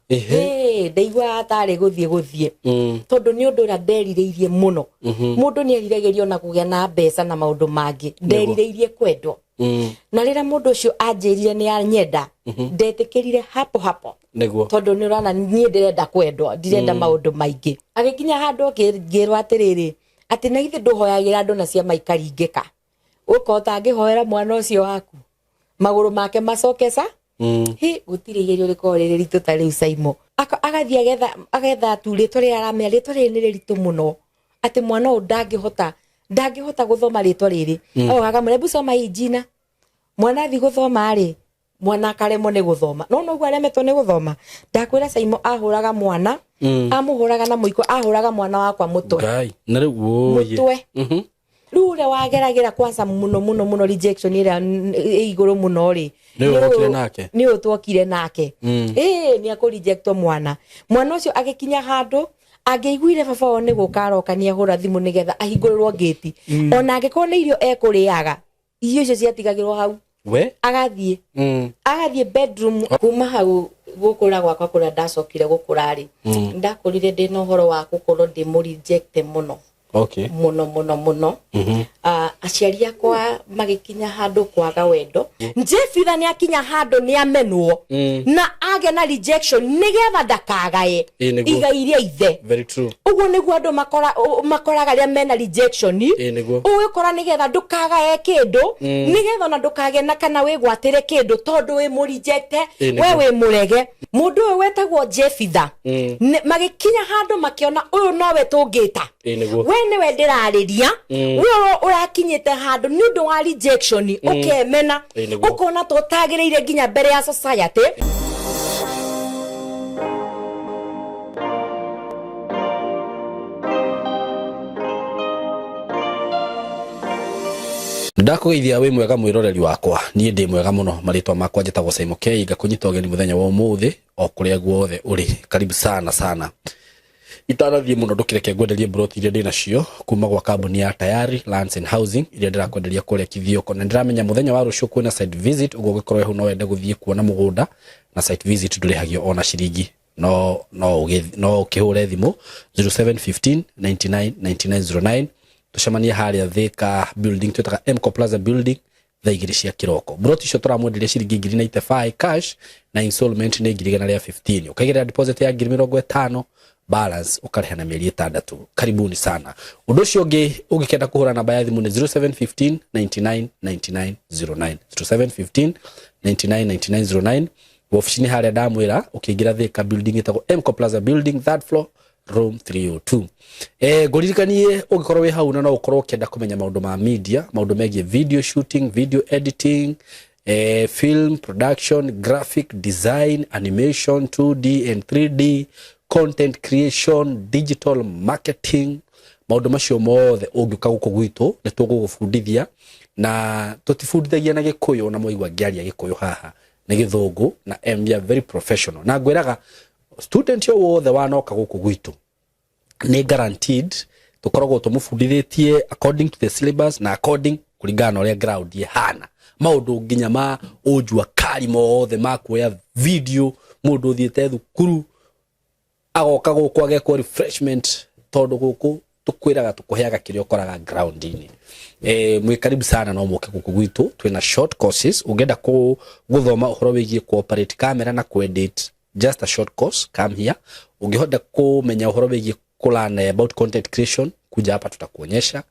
Ĩĩ, ndaiguaga tarĩ gũthiĩ gũthiĩ, tondũ nĩ ũndũ ũrĩa nderirĩirie mũno. Mũndũ nĩ eriragĩria ona kũgĩa na mbeca na maũndũ mangĩ, nderirĩirie kwendwo. Na rĩrĩa mũndũ ũcio anjĩrire nĩ anyenda, ndetĩkĩrire hapo hapo. Tondũ nĩ ũrona niĩ ndĩrenda kwendwo, ndirenda maũndũ maingĩ. Agĩkinya handũ ngĩrwo atĩrĩrĩ, atĩ na githĩ ndũhoyagĩra andũ na ciama ikaringĩka, ũkota ngĩhoera mwana ũcio waku magũrũ make macoke ca. Hi, gũtirĩ igerio rĩkoragwo rĩrĩ ritũ ta rĩu, Saimo. Agathiĩ agetha tu rĩtwa rĩrĩa aramenya rĩtwa rĩrĩ nĩ rĩritũ mũno, atĩ mwana ũyũ ndangĩhota gũthoma rĩtwa rĩrĩ. Agoka akamwĩra, "Hebu soma hii jina." Mwana athiĩ gũthoma rĩ, mwana akaremwo nĩ gũthoma. No noguo aremetwo nĩ gũthoma, ndakwĩra Saimo, ahũraga mwana, amũhũraga na mũiko, ahũraga mwana wakwa mũtwe. Ngai, na rĩu wũye. Mũtwe. Rĩu ũrĩa wageragĩra kwanza mũno mũno mũno, rejection ĩrĩa ĩ igũrũ mũno rĩ, Nĩ ũyũ wokire nake? Nĩ ũyũ twokire nake. Ĩĩ, nĩ akũrejectwo mwana. Mwana ũcio agĩkinya handũ angĩaiguire baba wao nĩ gũka aroka, nĩ ahũra thimũ nĩgetha ahingũrĩrwo ngĩti. Ona angĩkorwo nĩ irio ekũrĩaga, irio icio ciatigagĩrwo hau. We. Agathiĩ, agathiĩ bedroom. Kuma hau gũkũra gwakwa kũrĩa ndacokire gũkũra rĩ, ndakũrire ndĩ na ũhoro wa gũkorwo ndĩ mũrejecte mũno, mũno mũno mũno. Aciari akwa magĩkinya handũ kwaga wendo. Jefitha nĩ akinya handũ nĩ amenwo na agĩa na rejection nĩgetha ndakagae Ĩĩ, nĩguo. igai rĩa ithe. Very true. Ũguo nĩguo andũ makoraga rĩrĩa mena rejection. Ĩĩ, nĩguo. Ũgĩkora nĩgetha ndũkagae kĩndũ, nĩgetha ona ndũkagĩe na kana wĩgwatĩre kĩndũ, tondũ wĩ mũrejecte. Ĩĩ, nĩguo. We wĩ mũrege. Mũndũ ũyũ wetagwo Jefitha, magĩkinya handũ makĩona ũyũ nowe tũngĩta. Ĩĩ, nĩguo. We nĩwe ndĩrarĩria. We ũrakinyĩte handũ nĩ ũndũ wa rejection ũkemena, Ĩĩ, nĩguo. ũkona ta ũtagĩrĩire nginya mbere ya society. Ndakũgeithia, wĩ mwega mwĩroreri wakwa? Niĩ ndĩ mwega mũno. Marĩtwa makwa njĩtagwo Simon K. Ngakũnyita ũgeni mũthenya wa ũmũthĩ o kũrĩa guothe ũrĩ, karibu sana sana. Itanathiĩ mũno, ndũkĩreke ngwenderie mburoti iria ndĩ nacio kuma gwa kambuni ya Tayari Lands and Housing iria ndĩrakwenderia kũrĩa Kithioko. Na ndĩramenya mũthenya wa rũciũ kwĩna site visit, ũguo ũngĩkorwo hau no wende gũthiĩ kuona mũgũnda, na site visit ndũrĩhagio ona ciringi. No ũkĩhũre thimũ 0715 99 9909, tũcemanie harĩa Thika building twĩtaga Mco Plaza building thaa 2 cia kĩroko. Mburoti icio tũramwenderia ciringi ngiri 95 cash, na installment nĩ ngiri 115. Ũkaigĩrĩra deposit ya ngiri 50, balance ũkarĩha na mĩeri 6. Karibuni sana. Ũndũ ũcio ũngĩ, ũngĩkenda kũhũra namba ya thimũ nĩ 0715 99 99 09, 0715 99 99 09. Wabici-inĩ harĩa ndamwĩra, ũkĩingĩra Thika building ĩtagwo Mco Plaza building, third floor, room 302. Ngũririkanie ũngĩkorwo wĩ hau na no ũkorwo ũkĩenda kũmenya maũndũ ma media, maũndũ megiĩ video shooting, video editing, film production, graphic design, animation, 2D and 3D, content creation, digital marketing, maũndũ macio mothe ũngĩũka gũkũ gwitũ nĩ tũgũgũbundithia. Na tũtibundithagia na Gĩkũyũ, na mwaigua ngĩaria Gĩkũyũ haha nĩ Gĩthũngũ, na we are very professional. Na ngwĩraga student o wothe wanoka gũkũ gwitũ nĩ guaranteed tũkoragwo tũmũbundithĩtie according to the syllabus na according kũringana na ũrĩa ground ĩhana, maũndũ nginya ma ũnjua kari mothe ma kuoya video. Mũndũ ũthiĩte thukuru agoka gũkũ agekwo refreshment, tondũ gũkũ tũkwĩraga tũkũheaga kĩrĩa ũkoraga ground-inĩ. Mwĩ karibu sana, no mũke gũkũ gwitũ. Twĩna short courses. Ũngĩenda gũthoma ũhoro wĩgiĩ cooperate camera na kuedit, just a short course, come here. Ũngĩhota kũmenya ũhoro wĩgiĩ kũlearn about content creation, kuja hapa tutakuonyesha.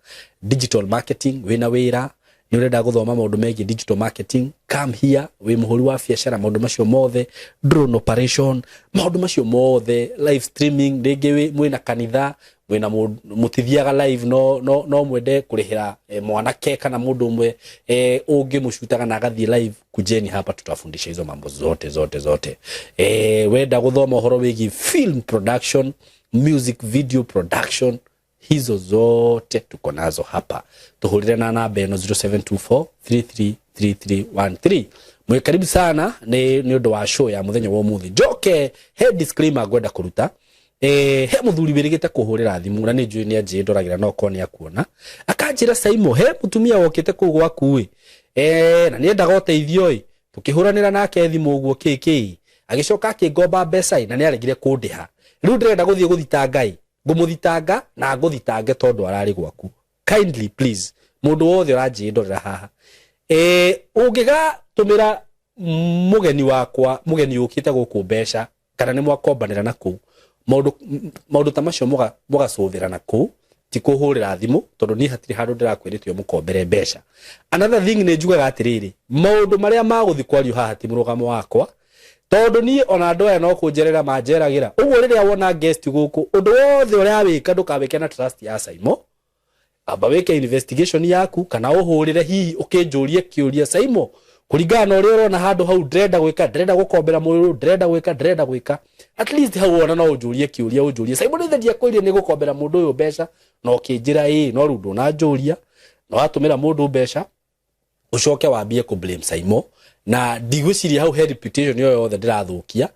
Digital marketing, wĩna wĩra nĩ ũrenda gũthoma maũndũ megiĩ digital marketing, come here. Wĩ mũhũri wa biacara, maũndũ macio mothe, drone operation, maũndũ macio mothe, live streaming, rĩngĩ mwĩna kanitha, mwĩna mũtithiaga live, no mwende kũrĩhĩra mwanake kana mũndũ ũmwe ũngĩ mũcutaga na agathiĩ live, kujeni hapa tutafundisha hizo mambo zote zote zote. Wenda gũthoma ũhoro wĩgiĩ film production, music video production, hizo zote tuko nazo hapa. Tuhurire na namba ĩno 0724 333313. Mwĩ karibu sana. Nĩ ũndũ wa show ya mũthenya wa ũmũthĩ, njoke he disclaimer ngwenda kũruta. He mũthuri wĩrĩgĩte kũhũrĩra thimũ, na nĩ njũĩ nĩ anjĩ ndoragĩra, no korwo nĩ akuona akanjĩra, "Saimo, he mũtumia wokĩte kũu gwaku ĩ, na nĩ endaga ũteithio ĩ." Tũkĩhũranĩra nake thimũ ũguo kĩ kĩ. Agĩcoka akĩngomba mbeca ĩ, na nĩ aregire kũndĩha. Rĩu ndĩrenda gũthiĩ gũthitanga ĩ, ngũmũthitanga na ngũthitange tondũ ararĩ gwaku. Kindly please, mũndũ wothe ũranjĩndorera haha, ũngĩgatũmĩra mũgeni wakwa, mũgeni ũkĩte gũkũ mbeca, kana nĩ mwakombanĩra na kũu, maũndũ ta macio mũgacũthĩra na kũu, ti kũhũrĩra thimũ, tondũ niĩ hatirĩ handũ ndĩrakwĩrĩte ũmũkombere mbeca. Another thing, nĩ njugaga atĩrĩrĩ, maũndũ marĩa magũthiĩ kwario haha ti mũrũgamo wakwa, tondũ niĩ ona andũ aya no kũnjerera manjeragĩra ũguo. Rĩrĩa wona guest gũkũ, ũndũ wothe ũrawĩka ndũkawĩke na trust ya Saimo. Amba wĩke investigation yaku, kana ũhũrĩre hihi ũkĩnjũrie kĩũria, "Saimo, kũringana na ũrĩa ũrona handũ hau, ndĩrenda gwĩka, ndĩrenda gũkombera mũndũ, ndĩrenda gwĩka, ndĩrenda gwĩka." At least hau wona no ũnjũrie kĩũria, ũnjũrie, "Saimo, nĩ ndiakwĩrire nĩ gũkombera mũndũ ũyũ mbeca?" Na ũkĩnjĩra ĩĩ. No rĩu ndũnanjũria na watũmĩra mũndũ mbeca, ucoke wambie kũ blame Saimo, na ndigwĩciria hau he reputation yo yothe ndĩrathũkia,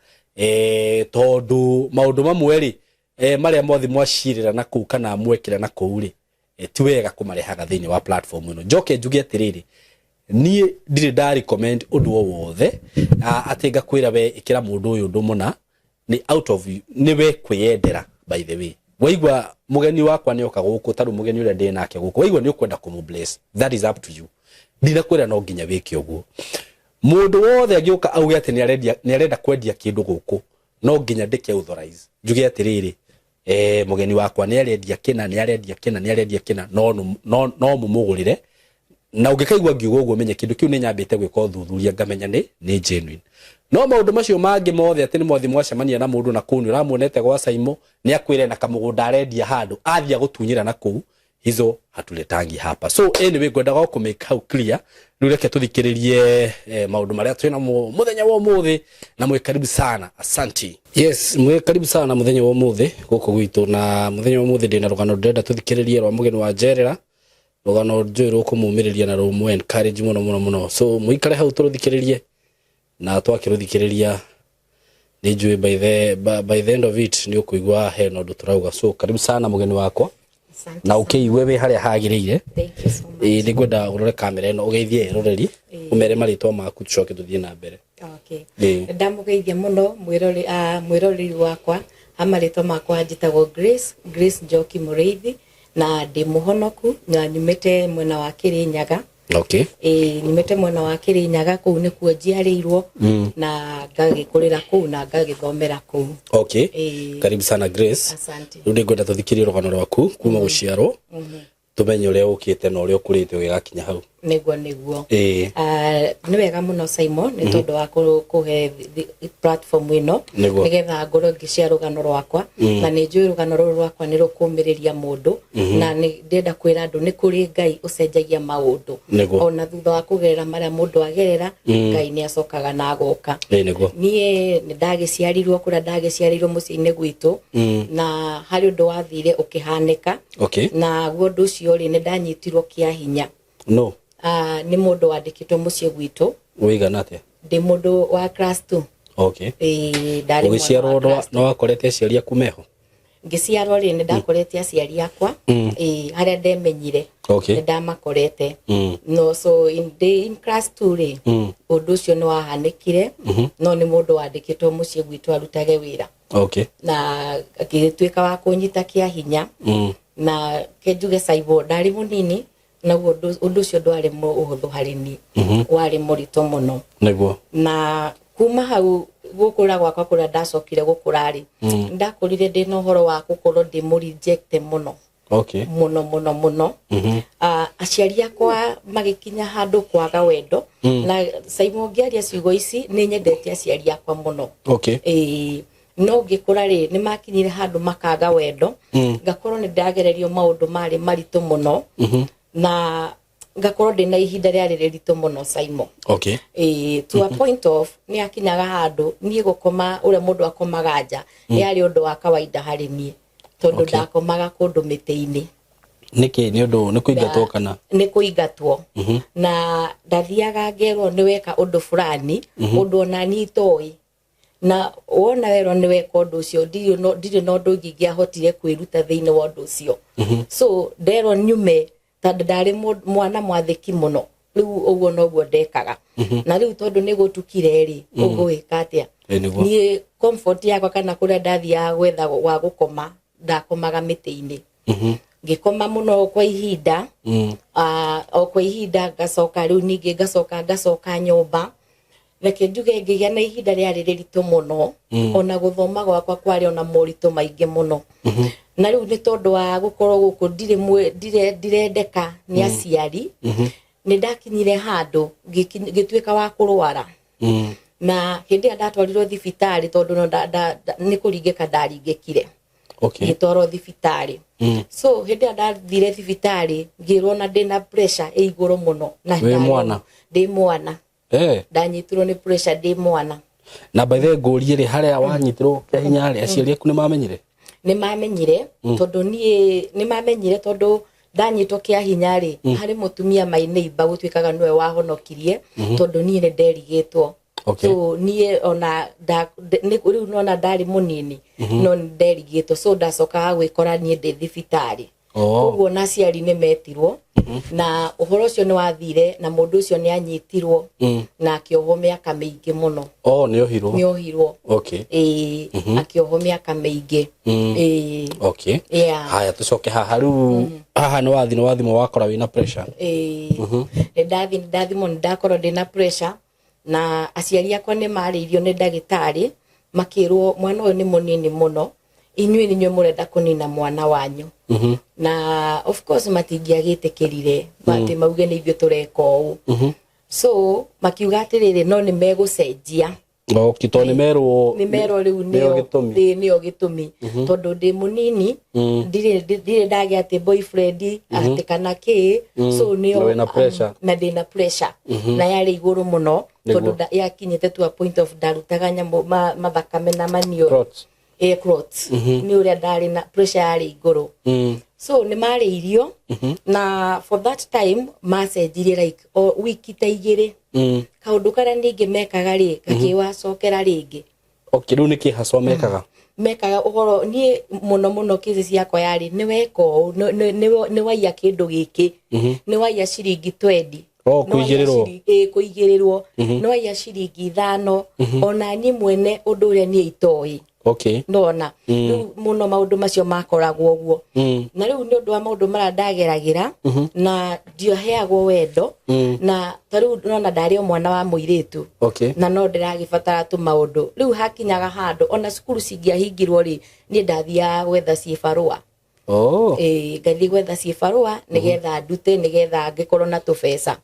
tondũ maũndũ mamwe rĩ, marĩa mothe mwacirĩra na kũu kana mwekĩra na kũu rĩ, ti wega kũmarehaga thĩinĩ wa platform ĩno. Njoke njuge atĩrĩrĩ, niĩ ndirĩ nda recommend ũndũ o wothe atĩ ngakwĩra we ĩkĩra mũndũ ũyũ ũndũ mũna. Nĩ out of nĩ we kwĩyendera. By the way, waigua mũgeni wakwa nĩ oka gũkũ, tarĩu mũgeni ũrĩa ndĩ nake gũkũ, waigua nĩ ũkwenda kũmũ bless, that is up to you. Ndinakwĩra no nginya wĩke ũguo. Mũndũ wothe angĩũka auge atĩ nĩ arenda kwendia kĩndũ gũkũ, no nginya ndĩke authorize, njuge atĩrĩrĩ, mũgeni wakwa nĩ arendia kĩna, nĩ arendia kĩna, nĩ arendia kĩna, no mũmũgũrĩre. Na ũngĩkaigua ngiuga ũguo, menye kĩndũ kĩu nĩ nyambĩte gwĩka ũthuthuria, ngamenya nĩ genuine. No maũndũ macio mangĩ mothe, atĩ nĩ mwathi mwacemania na mũndũ na kũu, nĩ ũramuonete gwa Saimo, nĩ akwĩre na kamũgũnda arendia handũ, athiĩ agũtunyĩra na kũu, hizo hatuletangi hapa. So anyway, ngwendaga o kũ make hau clear. Rĩu reke tũthikĩrĩrie maũndũ marĩa twĩnamo mũthenya wa ũmũthĩ, na mwĩ karibu sana. Asanti. Yes, mwĩ karibu sana mũthenya wa ũmũthĩ gũkũ gwitũ. Na mũthenya wa ũmũthĩ ndĩna rũgano ndĩrenda tũthikĩrĩrie rwa mũgeni wa njerera, rũgano njũĩ rũkũmũmĩrĩria na rũmũ encourage mũno mũno mũno. So mũikare hau tũrũthikĩrĩrie, na twakĩrũthikĩrĩria nĩ njũĩ by the end of it nĩ ũkũigua hena ũndũ tũrauga. So karibu sana, mũgeni wakwa. Asante na sana. Ũkĩigue wĩ harĩa hagĩrĩire. Thank you so much. Ĩĩ, nĩ ngwenda ũrore kamera ĩno, ũgeithie eroreri, ũmere marĩtwa maku, tũcoke tũthiĩ na mbere. Okay. Ĩĩ. Ndamũgeithia mũno mwĩroreri wakwa. Ha marĩtwa makwa njĩtagwo Grace Njoki Mũrĩithi, na ndĩ mũhonoku na nyumĩte mwena wa Kĩrĩnyaga. Ĩĩ, nyumĩte mwena wa Kĩrĩnyaga, kũu nĩkuo njiarĩirwo na ngagĩkũrĩra kũu na ngagĩthomera kũu. Ĩĩ. Karibu sana, Grace. Asante. Rĩu nĩ ngwenda tũthikĩrie rũgano rwaku kuma gũciarwo, tũmenye ũrĩa ũkĩte na ũrĩa ũkũrĩte ũgĩgakinya hau. Nĩguo. Ĩĩ. Nĩ wega mũno, Simon, nĩ tondũ wa kũhe platform ĩno nĩgetha ngorwo ngĩcia rũgano rwakwa, na nĩ njũĩ rũgano rũrũ rwakwa nĩ rũkũmĩrĩria mũndũ, na nĩ ndĩrenda kwĩra andũ nĩ kũrĩ Ngai ũcenjagia maũndũ. Ona thutha wa kũgerera marĩa mũndũ agerera, Ngai nĩ acokaga na agoka. Ĩĩ nĩguo. Niĩ nĩ ndagĩciarirwo kũrĩa ndagĩciarĩirwo, mũciĩ-inĩ gwitũ, na harĩ ũndũ wathire ũkĩhanĩka. Na guo ũndũ ũcio rĩ, nĩ ndanyitirwo kĩa hinya. No. Nĩ mũndũ wandĩkĩtwo mũciĩ gwitũ. Wĩigana atĩa? Ndĩ mũndũ wa class 2. Ĩĩ, ndarĩ mwana Ũgĩciarwo wa class no wakorete aciari aku meho? Ngĩciarwo rĩ, nĩ ndakorete aciari akwa. Ĩĩ, harĩa ndemenyire nĩ ndamakorete. No so in, day in class 2 rĩ, ũndũ ũcio nĩ wahanĩkire, no nĩ mũndũ wandĩkĩtwo mũciĩ gwitũ arutage wĩra, na agĩtuĩka wa kũnyita kĩa hinya. Na ke njuge, Saibo, ndarĩ mũnini, naguo ũndũ ũcio ndwarĩ ũhũthũ harĩ niĩ, warĩ mũritũ mũno. Na kuma hau gũkũra gwakwa kũrĩa ndacokire gũkũra rĩ, ndakũrire ndĩ na ũhoro wa gũkorwo ndĩ mũ reject mũno, mũno mũno mũno. Aciari akwa magĩkinya handũ kwaga wendo. Na Saimo, ngĩaria ciugo ici, nĩ nyendete aciari akwa mũno. Ĩĩ, no ngĩkũra rĩ, nĩ makinyire handũ makaga wendo. Ngakorwo nĩ ndagererio maũndũ marĩ maritũ mũno, na ngakorwo ndĩ na ihinda rĩarĩ rĩritũ mũno, Saimo. Ĩĩ, to a point of nĩ akinyaga handũ niĩ gũkoma ũrĩa mũndũ akomaga nja yarĩ ũndũ wa kawaida harĩ niĩ, tondũ ndakomaga kũndũ mĩtĩ-inĩ. Nĩkĩ? Nĩ ũndũ nĩ kũingatwo kana? Nĩ kũingatwo, na ndathiaga ngerwo nĩ weka ũndũ fulani, ũndũ ona niĩ itoĩ. Na wona werwo nĩ weka ũndũ ũcio, ndirĩ na ũndũ ũngĩ ingĩahotire kwĩruta thĩinĩ wa ũndũ ũcio. So nderwo nyume, tondũ ndarĩ mwana mwathĩki mũno. Rĩu ũguo noguo ndekaga. Na rĩu tondũ nĩ gũtukire rĩ, ũgũgĩka atĩa? Ĩ nĩguo. Niĩ comfort yakwa kana kũrĩa ndathiaga gwetha gwa gũkoma, ndakomaga mĩtĩ-inĩ. Ngĩkoma mũno kwa ihinda, o kwa ihinda ngacoka rĩu ningĩ ngacoka nyũmba. Reke njuge ngĩgĩa na ihinda rĩarĩ rĩritũ mũno, ona gũthoma gwakwa kwarĩ ona moritũ maingĩ mũno. Na rĩu nĩ tondũ wa gũkorwo gũkũ ndirĩ ndirendeka nĩ aciari, nĩ ndakinyire handũ ngĩtuĩka wa kũrwara. Na hĩndĩ ĩrĩa ndatwarirwo thibitarĩ, tondũ no nĩ kũringĩka ndaringĩkire, ngĩtwarwo thibitarĩ. So hĩndĩ ĩrĩa ndathire thibitarĩ, ngĩrwo na ndĩna pressure ĩ igũrũ mũno. Na Wĩ mwana? Ndĩ mwana. Ndanyitirwo nĩ pressure ndĩ mwana. Na by the way, ngũrie rĩ, harĩa wanyitirwo kĩa hinya rĩ, aciari aku nĩ mamenyire? Nĩ mamenyire, tondũ niĩ nĩ mamenyire, tondũ ndanyitwo kĩa hinya rĩ, harĩ mũtumia my neighbor gũtuĩkaga nĩwe wahonokirie, tondũ niĩ nĩ nderigĩtwo. So niĩ ona rĩu nona ndarĩ mũnini, no nĩ nderigĩtwo, so ndacokaga gwĩkora niĩ ndĩ thibitarĩ. Koguo na aciari nĩ metirwo, na ũhoro ũcio nĩ wathire, na mũndũ ũcio nĩ anyitirwo na akĩohwo mĩaka mĩingĩ mũno. Oh, nĩ ohirwo? Nĩ ohirwo. Ĩĩ, akĩohwo mĩaka mĩingĩ. Ĩĩ. Yeah. Haya, tucoke haha rĩu. Haha nĩ wathi, nĩ wathimwo, wakora wĩna pressure. Ĩĩ, nĩ ndathi, nĩ ndathimwo, nĩ ndakorwo ndĩna pressure, na aciari akwa nĩ marĩirio nĩ ndagĩtarĩ, makĩrwo mwana ũyũ nĩ mũnini mũno, inyuĩ nĩ inyuĩ mũrenda kũnina mwana wanyu. Na of course matingĩagĩtĩkĩrire atĩ mauge nĩ ithuĩ tũreka ũũ, so makiuga atĩrĩrĩ, no nĩ megũcenjia. Okay, tondũ nĩ merwo. Nĩ merwo rĩu nĩo nĩo gĩtũmi. Ĩĩ, nĩo gĩtũmi, tondũ ndĩ mũnini, ndirĩ ndagĩa atĩ boyfriend atĩ kana kĩ, so nĩo Na wĩna pressure. Na ndĩna pressure, na yarĩ igũrũ mũno, tondũ yakinyĩte to a point of ndarutaga nyamũ mathakame na maniũrũ. Clots. Ĩĩ, clots. Nĩ ũrĩa ndarĩ na pressure yarĩ igũrũ. So nĩ marĩirio, na for that time macenjirie like o wiki ta 2. Kaũndũ karĩa ningĩ mekaga rĩ, gakĩwacokera rĩngĩ. Okay, rĩu nĩ kĩ haswa mekaga? Mekaga ũhoro niĩ mũno mũno kĩci ciakwa yarĩ nĩ weka ũũ, nĩ waiya kĩndũ gĩkĩ, nĩ waiya ciringi 20. Oh, Nĩ waiya kũigĩrĩrwo. Ĩĩ, kũigĩrĩrwo, nĩ waiya ciringi 5, ona niĩ mwene ũndũ ũrĩa niĩ itoĩ. Ndona rĩu mũno maũndũ macio makoragwo ũguo. Na rĩu nĩ ũndũ wa maũndũ marĩa ndageragĩra, na ndiaheagwo wendo, na ta rĩu nona ndarĩ o mwana wa mũirĩtu, na no ndĩragĩbatara tũmaũndũ. Rĩu hakinyaga handũ ona cukuru cingĩahingirwo rĩ, niĩ ndathiaga gwetha ciĩbarũa. Ĩĩ, ngathiĩ gwetha ciĩbarũa nĩgetha ndute, nĩgetha ngĩkorwo na tũbeca.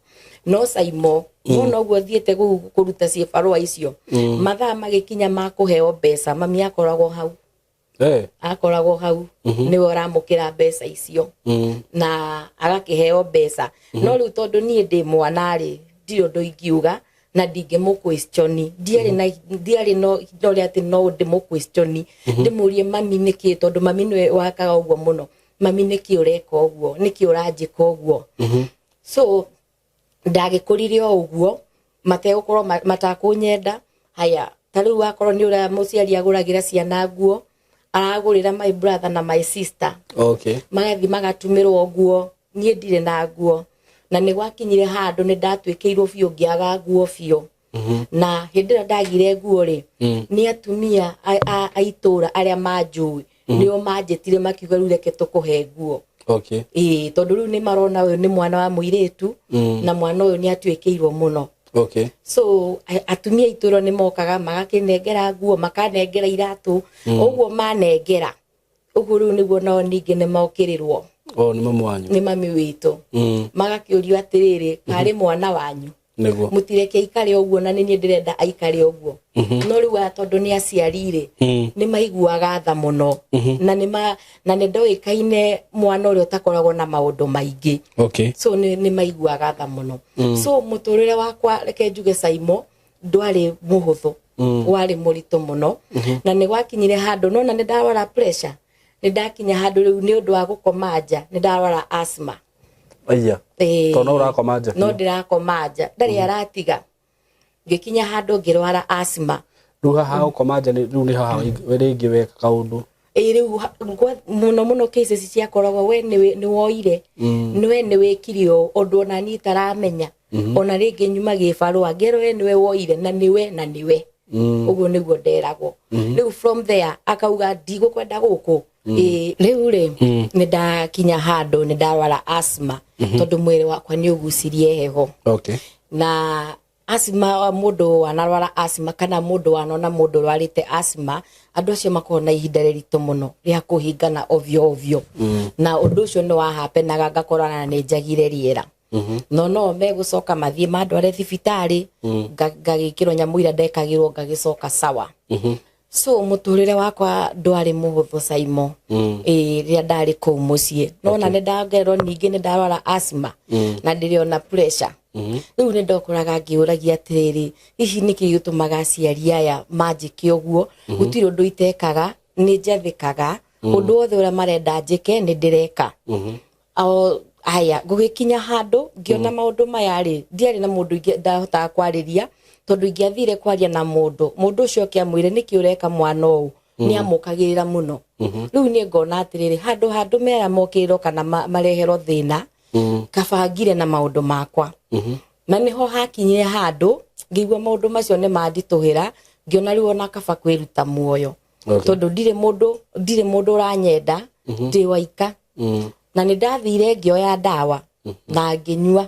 No Saimo, wona ũguo thiĩte kũruta ciĩbarũa icio, mathaa magĩkinya ma kũheo mbeca, mami akoragwo hau. Akoragwo hau, nĩwe ũramũkĩra mbeca icio, na agakĩheo mbeca. No rĩu tondũ niĩ ndĩ mwana rĩ, ndirĩ ũndũ ingiuga na ndingĩmũ question. Ndiarĩ na ndiarĩ no na ũrĩa atĩ no ndĩmũ question, ndĩmũrie mami nĩkĩ, tondũ mami nĩwe wakaga ũguo mũno, mami nĩkĩ ũreka ũguo, nĩkĩ ũranjĩka ũguo? So ndagĩkũrire o ũguo mategũkorwo matakũnyenda. Haya, ta rĩu wakorwo nĩ ũrĩa mũciari agũragĩra ciana nguo, aragũrĩra my brother na my sister, magathiĩ magatumĩrwo nguo, niĩ ndirĩ na nguo. Na nĩ gwakinyire handũ nĩ ndatuĩkĩirwo biũ, ngĩaga nguo biũ. Na hĩndĩ ĩrĩa ndagire nguo rĩ, nĩ atumia a itũũra arĩa manjũĩ nĩo manjĩtire, makiuga rĩu reke tũkũhe nguo. Ĩĩ, tondũ rĩu nĩ marona ũyũ nĩ mwana wa mũirĩtu, na mwana ũyũ nĩ atuĩkĩirwo mũno. So atumia a itũũra nĩ mokaga magakĩnengera nguo, makanengera iratũ, ũguo manengera ũguo rĩu nĩguo nao ningĩ nĩ mokĩrĩrwo. Oh, nĩ mamu wanyu? Nĩ mami witũ. Magakĩũrio atĩrĩrĩ, karĩ mwana wanyu, mũtireke aikare ũguo, na nĩ niĩ ndĩrenda aikare ũguo. No rĩu aya tondũ nĩ aciari rĩ, nĩ maiguaga tha mũno, na nĩ ndoĩkaine mwana ũrĩa ũtakoragwo na maũndũ maingĩ. So nĩ maiguaga tha mũno. So mũtũrĩre wakwa, reke njuge Saimo, ndwarĩ mũhũthũ, warĩ mũritũ mũno. Na nĩ gwakinyire handũ nona nĩ ndarwara pressure, nĩ ndakinya handũ rĩu nĩ ũndũ wa gũkoma nja nĩ ndarwara asthma. Aya. Ĩĩ. Tondũ no ũrakoma nja No biũ. ndĩrakoma nja, ndarĩ aratiga, ngĩkinya handũ ngĩrwara asthma. Rĩu haha gũkoma nja rĩu nĩ haha rĩngĩ weka kaũndũ. Ĩ rĩu mũno mũno cases ciakoragwo we nĩ woire, we nĩ wĩkire ũũ, ũndũ ona niĩ itaramenya, ona rĩngĩ nyuma gĩbarũa ngerwo we nĩwe woire na nĩwe na nĩwe. Ũguo nĩguo nderagwo. Rĩu from there akauga ndigũkwenda gũkũ. Ĩ, rĩu rĩ, nĩ ndakinya handũ nĩ ndarwara asthma, tondũ mwĩrĩ wakwa nĩ ũgucirie heho. Na asthma, mũndũ wanarwara asthma kana mũndũ wanona mũndũ ũrwarĩte asthma, andũ acio makoragwo na ihinda rĩritũ mũno rĩa kũhingana ovyo ovyo. Na ũndũ ũcio nĩ wahapenaga ngakorana nĩ njagire rĩera, no no megũcoka mathiĩ mandware thibitarĩ, ngagĩkĩrwo nyamũ iria ndekagĩrwo, ngagĩcoka sawa. So mũtũrĩre wakwa ndwarĩ mũhũthũ, Saimo. Ĩ, rĩrĩa ndarĩ kũu mũciĩ nona nĩ ndangerwo ningĩ nĩ ndarwara asthma na ndĩrĩ ona pressure. Rĩu nĩ ndokoraga ngĩũragia atĩrĩrĩ, hihi nĩkĩ gĩtũmaga aciari aya manjĩke ũguo? Gũtirĩ ũndũ itekaga, nĩ njathĩkaga, ũndũ wothe ũrĩa marenda njĩke nĩ ndĩreka. O aya gũgĩkinya handũ ngĩona maũndũ maya rĩ, ndiarĩ na mũndũ ndahotaga kwarĩria, tondũ ingĩathire kwaria na mũndũ, mũndũ ũcio oke amwĩre nĩkĩ ũreka mwana ũũ, nĩ amũkagĩrĩra mũno. Rĩu niĩ ngona atĩrĩrĩ, handũ handũ mera mokĩrĩrwo kana mareherwo thĩna, kaba ngire na maũndũ makwa. Na nĩho hakinyire handũ ngĩigua maũndũ macio nĩ manditũhĩra, ngĩona rĩu ona kaba kwĩruta muoyo. Tondũ ndirĩ mũndũ ũranyenda, ndĩ waika. Na nĩ ndathire ngĩoya ndawa na ngĩnyua.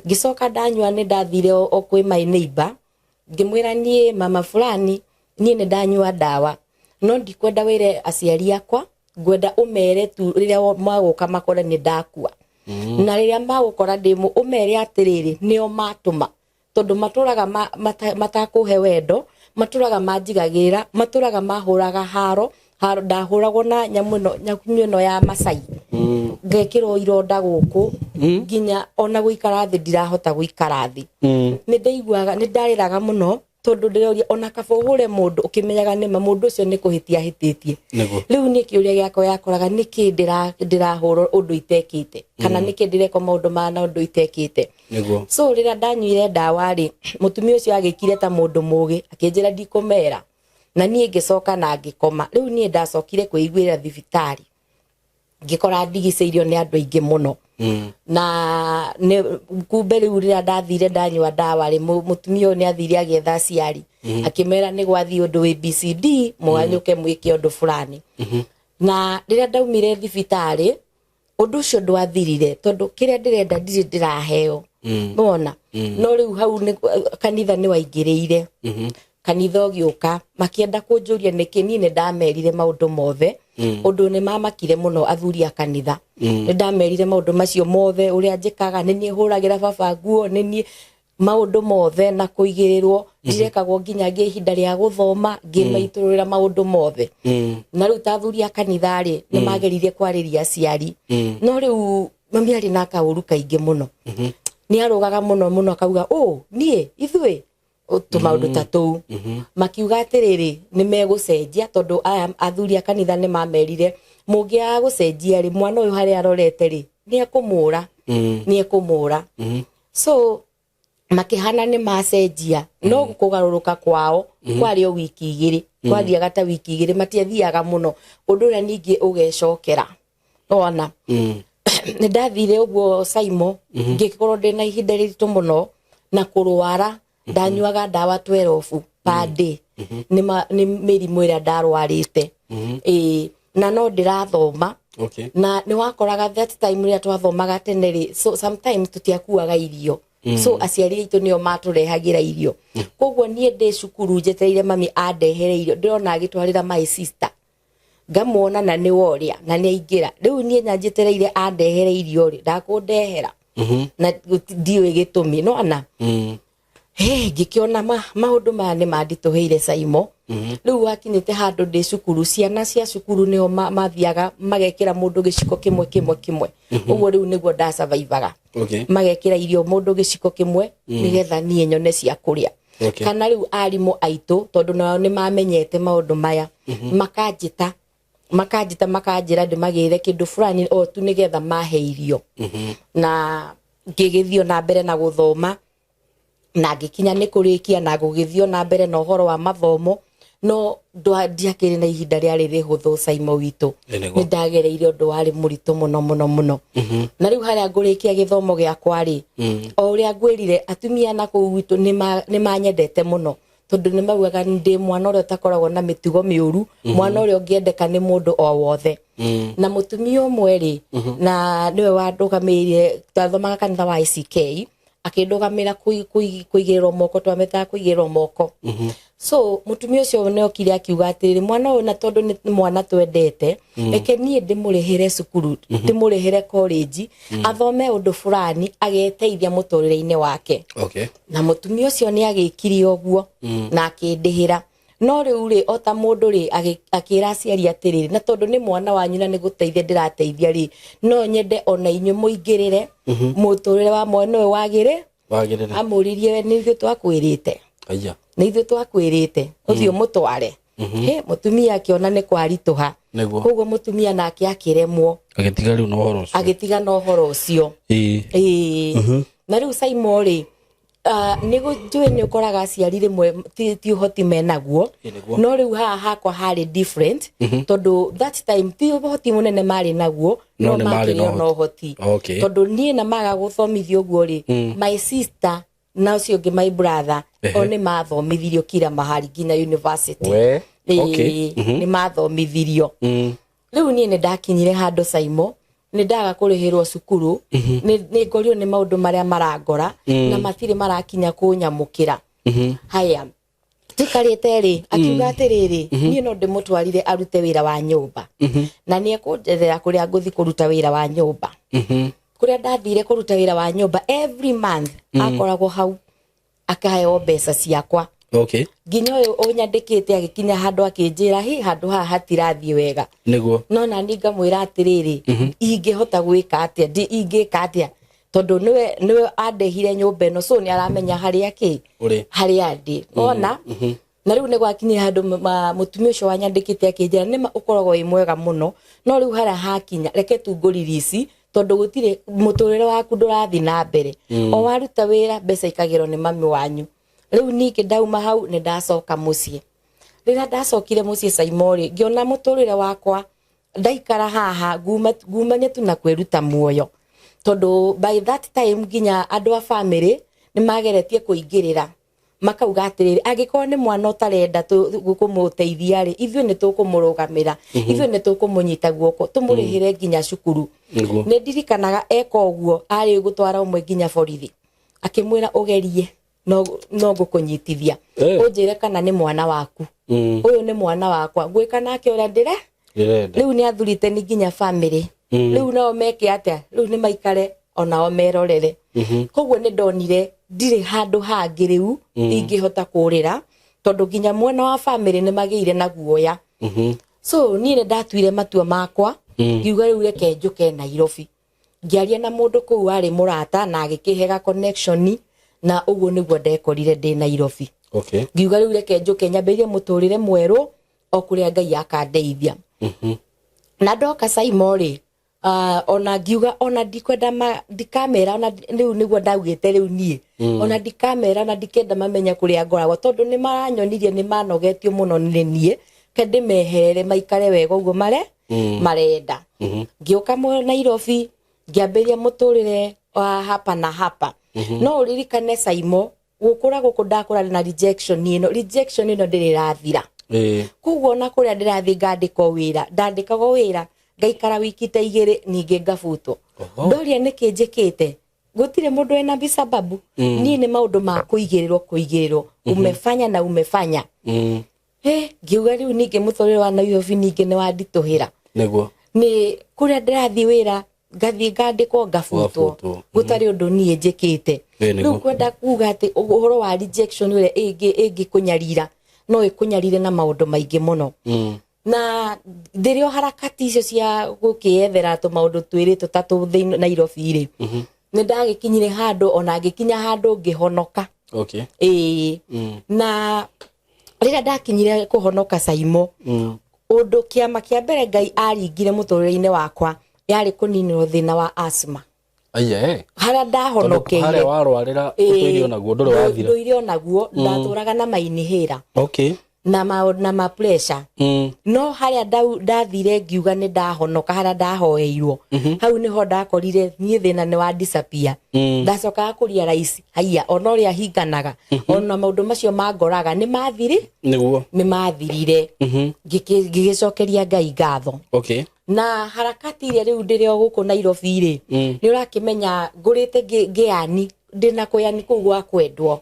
Ngĩcoka ndanyua, nĩ ndathire o kwĩ my neighbor, ngĩmwĩra, niĩ mama fulani, niĩ nĩ ndanyua ndawa, no ndikwenda wĩre aciari akwa, ngwenda ũmere tu rĩrĩa magũka makore nĩ ndakua. Na rĩrĩa magũkora ndĩmũ, ũmere atĩrĩrĩ, nĩo matũma, tondũ matũraga matakũhe wendo, matũraga manjigagĩrĩra, matũraga mahũraga haro haro. Ndahũragwo na nyamũ ĩno ya Macai, ngekĩrwo ironda gũkũ, nginya ona gũikara thĩ ndirahota gũikara thĩ. Nĩ ndaiguaga nĩ ndarĩraga mũno, tondũ ndĩroria ona kaba ũhũre mũndũ ũkĩmenyaga nĩma mũndũ ũcio nĩ kũhĩtia ahĩtĩtie. Rĩu niĩ kĩũria gĩakwa yakoraga, nĩkĩ ndĩrahũrwo ũndũ itekĩte, kana nĩkĩ ndĩrekwo maũndũ mana ũndũ itekĩte? So rĩrĩa ndanyuire ndawa rĩ, mũtumia ũcio agĩkire ta mũndũ mũgĩ, akĩnjĩra ndikũmera, na niĩ ngĩcoka na ngĩkoma. Rĩu niĩ ndacokire kwĩiguĩra thibitarĩ, ngĩkora ndigicĩirio nĩ andũ aingĩ mũno. Na nĩ kumbe rĩu rĩrĩa ndathire ndanyua ndawa rĩ, mũtumia ũyũ nĩ athire agĩetha aciari, akĩmera nĩ gwathiĩ ũndũ ABCD, mũganyũke mwĩke ũndũ fulani. Na rĩrĩa ndaumire thibitarĩ, ũndũ ũcio ndwathirire, tondũ kĩrĩa ndĩrenda ndirĩ ndĩraheo. Nĩwona? No rĩu hau nĩ kanitha nĩ waingĩrĩire. Kanitha ũgĩũka makĩenda kũnjũria nĩkĩ. Niĩ nĩ ndamerire maũndũ mothe, ũndũ nĩ mamakire mũno athuri a kanitha. Nĩ ndamerire maũndũ macio mothe, ũrĩa njĩkaga, nĩ niĩ hũragĩra baba nguo, nĩ niĩ maũndũ mothe, na kũigĩrĩrwo ndirekagwo nginya ngĩ ihinda rĩa gũthoma, ngĩmaitũrũrĩra maũndũ mothe. Na rĩu ta athuri a kanitha rĩ, nĩ mageririe kwarĩria aciari, no rĩu mami arĩ na kaũru kaingĩ mũno, nĩ arũgaga mũno mũno, akauga ũ niĩ ithuĩ tũmaũndũ ta tũu. Makiuga atĩrĩrĩ, nĩ megũcenjia, tondũ aya athuri a kanitha nĩ mamerire, mũngĩaga gũcenjia rĩ, mwana ũyũ harĩa arorete rĩ, nĩ ekũmũra, nĩ ekũmũra. So makĩhana nĩ macenjia, no kũgarũrũka kwao kwarĩ o wiki 2, kwathiaga ta wiki 2, matiathiaga mũno. Ũndũ ũrĩa ningĩ ũgecokera ona nĩ ndathire ũguo, Saimo, ngĩkorwo ndĩ na ihinda rĩritũ mũno na kũrwara. Ndanyuaga ndawa 12 per day, nĩ mĩrimũ ĩrĩa ndarwarĩte. Ĩĩ, na no ndĩrathoma. Na nĩ wakoraga that time rĩrĩa twathomaga tene rĩ, so sometimes tũtiakuaga irio, so aciari aitũ nĩo matũrehagĩra irio. Koguo niĩ ndĩ cukuru njetereire mami andehere irio, ndĩrona agĩtwarĩra my sister, ngamuona na nĩ worĩa na nĩ aingĩra. Rĩu niĩ nyanjĩtereire andehere irio rĩ, ndakũndehera na ndiũĩ gĩtũmi nona. Hey, ngĩkĩona maũndũ maya nĩ manditũhĩire, Saimo. Rĩu wakinyĩte handũ ndĩ cukuru, ciana cia cukuru nĩo mathiaga magekĩra mũndũ gĩciko kĩmwe kĩmwe kĩmwe ũguo. Rĩu nĩguo ndacavaivaga. Magekĩra irio mũndũ gĩciko kĩmwe nĩgetha niĩ nyone cia kũrĩa. Kana rĩu arimũ aitũ, tondũ nao nĩ mamenyete maũndũ maya, makanjĩta makanjĩra ndĩmagĩrĩre kĩndũ fulani o tu nĩgetha mahe irio. Na ngĩgĩthiĩ na mbere na gũthoma, na ngĩkinya nĩ kũrĩkia na gũgĩthiĩ na mbere na ũhoro wa mathomo. No ndiakĩrĩ na ihinda rĩarĩ rĩhũthũ, Saimo witũ. Ĩ, nĩguo. Nĩ ndagereire ũndũ warĩ mũritũ mũno mũno mũno. Na rĩu harĩa ngũrĩkia gĩthomo gĩakwa rĩ, o ũrĩa ngwĩrire, atumia na kũu gwitũ nĩ manyendete mũno, tondũ nĩ maugaga ndĩ mwana ũrĩa ũtakoragwo na mĩtugo mĩũru, mwana ũrĩa ũngĩendeka nĩ mũndũ o wothe. Na mũtumia ũmwe rĩ, na nĩwe wandũgamĩrĩire, twathomaga kanitha wa ICK, akĩndũgamĩra kũigĩrĩrwo moko, twametaga kũigĩrĩrwo moko. So mũtumia ũcio nĩ okire akiuga atĩrĩrĩ, mwana ũyũ, na tondũ nĩ mwana twendete, reke niĩ ndĩmũrĩhĩre cukuru, ndĩmũrĩhĩre college, athome ũndũ fulani ageteithia mũtũrĩre-inĩ wake. Na mũtumia ũcio nĩ agĩkire ũguo na akĩndĩhĩra. No rĩu rĩ, o ta mũndũ rĩ, akĩra aciari atĩrĩrĩ, na tondũ nĩ mwana wanyu na nĩ gũteithia ndĩrateithia rĩ, no nyende ona inyuĩ mũingĩrĩre mũtũrĩre wa mwana ũyũ wagĩrĩ. Wagĩrĩre. Amũririe, nĩ ithuĩ twakwĩrĩte? Aya. Nĩ ithuĩ twakwĩrĩte ũthiĩ ũmũtware? Hĩ, mũtumia akĩona nĩ kwaritũha. Koguo mũtumia nake akĩremwo. Agĩtiga rĩu na ũhoro ũcio. Agĩtiga na ũhoro ũcio. Ĩĩ. Na rĩu Saimo rĩ, nĩ njũĩ nĩ ũkoraga aciari rĩmwe ti ũhoti menaguo. Ĩ, nĩguo. No rĩu haha hakwa harĩ different, tondũ that time ti ũhoti mũnene marĩ naguo, no no nĩ marĩ makĩrĩ na ona ũhoti. Tondũ niĩ na maga gũthomithio ũguo rĩ, my sister na ũcio ũngĩ, my brother, o nĩ mathomithirio kila mahali nginya university. We. Ĩĩ, nĩ mathomithirio. Rĩu niĩ nĩ ndakinyire handũ, Saimo, nĩ ndaga kũrĩhĩrwo cukuru, nĩ ngorio nĩ maũndũ marĩa marangora na matirĩ marakinya kũnyamũkĩra. Haya, tuikarĩte rĩ, akiuga atĩrĩrĩ, niĩ no ndĩmũtwarire arute wĩra wa nyũmba, na nĩ ekũnjethera kũrĩa ngũthi kũruta wĩra wa nyũmba. Kũrĩa ndathire kũruta wĩra wa nyũmba, every month akoragwo hau akaheo mbeca ciakwa. Nginya ũyũ ũnyandĩkĩte agĩkinya handũ akĩnjĩra, hi, handũ haha hatirathiĩ wega. No nani ngamwĩra atĩrĩrĩ, ingĩhota gwĩka atĩa, ingĩka atĩa, tondũ nĩwe andehire nyũmba ĩno, so nĩ aramenya harĩa kĩ Ũrĩ. harĩa ndĩ ona. Na rĩu nĩ gwakinyire handũ mũtumia ũcio wanyandĩkĩte akĩnjĩra, nĩma ũkoragwo wĩ mwega mũno, no rĩu harĩa hakinya reke tu ngũririci, tondũ gũtirĩ mũtũrĩre waku ndũrathiĩ na mbere, o waruta wĩra mbeca ikagĩrwo nĩ mami wanyu. Rĩu ningĩ ndauma hau nĩ ndacoka mũciĩ. Rĩrĩa ndacokire mũciĩ, Saimorĩ, ngĩona mũtũrĩre wakwa ndaikara haha ngumanie tu na kwĩruta muoyo, tondũ by that time nginya andũ a family nĩ mageretie kũingĩrĩra, makauga atĩrĩrĩ, angĩkorwo nĩ mwana ũtarenda kũmũteithia rĩ, ithuĩ nĩ tũkũmũrũgamĩra, ithuĩ nĩ tũkũmũnyita guoko tũmũrĩhĩre nginya cukuru. Nĩ ndirikanaga eka ũguo arĩ gũtwara ũmwe nginya borithi, akĩmwĩra, ũgerie no ngũkũnyitithia, ũnjĩre kana nĩ mwana waku. Ũyũ nĩ mwana wakwa, ngwĩka nake ũrĩa ndĩre. Ndĩrenda. Rĩu nĩ athurite nĩ nginya family. Rĩu nao meke atĩa? Rĩu nĩ maikare onao merorere. Koguo nĩ ndonire ndirĩ handũ hangĩ rĩu ingĩhota kũrĩra, tondũ nginya mwena wa family nĩ magĩire na guoya. So niĩ nĩ ndatuire matua makwa, ngiuga rĩu reke njũke Nairobi. Ngĩaria na mũndũ kũu warĩ mũrata na agĩkĩhe connection, na ũguo nĩguo ndekorire ndĩ Nairobi. Ngiuga rĩu reke njũke nyambĩrĩrie mũtũrĩre mwerũ o kũrĩa Ngai akandeithia. Na ndoka, Saimo rĩ, ona ngiuga ona ndikwenda ndikamera ona rĩu nĩguo ndaugĩte rĩu niĩ ona ndikamera, ona ndikenda mamenye kũrĩa ngoragwo, tondũ nĩ maranyonirie nĩ manogetio mũno nĩ niĩ, ke ndĩmeherere maikare wega ũguo mare marenda. Ngĩũka Nairobi, ngĩambĩrĩria mũtũrĩre wa hapa na hapa. No ũririkane, Saimo, gũkũra gũkũ ndakũra na rejection ĩno, rejection ĩno ndĩrĩ ĩrathira. Koguo ona kũrĩa ndĩrathiĩ ngandĩkwo wĩra, ndandĩkagwo wĩra ngaikara wiki ta 2, ningĩ ngabutwo. Ndoria nĩkĩ njĩkĩte, gũtirĩ mũndũ wĩna bisababu. Niĩ nĩ maũndũ ma kũigĩrĩrwo, kũigĩrĩrwo, umefanya na umefanya. Ngiuga rĩu ningĩ mũtũrĩre wa Nairobi ningĩ nĩ wanditũhĩra. Nĩ kũrĩa ndĩrathiĩ wĩra, ngathiĩ ngandĩkwo, ngabutwo. Ũgabutwo. Gũtarĩ ũndũ niĩ njĩkĩte. Nĩguo. Rĩu kwenda kuga atĩ ũhoro wa rejection ũrĩa ĩngĩkũnyarira, no ĩkũnyarire na maũndũ maingĩ mũno. Na ndĩrĩ o harakati icio cia gũkĩethera tũmaũndũ twĩrĩ tũtatũ thĩinĩ Nairobi rĩ, nĩ ndagĩkinyire handũ, ona ngĩkinya handũ ngĩhonoka. Ĩĩ. Na rĩrĩa ndakinyire kũhonoka, Saimo, ũndũ kĩama kĩa mbere Ngai aringire mũtũrĩre-inĩ wakwa yarĩ kũninĩrwo thĩna wa asthma. Aya, eh. Harĩa Tondũ ndahonokeire, harĩa warwarĩra, ũtũire onaguo ndũrĩ wathira. Ndũire onaguo, ndatũraga na mainihĩra. Na ma pressure. No harĩa ndathire ngiuga nĩ ndahonoka, harĩa ndahoeirwo, hau nĩho ndakorire niĩ thĩna nĩ wa disappear. Ndacokaga kũria raici haiya, ona ũrĩa hinganaga, ona maũndũ macio mangoraga nĩ mathiri. Nĩ mathirire. Ngĩgĩcokeria Ngai ngatho. Na harakati iria rĩu ndĩrĩ o gũkũ Nairobi rĩ, nĩ ũrakĩmenya ngũrĩte ngĩani ndĩna kũyani kũu gwa kwendwo.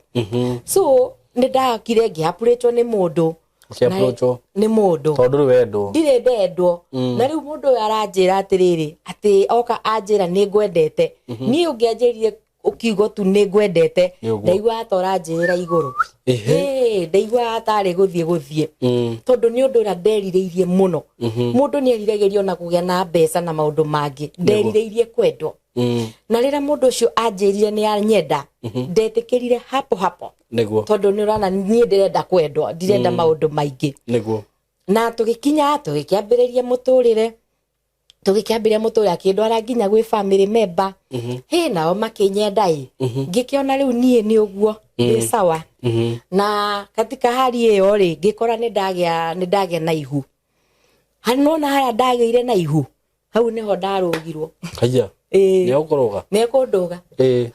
So nĩ ndakire ngĩapurĩtwo nĩ mũndũ. Ũkĩapproachwo? Nĩ mũndũ. Tondũ rĩu wendwo. Ndirĩ ndendwo. Na rĩu mũndũ ũyũ aranjĩra atĩrĩrĩ, atĩ oka anjĩra nĩ ngwendete. Niĩ ũngĩanjĩrire ũkiugo tu nĩ ngwendete, Nĩ ũguo. ndaiguaga ta ũranjĩrĩra igũrũ. Ĩĩ, ndaiguaga tarĩ gũthiĩ gũthiĩ, tondũ nĩ ũndũ ũrĩa nderirĩirie mũno. Mũndũ nĩ eriragĩria ona kũgĩa na mbeca na maũndũ mangĩ. Nderirĩirie kwendwo. Na rĩrĩa mũndũ ũcio anjĩrire nĩ anyenda, ndetĩkĩrire hapo hapo. Tondũ nĩ ũrona niĩ ndĩrenda kwendwo, ndirenda maũndũ maingĩ. Na tũgĩkinya tũgĩkĩambĩrĩria mũtũrĩre, akĩndwara nginya gwĩ family member. Hĩ, nao makĩnyenda ĩ, ngĩkĩona rĩu niĩ nĩ ũguo ndĩ sawa. Na katika hali ĩyo rĩ, ngĩkora nĩ ndagĩa na ihu. Nona harĩa ndagĩire na ihu, hau nĩho ndarũgirwo. Haiya. Ĩĩ. Nĩ ũkũrũga. Nĩ ekũndũga.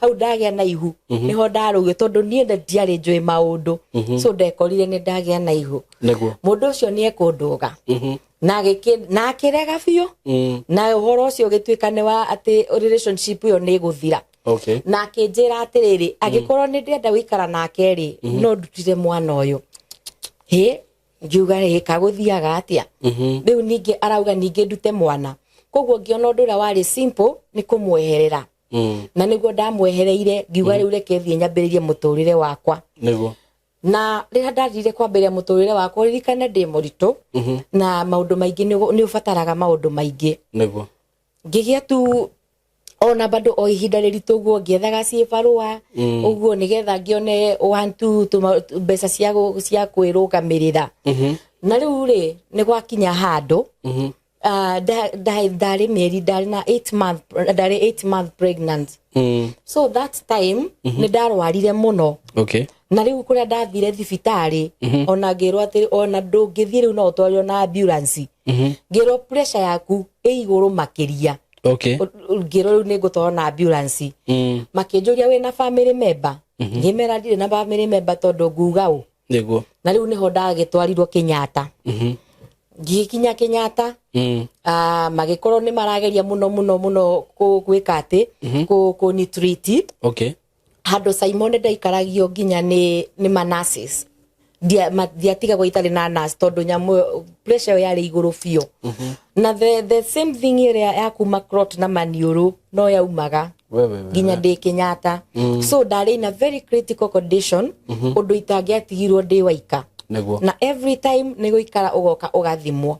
Hau ndagĩa na ihu nĩho ndarũgio, tondũ niĩ ndiarĩ njũĩ maũndũ. So ndekorire nĩ ndagĩa na ihu. Mũndũ ũcio nĩ ekũndũga na akĩrega biũ. Na ũhoro ũcio ũgĩtuĩka nĩ wa atĩ relationship ĩyo nĩ ĩgũthira. Na akĩnjĩra atĩrĩrĩ, angĩkorwo nĩ ndĩrenda gũikara nake rĩ, no ndutire mwana ũyũ. Hĩ, ngiuga rĩ, kagũthiaga atĩa? Rĩu ningĩ arauga ningĩ ndute mwana. Koguo ngĩona ũndũ ũrĩa warĩ simple nĩ kũmweherera. Na nĩguo ndamwehereire, ngiuga rĩu reke thiĩ nyambĩrĩrie mũtũrĩre wakwa. Na rĩrĩa ndathire kwambĩrĩria mũtũrĩre wakwa, ririkane ndĩ mũritũ na maũndũ maingĩ, nĩ ũbataraga maũndũ maingĩ. Ngĩgĩa tu ona bado o ihinda rĩritũ ũguo, ngĩethaga ciĩbarũa ũguo nĩgetha ngĩone one two mbeca cia kwĩrũgamĩrĩra. Na rĩu rĩ, nĩ gwakinya handũ, ndarĩ mĩeri, ndarĩ na 8 month, ndarĩ 8 month pregnant. So that time nĩ ndarwarire mũno. Na rĩu kũrĩa ndathire thibitarĩ, ona ngĩrwo atĩ ona ndũngĩthiĩ rĩu, no ũtwarirwo na ambulance. Ngĩrwo pressure yaku ĩ igũrũ makĩria. Ngĩrwo rĩu nĩ ngũtwarwo na ambulance. Makĩnjũria, wĩna family member? Ngĩmera ndirĩ na family member, tondũ nguga ũ. Na rĩu nĩho ndagĩtwarirwo Kenyatta. Ngĩgĩkinya Kenyatta, magĩkorwo nĩ marageria mũno mũno mũno gwĩka atĩ kũnitreat. Handũ Simon ndaikaragio nginya nĩ ma nurses. Ndiatigagwo itarĩ na nurse, tondũ nyamũ ĩyo, pressure ĩyo yarĩ igũrũ biũ. Na the same thing ĩrĩa ya kuma clot na maniũrũ no yaumaga Wewe. nginya ndĩ Kenyatta. So ndarĩ in a very critical condition, ũndũ itangĩatigirwo ndĩ waika. Na every time nĩ gũikara ũgoka ũgathimwo.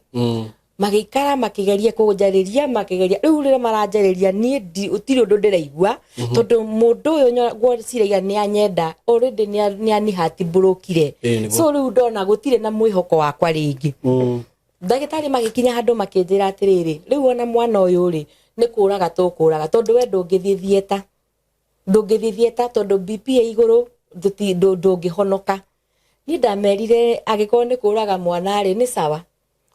Magĩikara makĩgeria kũnjarĩria, makĩgeria. Rĩu rĩrĩa maranjarĩria, niĩ gũtirĩ ũndũ ndĩraigua, tondũ mũndũ ũyũ ngwĩciragia nĩ anyenda, already nĩ anihatibũrũkire. So rĩu ndona gũtirĩ na mwĩhoko wakwa rĩngĩ. Ndagĩtarĩ magĩkinya handũ makĩnjĩra atĩrĩrĩ, rĩu ona mwana ũyũ rĩ, nĩ kũraga tũkũraga, tondũ we ndũngĩthiĩ theatre, ndũngĩthiĩ theatre tondũ BP ĩ igũrũ, ndũngĩhonoka. Niĩ ndamerire angĩkorwo nĩ kũraga mwana rĩ, nĩ sawa,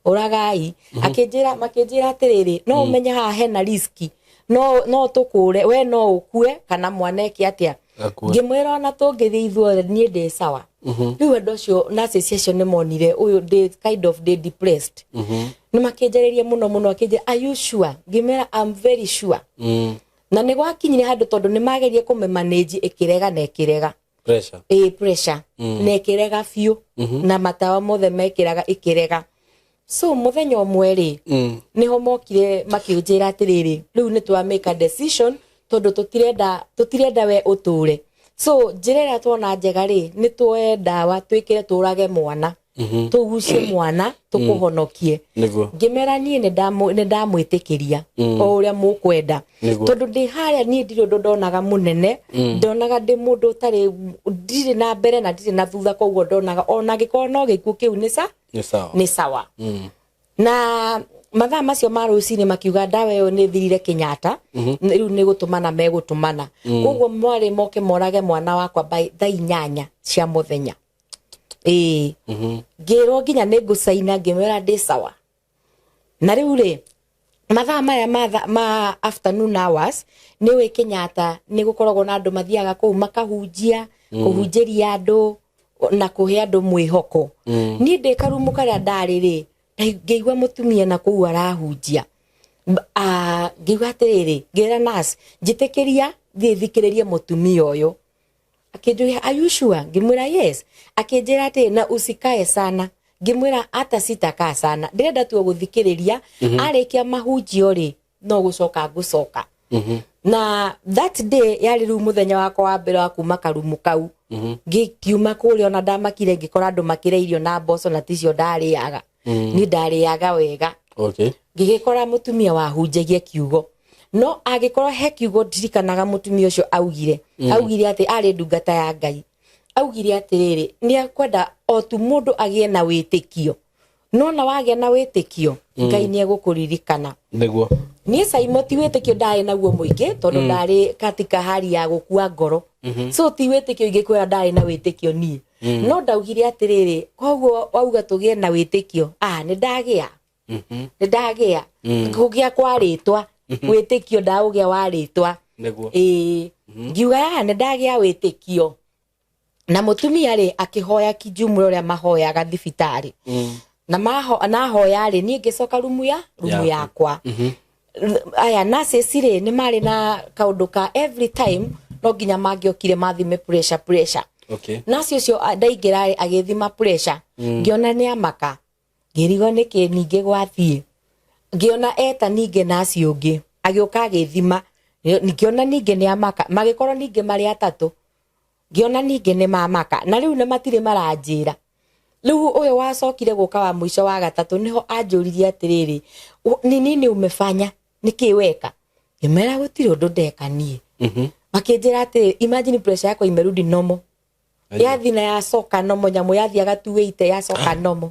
ũragai. Akĩnjĩra, makĩnjĩra atĩrĩrĩ, no ũmenye haha hena risk, no tũkũre, we no ũkue kana mwana eke atĩa. Akue. Ngĩmwĩra ona tũngĩthiĩ ithuothe, niĩ ndĩ sawa. Rĩu andũ acio, nurses acio, nĩ monire ũyũ ndĩ kind of ndĩ depressed. Nĩ makĩnjarĩria mũno mũno, akĩnjĩra, "Are you sure?" Ngĩmera, "I'm very sure." Na nĩ gwakinyire handũ, tondũ nĩ magerie kũmĩmanage, ĩkĩrega na ĩkĩrega. Pressure. Ĩ, pressure. Na ĩkĩrega biũ, na matawa mothe mekĩraga ĩkĩrega. So mũthenya ũmwe rĩ, nĩho mokire makĩnjĩra atĩrĩrĩ, rĩu nĩ twa make a decision, tondũ tũtirenda we ũtũre. So njĩra ĩrĩa tuona njega rĩ, nĩ tuoe ndawa twĩkĩre tũrage mwana, tũgucie mwana tũkũhonokie. Ngĩmera niĩ nĩ ndamwĩtĩkĩria o ũrĩa mũkwenda. Tondũ ndĩ harĩa niĩ ndirĩ ũndũ ndonaga mũnene, ndonaga ndĩ mũndũ ũtarĩ, ndirĩ na mbere na ndirĩ na thutha. Koguo ndonaga ona angĩkorwo no gĩkuũ kĩu nĩ sa Nĩ sawa. Nĩ sawa. Na mathaa macio ma rũcinĩ makiuga ndawa ĩyo nĩ thirire Kenyatta, rĩu nĩ gũtũmana megũtũmana. Koguo mwarĩ moke morage mwana wakwa by thaa 8 cia mũthenya. Ĩĩ, ngĩrwo nginya nĩ ngũcaina, ngĩmwĩra ndĩ sawa. Na rĩu rĩ, mathaa maya ma afternoon hours, nĩ ũĩ Kenyatta nĩ gũkoragwo na andũ mathiaga kũu makahunjia, kũhunjĩria andũ na kũhe andũ mwĩhoko. Niĩ ndĩ karumu karĩa ndarĩ rĩ, ngĩigua mũtumia na kũu arahunjia. Ngĩigua atĩrĩrĩ, ngĩra nurse, njĩtĩkĩria thiĩ thikĩrĩrie mũtumia ũyũ. Akĩnjũria, "Are you sure?" Ngĩmwĩra, "Yes." Akĩnjĩra atĩ, "Na usikae sana." Ngĩmwĩra, "Hata sitakaa sana, ndĩrenda tu gũthikĩrĩria. Arĩkia mahunjio rĩ, no gũcoka ngũcoka." Na that day yarĩ rĩu mũthenya wakwa wa mbere wa kuma karumu kau. Ngĩkiuma kũrĩa, ona ndamakire ngĩkora andũ makĩrĩa irio na mboco, na ticio ndarĩaga. Niĩ ndarĩaga wega. Ngĩgĩkora mũtumia wahunjagia kiugo, no angĩkorwo he kiugo ndirikanaga mũtumia ũcio augire, augire atĩ arĩ ndungata ya Ngai. Augire atĩrĩrĩ, nĩ akwenda o tu mũndũ agĩe na wĩtĩkio, no na wagĩa na wĩtĩkio, Ngai nĩ egũkũririkana. Niĩ Saimo ti wĩtĩkio ndarĩ naguo mũingĩ, tondũ ndarĩ katika hali ya gũkua ngoro, so ti wĩtĩkio ingĩkwĩra ndarĩ na wĩtĩkio niĩ. No ndaugire atĩrĩrĩ, koguo wauga tũgĩe na wĩtĩkio, ah, nĩ ndagĩa, nĩ ndagĩa kũgĩa kwa rĩtwa wĩtĩkio, ndaũgĩa wa rĩtwa. Ĩĩ, ngiuga ya nĩ ndagĩa wĩtĩkio. Na mũtumia rĩ, akĩhoya kijumla ũrĩa mahoyaga thibitarĩ. Na maho nahoya rĩ, niĩ ngĩcoka rumu Yaku. Yakwa. Aya nurses rĩ, nĩ marĩ na kaũndũ ka every time no nginya mangĩokire mathime pressure. Nurse ũcio ndaingĩra rĩ, agĩthima pressure, ngĩona nĩ amaka, ngĩrigwo nĩkĩ. Ningĩ gwathiĩ ngĩona eta ningĩ nurse ũngĩ agĩũka agĩthima, ngĩona ningĩ nĩ amaka. Magĩkorwo ningĩ marĩ atatũ, ngĩona ningĩ nĩ mamaka. Na rĩu nĩ matirĩ maranjĩra. Rĩu ũyũ wacokire gũka wa mũico wa gatatũ, nĩho anjũririe atĩrĩrĩ, "Ni nini umefanya? Nĩkĩ weka?" Ngĩmera gũtirĩ ũndũ ndeka niĩ. Makĩnjĩra atĩrĩ, "Imagine, pressure yako imerudi normal." Yathi na yacoka normal. Nyamũ yathiaga 280 yacoka normal,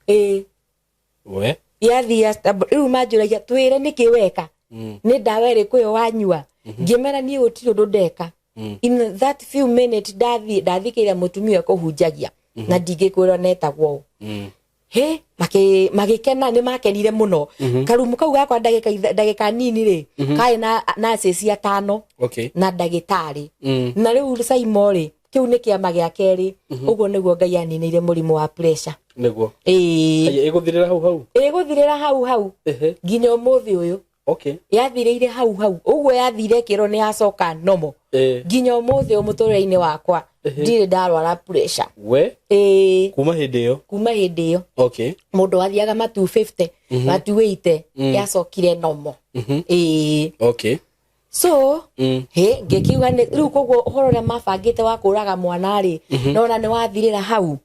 ĩĩ. We. Yathi rĩu manjũragia, "Twĩre nĩkĩ weka, nĩ ndawa ĩrĩkũ ĩyo wanyua?" Ngĩmera niĩ gũtirĩ ũndũ ndeka. In that few minutes ndathiĩ ndathikĩrĩria mũtumia ũyũ kũhunjagia, na ndingĩkwĩra netagwo ũũ. He magĩkena, nĩ makenire mũno. Karumu kau gakwa ndagĩka nini rĩ, karĩ na nurses atano na ndagĩtarĩ. Na rĩu Saimo rĩ, kĩu nĩ kĩama gĩa kerĩ. Ũguo nĩguo Ngai aninĩire mũrimũ wa pressure. Ĩĩ. Aya, ĩgũthirĩra hau hau? Ĩgũthirĩra hau hau. Nginya ũmũthĩ ũyũ. Yathirĩire hau hau ũguo, yathire ĩkĩrwo nĩ yacoka normal. Nginya ũmũthĩ ũyũ mũtũrĩre-inĩ wakwa ndirĩ ndarwara pressure. We. Ĩĩ. Kuma hĩndĩ ĩyo? Kuma hĩndĩ ĩyo. Mũndũ wathiaga ma 250, ma 280, yacokire normal, ĩĩ. So he ngĩkiuga nĩ rĩu koguo ũhoro ũrĩa mabangĩte wa kũraga mwana rĩ, nona nĩ wathirĩra hau.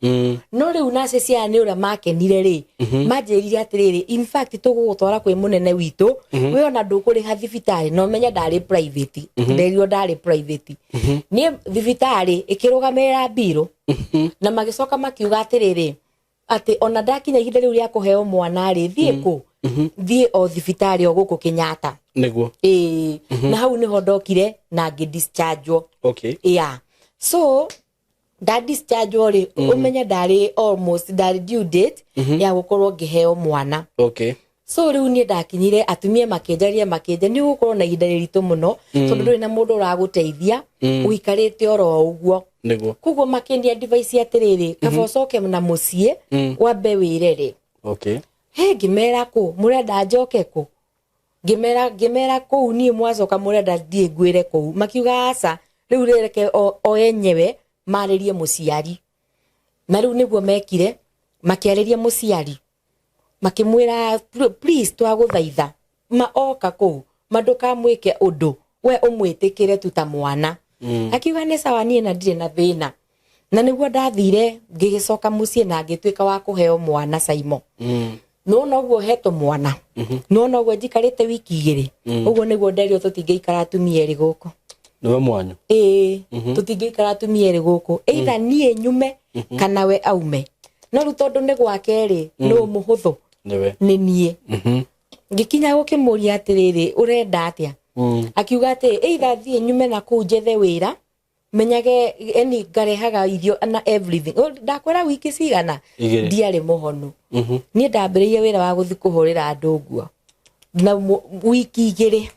No rĩu nacio cia nĩ ũrĩa makenire rĩ, manjĩrire atĩrĩrĩ, "In fact, tũgũgũtwara kwĩ mũnene witũ, we ona ndũkũrĩha thibitarĩ." Na ũmenye ndarĩ private, nderirwo ndarĩ private niĩ, thibitarĩ ĩkĩrũgamĩrĩra mbirũ. Na magĩcoka makiuga atĩrĩrĩ, atĩ ona ndakinya ihinda rĩu rĩa kũheo mwana rĩ, thiĩ kũ, thiĩ o thibitarĩ o gũkũ Kenyatta. Ĩĩ, na hau nĩho ndokire na ngĩ dischargewo. Yeah, so nda dischargewo rĩ, ũmenye ndarĩ almost ndarĩ due date ya gũkorwo ngĩheo mwana. So rĩu niĩ ndakinyire, atumia makĩnjaria, makĩnja nĩ ũgũkorwo na ihinda rĩritũ mũno, tondũ ndũrĩ na mũndũ ũragũteithia, ũikarĩte oro ũguo. Koguo makĩnia advice atĩrĩrĩ, kaba ũcoke na mũciĩ wambe wĩrere. He ngĩmera, kũ mũrenda njoke kũ? Ngĩmera kũu niĩ mwacoka mũrenda thiĩ ngwĩre kũu? Makiuga aca, rĩu rĩreke o enyewe marĩrie mũciari. Na rĩu nĩguo mekire, makĩarĩria mũciari, makĩmwĩra, "Please, twagũthaitha ma oka kũu ma ndũkamwĩke ũndũ, we ũmwĩtĩkĩre tu ta mwana." Akiuga nĩ sawa, niĩ na ndirĩ na thĩna. Na nĩguo ndathire ngĩgĩcoka mũciĩ na ngĩtuĩka wa kũheo mwana Saimo. Nona ũguo hetwo mwana, nona ũguo njikarĩte wiki 2, ũguo nĩguo nderirwo tũtingĩikara atumia erĩ gũkũ. Nĩwe mwanyu? Ĩĩ, tũtingĩikara atumia erĩ gũkũ, either niĩ nyume kana we aume. No rĩu tondũ nĩ gwake rĩ, nũ mũhũthũ? Nĩwe. Nĩ niĩ. Ngĩkinya gũkĩmũria atĩrĩrĩ, "Ũrenda atĩa?" Akiuga atĩ either thiĩ nyume na kũu njethe wĩra. Menyage yani ngarehaga irio na everything. Oh, ndakwĩra wiki cigana. Igĩrĩ. Ndiarĩ mũhonu. Niĩ ndambĩrĩirie wĩra wa gũthiĩ kũhũrĩra andũ nguo na wiki 2.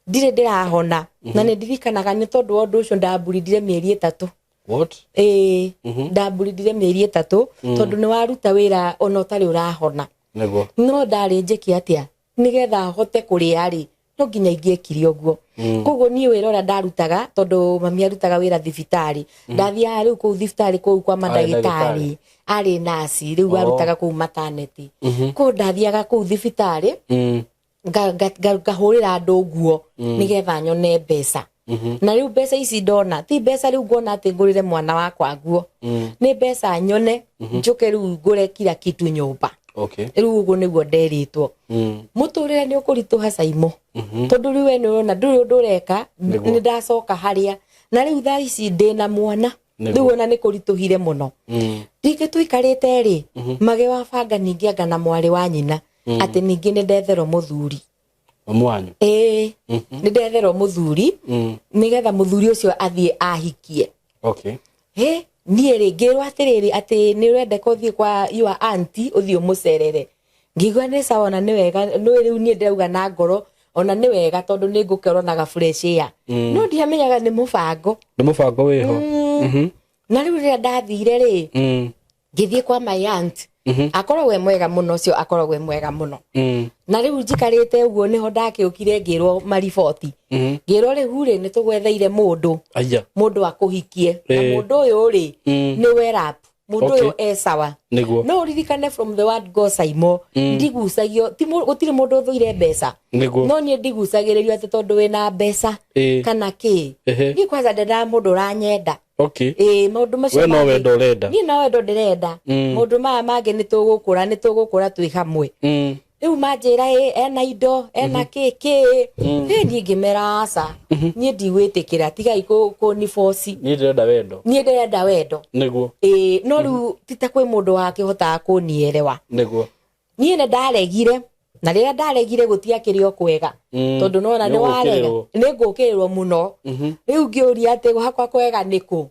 Ndirĩ ndĩrahona na nĩ ndirikanaga nĩ tondũ wa ũndũ ũcio ndamburindire mĩeri 3. What? Ĩĩ, ndamburindire mĩeri 3 tondũ nĩ waruta wĩra ona ũtarĩ ũrahona. Nĩguo. No ndarĩ njĩke atĩa nĩgetha hote kũrĩa rĩ, no nginya ingĩekire ũguo. Koguo niĩ wĩra ũrĩa ndarutaga, tondũ mami arutaga wĩra thibitarĩ, ndathiaga rĩu kũu thibitarĩ kũu kwa mandagĩtarĩ, arĩ nasi rĩu arutaga kũu maternity. Koguo ndathiaga kũu thibitarĩ, ngahũrĩra andũ nguo nĩgetha nyone mbeca. Na rĩu mbeca ici ndona ti mbeca rĩu nguona atĩ ngũrĩre mwana wakwa nguo, nĩ mbeca nyone njũke rĩu ngũre kila kitu nyũmba. Rĩu ũguo nĩguo nderĩtwo. Mũtũrĩre nĩ ũkũritũha Saimo, tondũ rĩu we nĩ ũrona ndũrĩ ũndũ ũreka. Nĩ ndacoka harĩa na rĩu thaa ici ndĩna mwana. Rĩu ona nĩ kũritũhire mũno. Rĩngĩ tũikarĩte rĩ, mage wa banga ningĩ anga na mwarĩ wa nyina atĩ ningĩ nĩ ndetherwo mũthuri. Mamu wanyu? Ĩĩ, nĩ ndetherwo mũthuri nĩgetha mũthuri ũcio athiĩ ahikie. Hĩ, niĩ rĩ ngĩrwo atĩrĩrĩ atĩ nĩ ũrendeka ũthiĩ kwa your auntie ũthiĩ ũmũcerere. Ngĩigua nĩ sawa, ona nĩ wega, nĩ rĩu niĩ ndĩrauga na ngoro ona nĩ wega tondũ nĩ ngũkorwo na ga fresh air. No ndiamenyaga nĩ mũbango. Nĩ mũbango wĩho. Na rĩu rĩrĩa ndathire rĩ, ngĩthiĩ kwa my aunt. Akoragwo e mwega mũno ũcio, akoragwo e mwega mũno. Na rĩu njikarĩte ũguo nĩho ndakĩũkire ngĩrwo mariboti. Ngĩrwo rĩu rĩ nĩ tũgwetheire mũndũ. Aya. Mũndũ akũhikie. Na mũndũ ũyũ rĩ, nĩ werap. Mũndũ ũyũ e sawa. Nĩguo. No ũririkane from the word go Saimo, ndigucagio, ti gũtirĩ mũndũ ũthũire mbeca. Nĩguo. No niĩ ndigucagĩrĩrio atĩ tondũ wĩna mbeca kana kĩ. Niĩ kwanza ndendaga mũndũ ũranyenda. Ĩĩ, maũndũ macio We no mangĩ. wendo ũrenda. Niĩ no wendo ndĩrenda. Maũndũ maya mangĩ nĩ tũgũkũra, nĩ tũgũkũra twĩ hamwe. Rĩu manjĩra ĩ, ena indo, ena kĩ, kĩ. Ĩ, niĩ ngĩmera aca. Niĩ ndigwĩtĩkĩra, tigai kũniboci. Niĩ ndĩrenda wendo. Niĩ ndĩrenda wendo. Nĩguo. Ĩĩ, no rĩu ti ta kwĩ mũndũ wakĩhotaga kũnierewa. Nĩguo. Niĩ nĩ ndaregire, na rĩrĩa ndaregire gũtiakĩrĩ o kwega. Tondũ nona nĩ warega. Nĩ ũgũkĩrĩrwo. Nĩ ngũkĩrĩrwo mũno. Rĩu ngĩũria atĩ hakwa kwega nĩ kũ?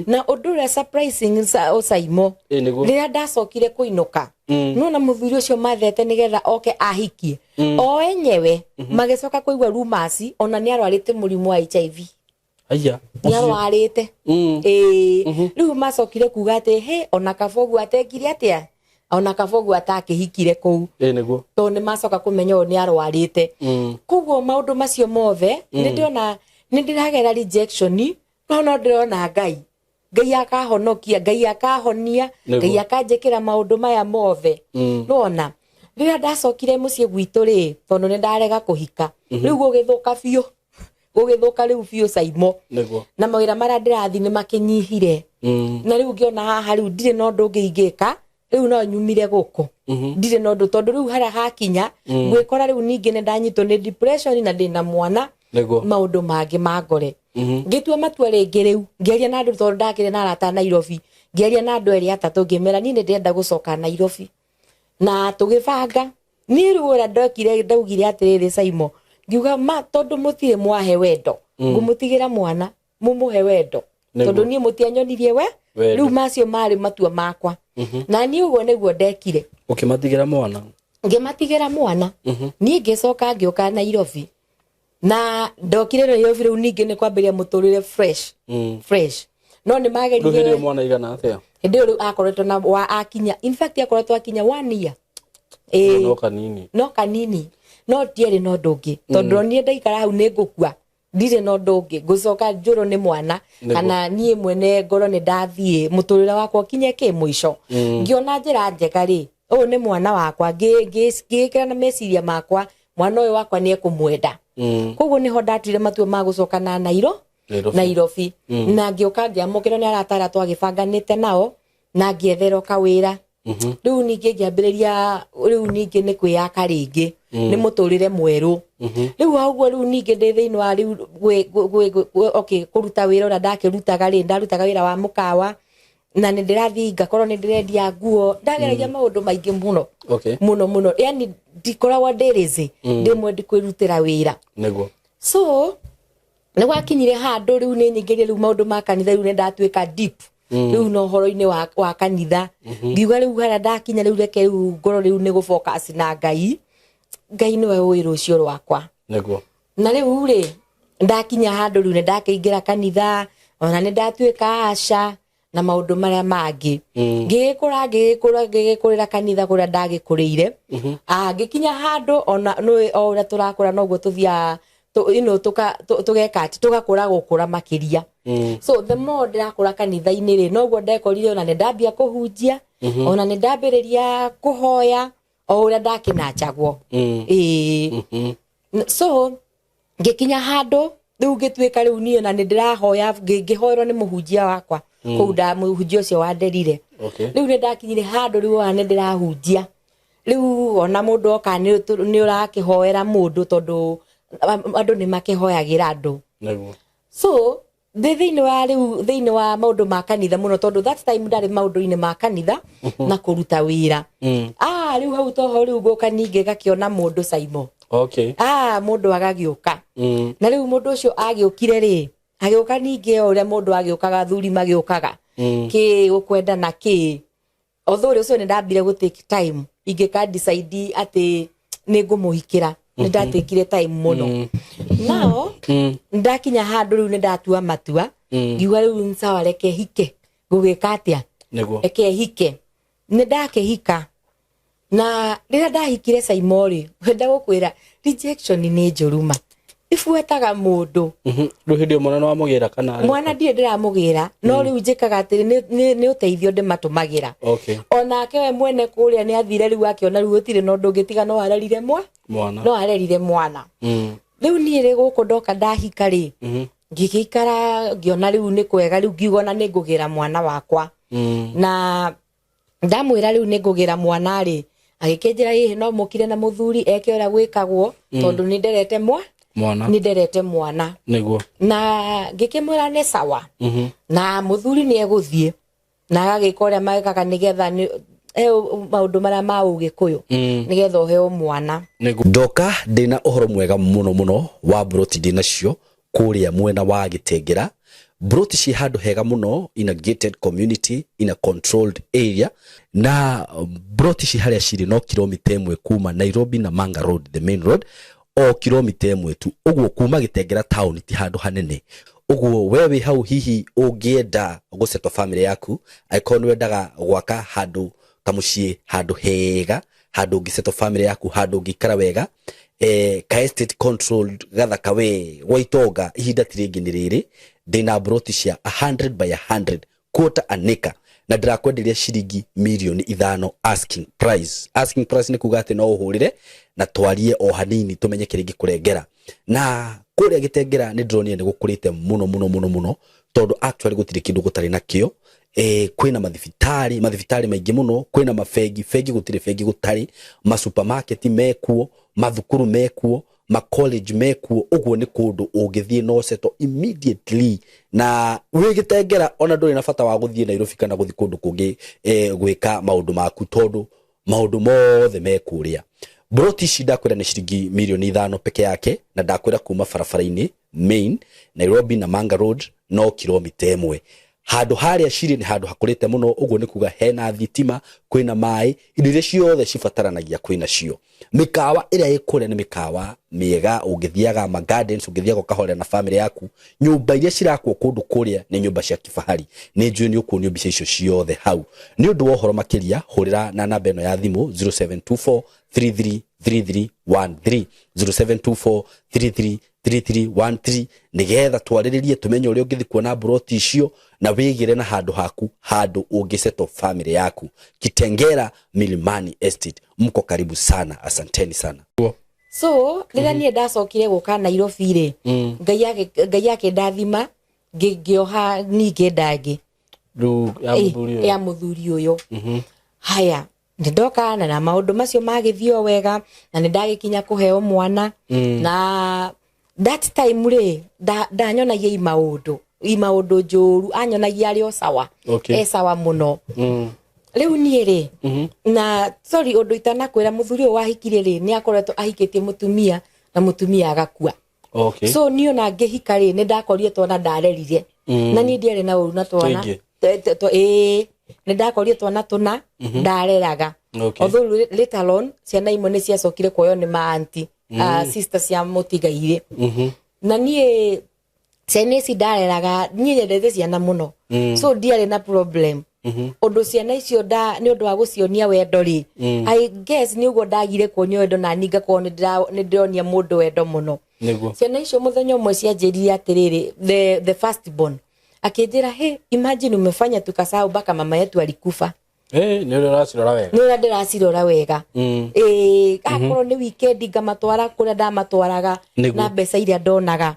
Na ũndũ ũrĩa surprising o Saimo, Ĩĩ, nĩguo. rĩrĩa ndacokire kũinũka, nona mũthuri ũcio mathete nĩgetha oke ahikie. O enyewe, magĩcoka kũigua rumors, ona nĩ arwarĩte mũrimũ wa HIV. Aya. Nĩ arwarĩte. Ĩĩ. Rĩu macokire kuga atĩ, hĩ, ona kaba ũguo atekire atĩa? Ona kaba ũguo atakĩhikire kũu. Ĩĩ, nĩguo. Tondũ nĩ macoka kũmenya ũyũ nĩ arwarĩte. Koguo maũndũ macio mothe, nĩ ndĩrona, nĩ ndĩragera rejection, no no ndĩrona Ngai. Ngai akahonokia, Ngai akahonia, Ngai akanjĩkĩra maũndũ maya mothe. Nĩwona, rĩrĩa ndacokire mũciĩ gwitũ rĩ, tondũ nĩ ndarega kũhika, rĩu gũgĩthũka biũ. Gũgĩthũka rĩu biũ Saimo. Nĩguo. Na mawĩra marĩa ndĩrathiĩ nĩ makĩnyihire. Na rĩu ngĩona haha rĩu ndirĩ na ũndũ ũngĩ ingĩka, rĩu no nyumire gũkũ. Ndirĩ na ũndũ tondũ rĩu harĩa hakinya, ngwĩkora rĩu ningĩ nĩ ndanyitwo nĩ depression na ndĩna mwana. Nĩguo. Maũndũ mangĩ ma ngore. Ngĩtua matua rĩngĩ rĩu, ngĩaria na andũ tondũ ndakĩrĩ na arata Nairobi. Ngĩaria na andũ erĩ atatũ ngĩmera niĩ nĩ ndĩrenda gũcoka Nairobi. Na tũgĩbanga. Niĩ rĩu ũrĩa ndokire ndaugire atĩrĩrĩ Saimo, ngiuga ma tondũ mũtirĩ mwahe wendo, ngũmũtigĩra mwana, mũmũhe wendo. Tondũ niĩ mũtianyonirie we, Wendo. rĩu macio marĩ matua makwa. Na niĩ ũguo nĩguo ndekire. Ũkĩmatigĩra mwana? Ngĩmatigĩra mwana. Niĩ ngĩcoka ngĩũka Nairobi. Na ndokire Nairobi rĩu ningĩ nĩ kwambĩrĩria mũtũrĩre fresh. Fresh. No nĩ mageririe Rĩu hĩndĩ ĩyo mwana aigana atĩa? Hĩndĩ ĩyo rĩu akoretwo na wa akinya. In fact akoretwo akinya 1 year. Ĩĩ. No kanini. No kanini. No ndiarĩ na ũndũ ũngĩ. Tondũ niĩ ndaikara hau nĩ ngũkua. Ndirĩ na ũndũ ũngĩ. Ngũcoka njũrwo nĩ mwana. Kana niĩ mwene ngoro nĩ ndathiĩ. Mũtũrĩre wakwa ũkinye kĩ mũico. Ngĩona njĩra njega rĩ, ũyũ nĩ mwana wakwa. Ngĩĩkĩra na meciria makwa, mwana ũyũ wakwa nĩ ekũmwenda. Koguo nĩho ndatuire matua ma gũcoka na Nairobi. Nairobi. Na ngĩũka ngĩamũkĩrwo nĩ arata arĩa twagĩbanganĩte nao, na ngĩetherwo kawĩra. Rĩu ningĩ ngĩambĩrĩria, rĩu ningĩ nĩ kwĩyaka rĩngĩ. Nĩ mũtũrĩre mwerũ. Rĩu o ũguo rĩu ningĩ ndĩ thĩinĩ wa rĩu okay, kũruta wĩra ũrĩa ndakĩrutaga rĩ, ndarutaga wĩra wa mũkawa, na nĩ ndĩrathiĩ ngakorwo nĩ ndĩrendia nguo, ndageragia maũndũ maingĩ mũno. Mũno, mũno. Yaani ndikoragwo ndĩ lazy, ndĩ mwendi kwĩrutĩra wĩra. Nĩguo. So, Nĩ gwakinyire handũ rĩu nĩ nyingĩrie rĩu maũndũ ma kanitha, rĩu nĩ ndatuĩka deep rĩu na ũhoro-inĩ wa kanitha. Ngiuga rĩu harĩa ndakinya rĩu, reke rĩu ngorwo rĩu nĩ gũ-focus na Ngai. Ngai nĩwe ũĩ rũciũ rwakwa. Na rĩu rĩ, ndakinya handũ rĩu nĩ ndakĩingĩra kanitha, ona nĩ ndatuĩka aca na maũndũ marĩa mangĩ. Ngĩgĩkũra, ngĩgĩkũra, ngĩgĩkũrĩra kanitha kũrĩa ndagĩkũrĩire. Ngĩkinya handũ ona nĩ o ũrĩa tũrakũra noguo tũthiaga tũgeka atĩ tũgakũra gũkũra makĩria. So the more ndĩrakũra kanitha-inĩ rĩ, noguo ndekorire ona nĩ ndambia kũhunjia, ona nĩ ndambĩrĩria kũhoya o ũrĩa ndakĩnanjagwo. Ĩĩ. So ngĩkinya handũ rĩu ngĩtuĩka rĩu niĩ na nĩ ndĩrahoya, ngĩhoerwo nĩ mũhunjia wakwa kũu nda mũhunjia ũcio wanderire. Rĩu nĩ ndakinyire handũ rĩu ona nĩ ndĩrahunjia, rĩu ona mũndũ oka nĩ ũrakĩhoera mũndũ, tondũ andũ nĩ makĩhoyagĩra andũ. So ndĩ thĩinĩ wa rĩu thĩinĩ wa maũndũ ma kanitha mũno, tondũ that time ndarĩ maũndũ-inĩ ma kanitha na kũruta wĩra. Rĩu hau toho rĩu ngũka ningĩ ngakĩona mũndũ Saimo. Mũndũ agagĩũka. Na rĩu mũndũ ũcio agĩũkire rĩ, agĩũka ningĩ o ũrĩa mũndũ agĩũkaga, athuri magĩũkaga, kĩ gũkwenda na kĩ. Although ũrĩa ũcio nĩ ndambire gũ take time ingĩka decide atĩ nĩ ngũmũhikĩra, nĩ ndatekire time mũno. Nao ndakinya handũ rĩu nĩ ndatua matua, ngiuga rĩu nĩ sawa, reke hike. Ngũgĩka atĩa? Reke hike. Nĩ ndakĩhika, na rĩrĩa ndahikire Saimo rĩ, wenda gũkwĩra rejection nĩ njũru ma, ibuataga mũndũ. Rĩu hĩndĩ ĩyo mwana nĩwamũgĩra kana? Mwana ndirĩ ndĩramũgĩra, no rĩu njĩkaga atĩrĩ, nĩ ũteithio ndĩmatũmagĩra. Onake we mwene kũrĩa nĩ athire rĩu akĩona rĩu gũtirĩ na ũndũ ũngĩ tiga no arerire mwa mwana. No arerire mwana. Rĩu niĩ rĩ, gũkũ ndoka ndahika rĩ, ngĩgĩikara ngĩona rĩu nĩ kwega, rĩu ngiuga ona nĩ ngũgĩra mwana wakwa. Na ndamwĩra rĩu nĩ ngũgĩra mwana rĩ, agĩkĩnjĩra ĩhĩ no mũkire na mũthuri eke ũrĩa gwĩkagwo, tondũ nĩ nderete mwa mwana. Nĩ nderete mwana. Na ngĩkĩmwĩra nĩ sawa, na mũthuri nĩ egũthiĩ na agagĩka ũrĩa magĩkaga nĩgetha he maũndũ marĩa ma ũgĩkũyũ, nĩgetha ũheo mwana. Ndoka ndĩna ũhoro mwega mũno mũno wa mburoti ndĩnacio kũrĩa mwena wa Gĩtengera. Mburoti ciĩ handũ hega mũno, in a gated community, in a controlled area, na mburoti ci harĩa cirĩ no kilomita 1 kuma Nairobi na Manga Road, the main road, o kilomita 1 tu. Ũguo kuma Gĩtengera town ti handũ hanene. Ũguo we wĩ hau, hihi ũngĩenda gũsettle family yaku, angĩkorwo nĩ wendaga gwaka handũ kamũciĩ, handũ hega, handũ ũngĩsettle family yaku, handũ ũngĩikara wega, ka estate controlled gathaka we gwa itonga, ihinda ti rĩngĩ nĩ rĩrĩ. Ndĩna mburoti cia 100 by 100, quarter an acre, na ndĩrakwenderia ciringi mirioni 5 asking price. Asking price nĩ kuga atĩ no ũhũrĩre na twarie o hanini tũmenye kĩrĩa ingĩkũrengera. Na kũrĩa Gĩtengera nĩ ndĩronire nĩ gũkũrĩte mũno mũno mũno mũno, tondũ actually gũtirĩ kĩndũ gũtarĩ nakĩo. Kwĩna mathibitarĩ, mathibitarĩ maingĩ mũno, kwĩna mabengi, bengi gũtirĩ bengi gũtarĩ, masupermarket mekuo, mathukuru mekuo, ma college mekuo. Ũguo nĩ kũndũ ũngĩthiĩ no settle immediately na wĩ Gĩtengera, ona ndũrĩ na bata wa gũthiĩ Nairobi kana gũthiĩ kũndũ kũngĩ gwĩka maũndũ maku, tondũ maũndũ mothe me kũrĩa. Mburoti ici ndakwĩra nĩ ciringi mirioni 5 peke yake, na ndakwĩra kuma barabara-inĩ main Nairobi na Manga Road no kilomita 1. Handũ harĩa cirĩ nĩ handũ hakũrĩte mũno, ũguo nĩ kuga hena thitima, kwĩna maĩ, indo iria ciothe cibataranagia kwĩna cio. Mĩkawa ĩrĩa ĩ kũrĩa nĩ mĩkawa mĩega, ũngĩthiaga ma gardens, ũngĩthiaga ũkahorera na family yaku. Nyũmba iria cirakwo kũndũ kũrĩa nĩ nyũmba cia kifahari. Nĩ njũĩ nĩ ũkuonio mbica icio ciothe hau. Nĩ ũndũ wa ũhoro makĩria, hũrĩra na namba ĩno ya thimũ 0724 333313, 0724 333313, nĩgetha twarĩrĩrie tũmenye ũrĩa ũngĩthiĩ kuona mburoti icio na wĩgĩre na handũ haku, handũ ũngĩsettle family yaku. Kitengera Milimani Estate, mko karibu sana, asanteni sana. So rĩrĩa niĩ ndacokire gũka Nairobi rĩ, Ngai akĩndathima, ngĩoha ningĩ ndangĩ Rĩu ya mũthuri ũyũ. Ya mũthuri ũyũ. Haya, nĩ ndoka na maũndũ macio magĩthiĩ o wega, na nĩ ndagĩkinya kũheo mwana. Na that time rĩ, ndanyonagia i maũndũ njũru, anyonagia arĩ o sawa. E sawa mũno. Rĩu niĩ rĩ, na sorry, ũndũ itanakwĩra, mũthuri ũyũ wahikirie rĩ, nĩ akoretwo ahikĩtie mũtumia na mũtumia agakua. Okay. So niĩ ona ngĩhika rĩ, nĩ ndakorire twana ndarerire. Na niĩ ndiarĩ na ũru na twana. Tũingĩ. Ĩĩ, nĩ ndakorire twana tũna ndareraga. Although later on ciana imwe nĩ ciacokire kuoywo nĩ ma auntie, sister cia mũtigairĩ. Na niĩ ciana ici ndareraga, niĩ nyendete ciana mũno, so ndiarĩ na problem ũndũ ciana icio nda nĩ ũndũ wa gũcionia wendo rĩ. I guess nĩ ũguo ndagire kuonio wendo na niĩ ngakorwo nĩ ndĩronia mũndũ wendo mũno. Ciana icio mũthenya ũmwe cianjĩrire atĩrĩrĩ, the first born akĩnjĩra, "Hey, imagine umefanya tukasahau mpaka mama yetu alikufa." Eh, nĩ ũrĩa ũracirora wega. Nĩ ũrĩa ndĩracirora wega. Ĩĩ, akorwo nĩ weekend ngamatwara kũrĩa ndamatwaraga na mbeca iria ndonaga.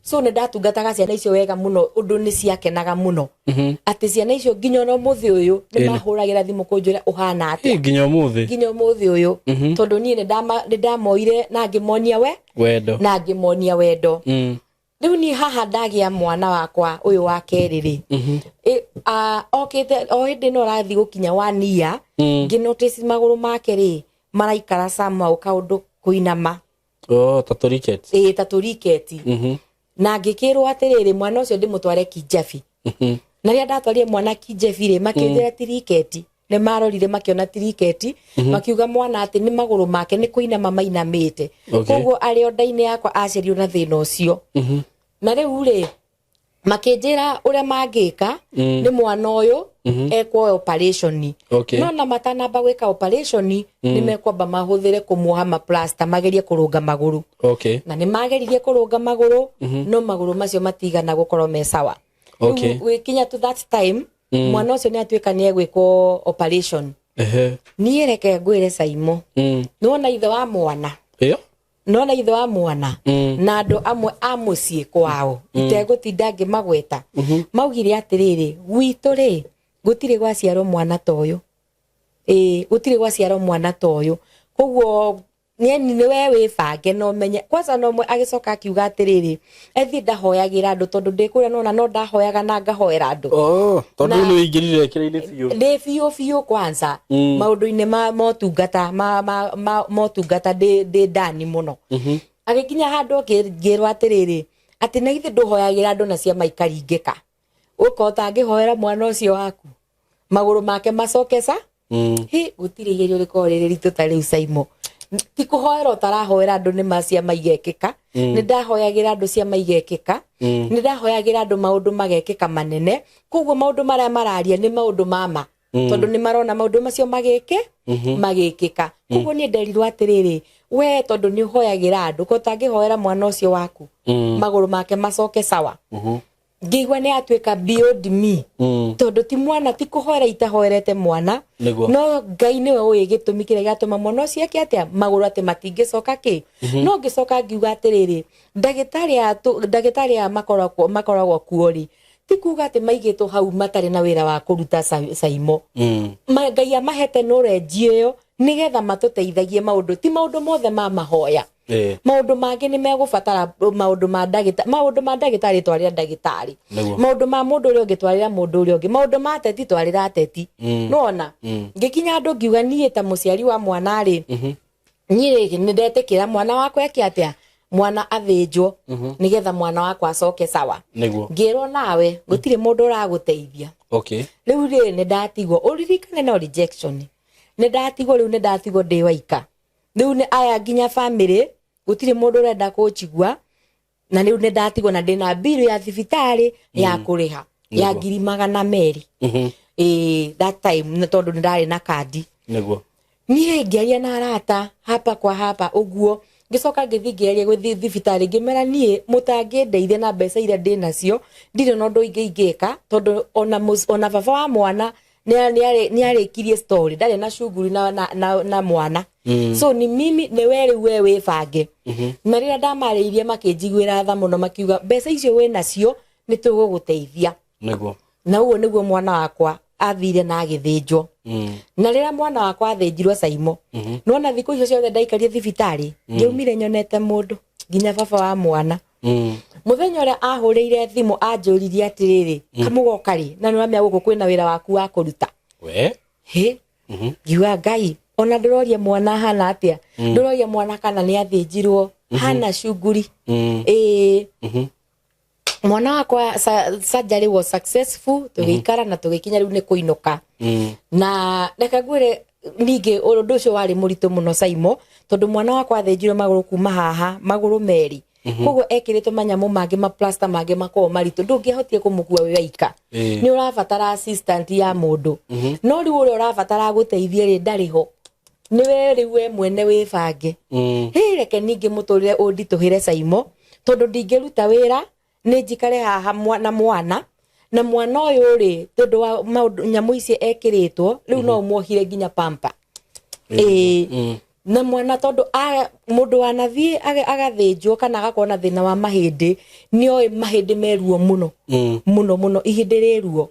So nĩ ndatungataga ciana icio wega mũno, ũndũ nĩ ciakenaga mũno atĩ ciana icio nginya ona ũmũthĩ ũyũ nĩ mahũragĩra thimũ kũnjũra ũhana atĩa. Eh, nginya ũmũthĩ. Nginya ũmũthĩ ũyũ, tondũ niĩ nĩ ndamoire na ngĩmonia we wendo. Na ngĩmonia wendo. Rĩu niĩ haha ndagĩa mwana wakwa ũyũ wa kerĩ rĩ, okĩte o hĩndĩ no ũrathiĩ gũkinya one year, ngĩ notice magũrũ make rĩ maraikara somehow kaũndũ kũinama. Oh, ta tũriket. Ĩĩ, ta tũriketi. Na ngĩkĩrwo atĩrĩrĩ, mwana ũcio ndĩmũtware Kijabi. Na rĩrĩa ndatwarire mwana Kijabi rĩ, makĩnjĩra tiriketi. Nĩ marorire makĩona tiriketi, makiuga mwana atĩ nĩ magũrũ make nĩ kũinama mainamĩte. Koguo arĩ o nda-inĩ yakwa aciarirwo na thĩna ũcio. Na rĩu rĩ, makĩnjĩra ũrĩa mangĩka nĩ mwana ũyũ ekwo operation. No na matanamba gwĩka operation, nĩ mekwamba mahũthĩre kũmuoha maplasta, magerie kũrũnga magũrũ. Na nĩ mageririe kũrũnga magũrũ, no magũrũ macio matigana gũkorwo me sawa. Rĩu gwĩkinya to that time, mwana ũcio nĩ atuĩka nĩ egwĩkwo operation. Niĩ reke ngwĩre, Saimo, nĩwona ithe wa mwana, Ĩyo. Nona ithe wa mwana na andũ amwe a mũciĩ kwao, itegũtinda ngĩmagweta, maugire atĩrĩrĩ, gwitũ rĩ gũtirĩ gwaciarwo mwana ta ũyũ. Ĩĩ, gũtirĩ gwaciarwo mwana ta ũyũ, koguo nyeni nĩ we wĩbange na ũmenye kwanza. No ũmwe agĩcoka akiuga atĩrĩrĩ, ethiĩ ndahoyagĩra andũ, tondũ ndĩ kũrĩa nona no ndahoyaga na ngahoera andũ. Oh, tondũ Na- nĩ ũingĩrire kĩra-inĩ biũ. Ndĩ biũ biũ kwanza maũndũ-inĩ ma motungata ma motungata, ndĩ ndani mũno. Agĩkinya handũ ngĩrwo atĩrĩrĩ, atĩ na githĩ ndũhoyagĩra andũ na ciama ikaringĩka, ũka ũtangĩhoera mwana ũcio waku magũrũ make macoke ca. Hi, gũtirĩ igerio rĩkoragwo rĩrĩ ritũ ta rĩu, Saimo. Ti kũhoera ũtarahoera andũ nĩ ma ciama igekĩka. Nĩ ndahoyagĩra andũ ciama igekĩka, nĩ ndahoyagĩra andũ maũndũ magekĩka manene. Koguo maũndũ marĩa mararia nĩ maũndũ mama, tondũ nĩ marona maũndũ macio magĩke magĩkĩka. Koguo niĩ nderirwo atĩrĩrĩ, we tondũ nĩ ũhoyagĩra andũ, ko ũtangĩhoera mwana ũcio waku magũrũ make macoke sawa. Ngĩigua nĩ atuĩka beyond me, tondũ ti mwana, ti kũhoera itahoerete mwana. No Ngai nĩwe ũĩ gĩtũmi kĩrĩa gĩatũma mwana ũcio eke atĩa, magũrũ atĩ matingĩcoka kĩ. No ngĩcoka ngiuga atĩrĩrĩ, ndagĩtarĩ aya makoragwo kuo rĩ, ti kuga atĩ maigĩtwo hau matarĩ na wĩra wa kũruta, Saimo. Ngai amahete knowledge ĩyo nĩgetha matũteithagie maũndũ, ti maũndũ mothe ma mahoya. Maũndũ mangĩ nĩ megũbatara maũndũ ma ndagĩtarĩ. Maũndũ ma ndagĩtarĩ twarĩra ndagĩtarĩ. Maũndũ ma mũndũ ũrĩa ũngĩ twarĩra mũndũ ũrĩa ũngĩ. Maũndũ ma ateti twarĩra ateti. Nona ngĩkinya andũ ngiuga niĩ ta mũciari wa mwana rĩ, niĩ rĩ nĩ ndetĩkĩra mwana wakwa eke atĩa, mwana athĩnjwo nĩgetha mwana wakwa acoke sawa. Ngĩrwo nawe gũtirĩ mũndũ ũragũteithia. Rĩu rĩ nĩ ndatigwo, ũririkane no rejection, nĩ ndatigwo. Rĩu nĩ ndatigwo ndĩ waika. Rĩu nĩ aya nginya family gũtirĩ mũndũ ũrenda kũnjigua, na rĩu nĩ ndatigwo na ndĩna bill ya thibitarĩ ya kũrĩha ya 200,000. Ĩĩ, that time nĩ tondũ nĩ ndarĩ na kandi. Niĩ ngĩaria na arata hapa kwa hapa ũguo, ngĩcoka ngĩthiĩ ngĩaria gũthiĩ thibitarĩ, ngĩmera niĩ mũtangĩndeithia na mbeca iria ndĩ nacio, ndirĩ na ũndũ ingĩ ingĩka, tondũ ona baba wa mwana nĩ arĩkirie story, ndarĩ na shughuli na mwana. So ni mimi nĩ we rĩu we wĩbange. Na rĩrĩa ndamarĩirie makĩnjiguĩra tha mũno, makiuga mbeca icio wĩ nacio nĩ tũgũgũteithia. Na ũguo nĩguo mwana wakwa athire na agĩthĩnjwo. Na rĩrĩa mwana wakwa athĩnjirwo, Saimo, nona thikũ icio ciothe ndaikarire thibitarĩ, ngĩumire nyonete mũndũ nginya baba wa mwana. Mũthenya ũrĩa ahũrĩire thimũ anjũririe atĩrĩrĩ, kamũgoka rĩ na nĩwamenya gũkũ kwĩna wĩra waku wa kũruta. We. Hĩ, ngiuga Ngai, ona ndũroria mwana ahana atĩa, ndũroria mwana kana nĩ athĩnjirwo. Hana shughuli. Ĩĩ, mwana wakwa surgery was successful, tũgĩikara na tũgĩkinya rĩu nĩ kũinũka. Na reke ngwĩre ningĩ ũndũ ũcio warĩ mũritũ mũno, Saimo, tondũ mwana wakwa athĩnjirwo magũrũ kuma haha, magũrũ merĩ. Koguo ekĩrĩtwo manyamũ mangĩ, maplasta mangĩ makoragwo maritũ, ndũngĩahotire kũmũkua wĩ waika. Nĩ ũrabatara assistant ya mũndũ, no rĩu ũrĩa ũrabatara gũteithie rĩ, ndarĩ ho. Nĩwe rĩu we mwene wĩbange. Hĩ, reke ningĩ mũtũrĩre ũnditũhĩre, Saimo, tondũ ndingĩruta wĩra nĩ njikare haha na mwana ũyũ rĩ, tondũ wa maũndũ nyamũ ici ekĩrĩtwo rĩu, no ũmuohire nginya pamper. Ĩĩ, na mwana tondũ mũndũ wanathiĩ agathĩnjwo kana agakorwo na thĩna wa mahĩndĩ nĩ oĩ mahĩndĩ me ruo mũno mũno mũno, ihĩndĩ rĩ ruo.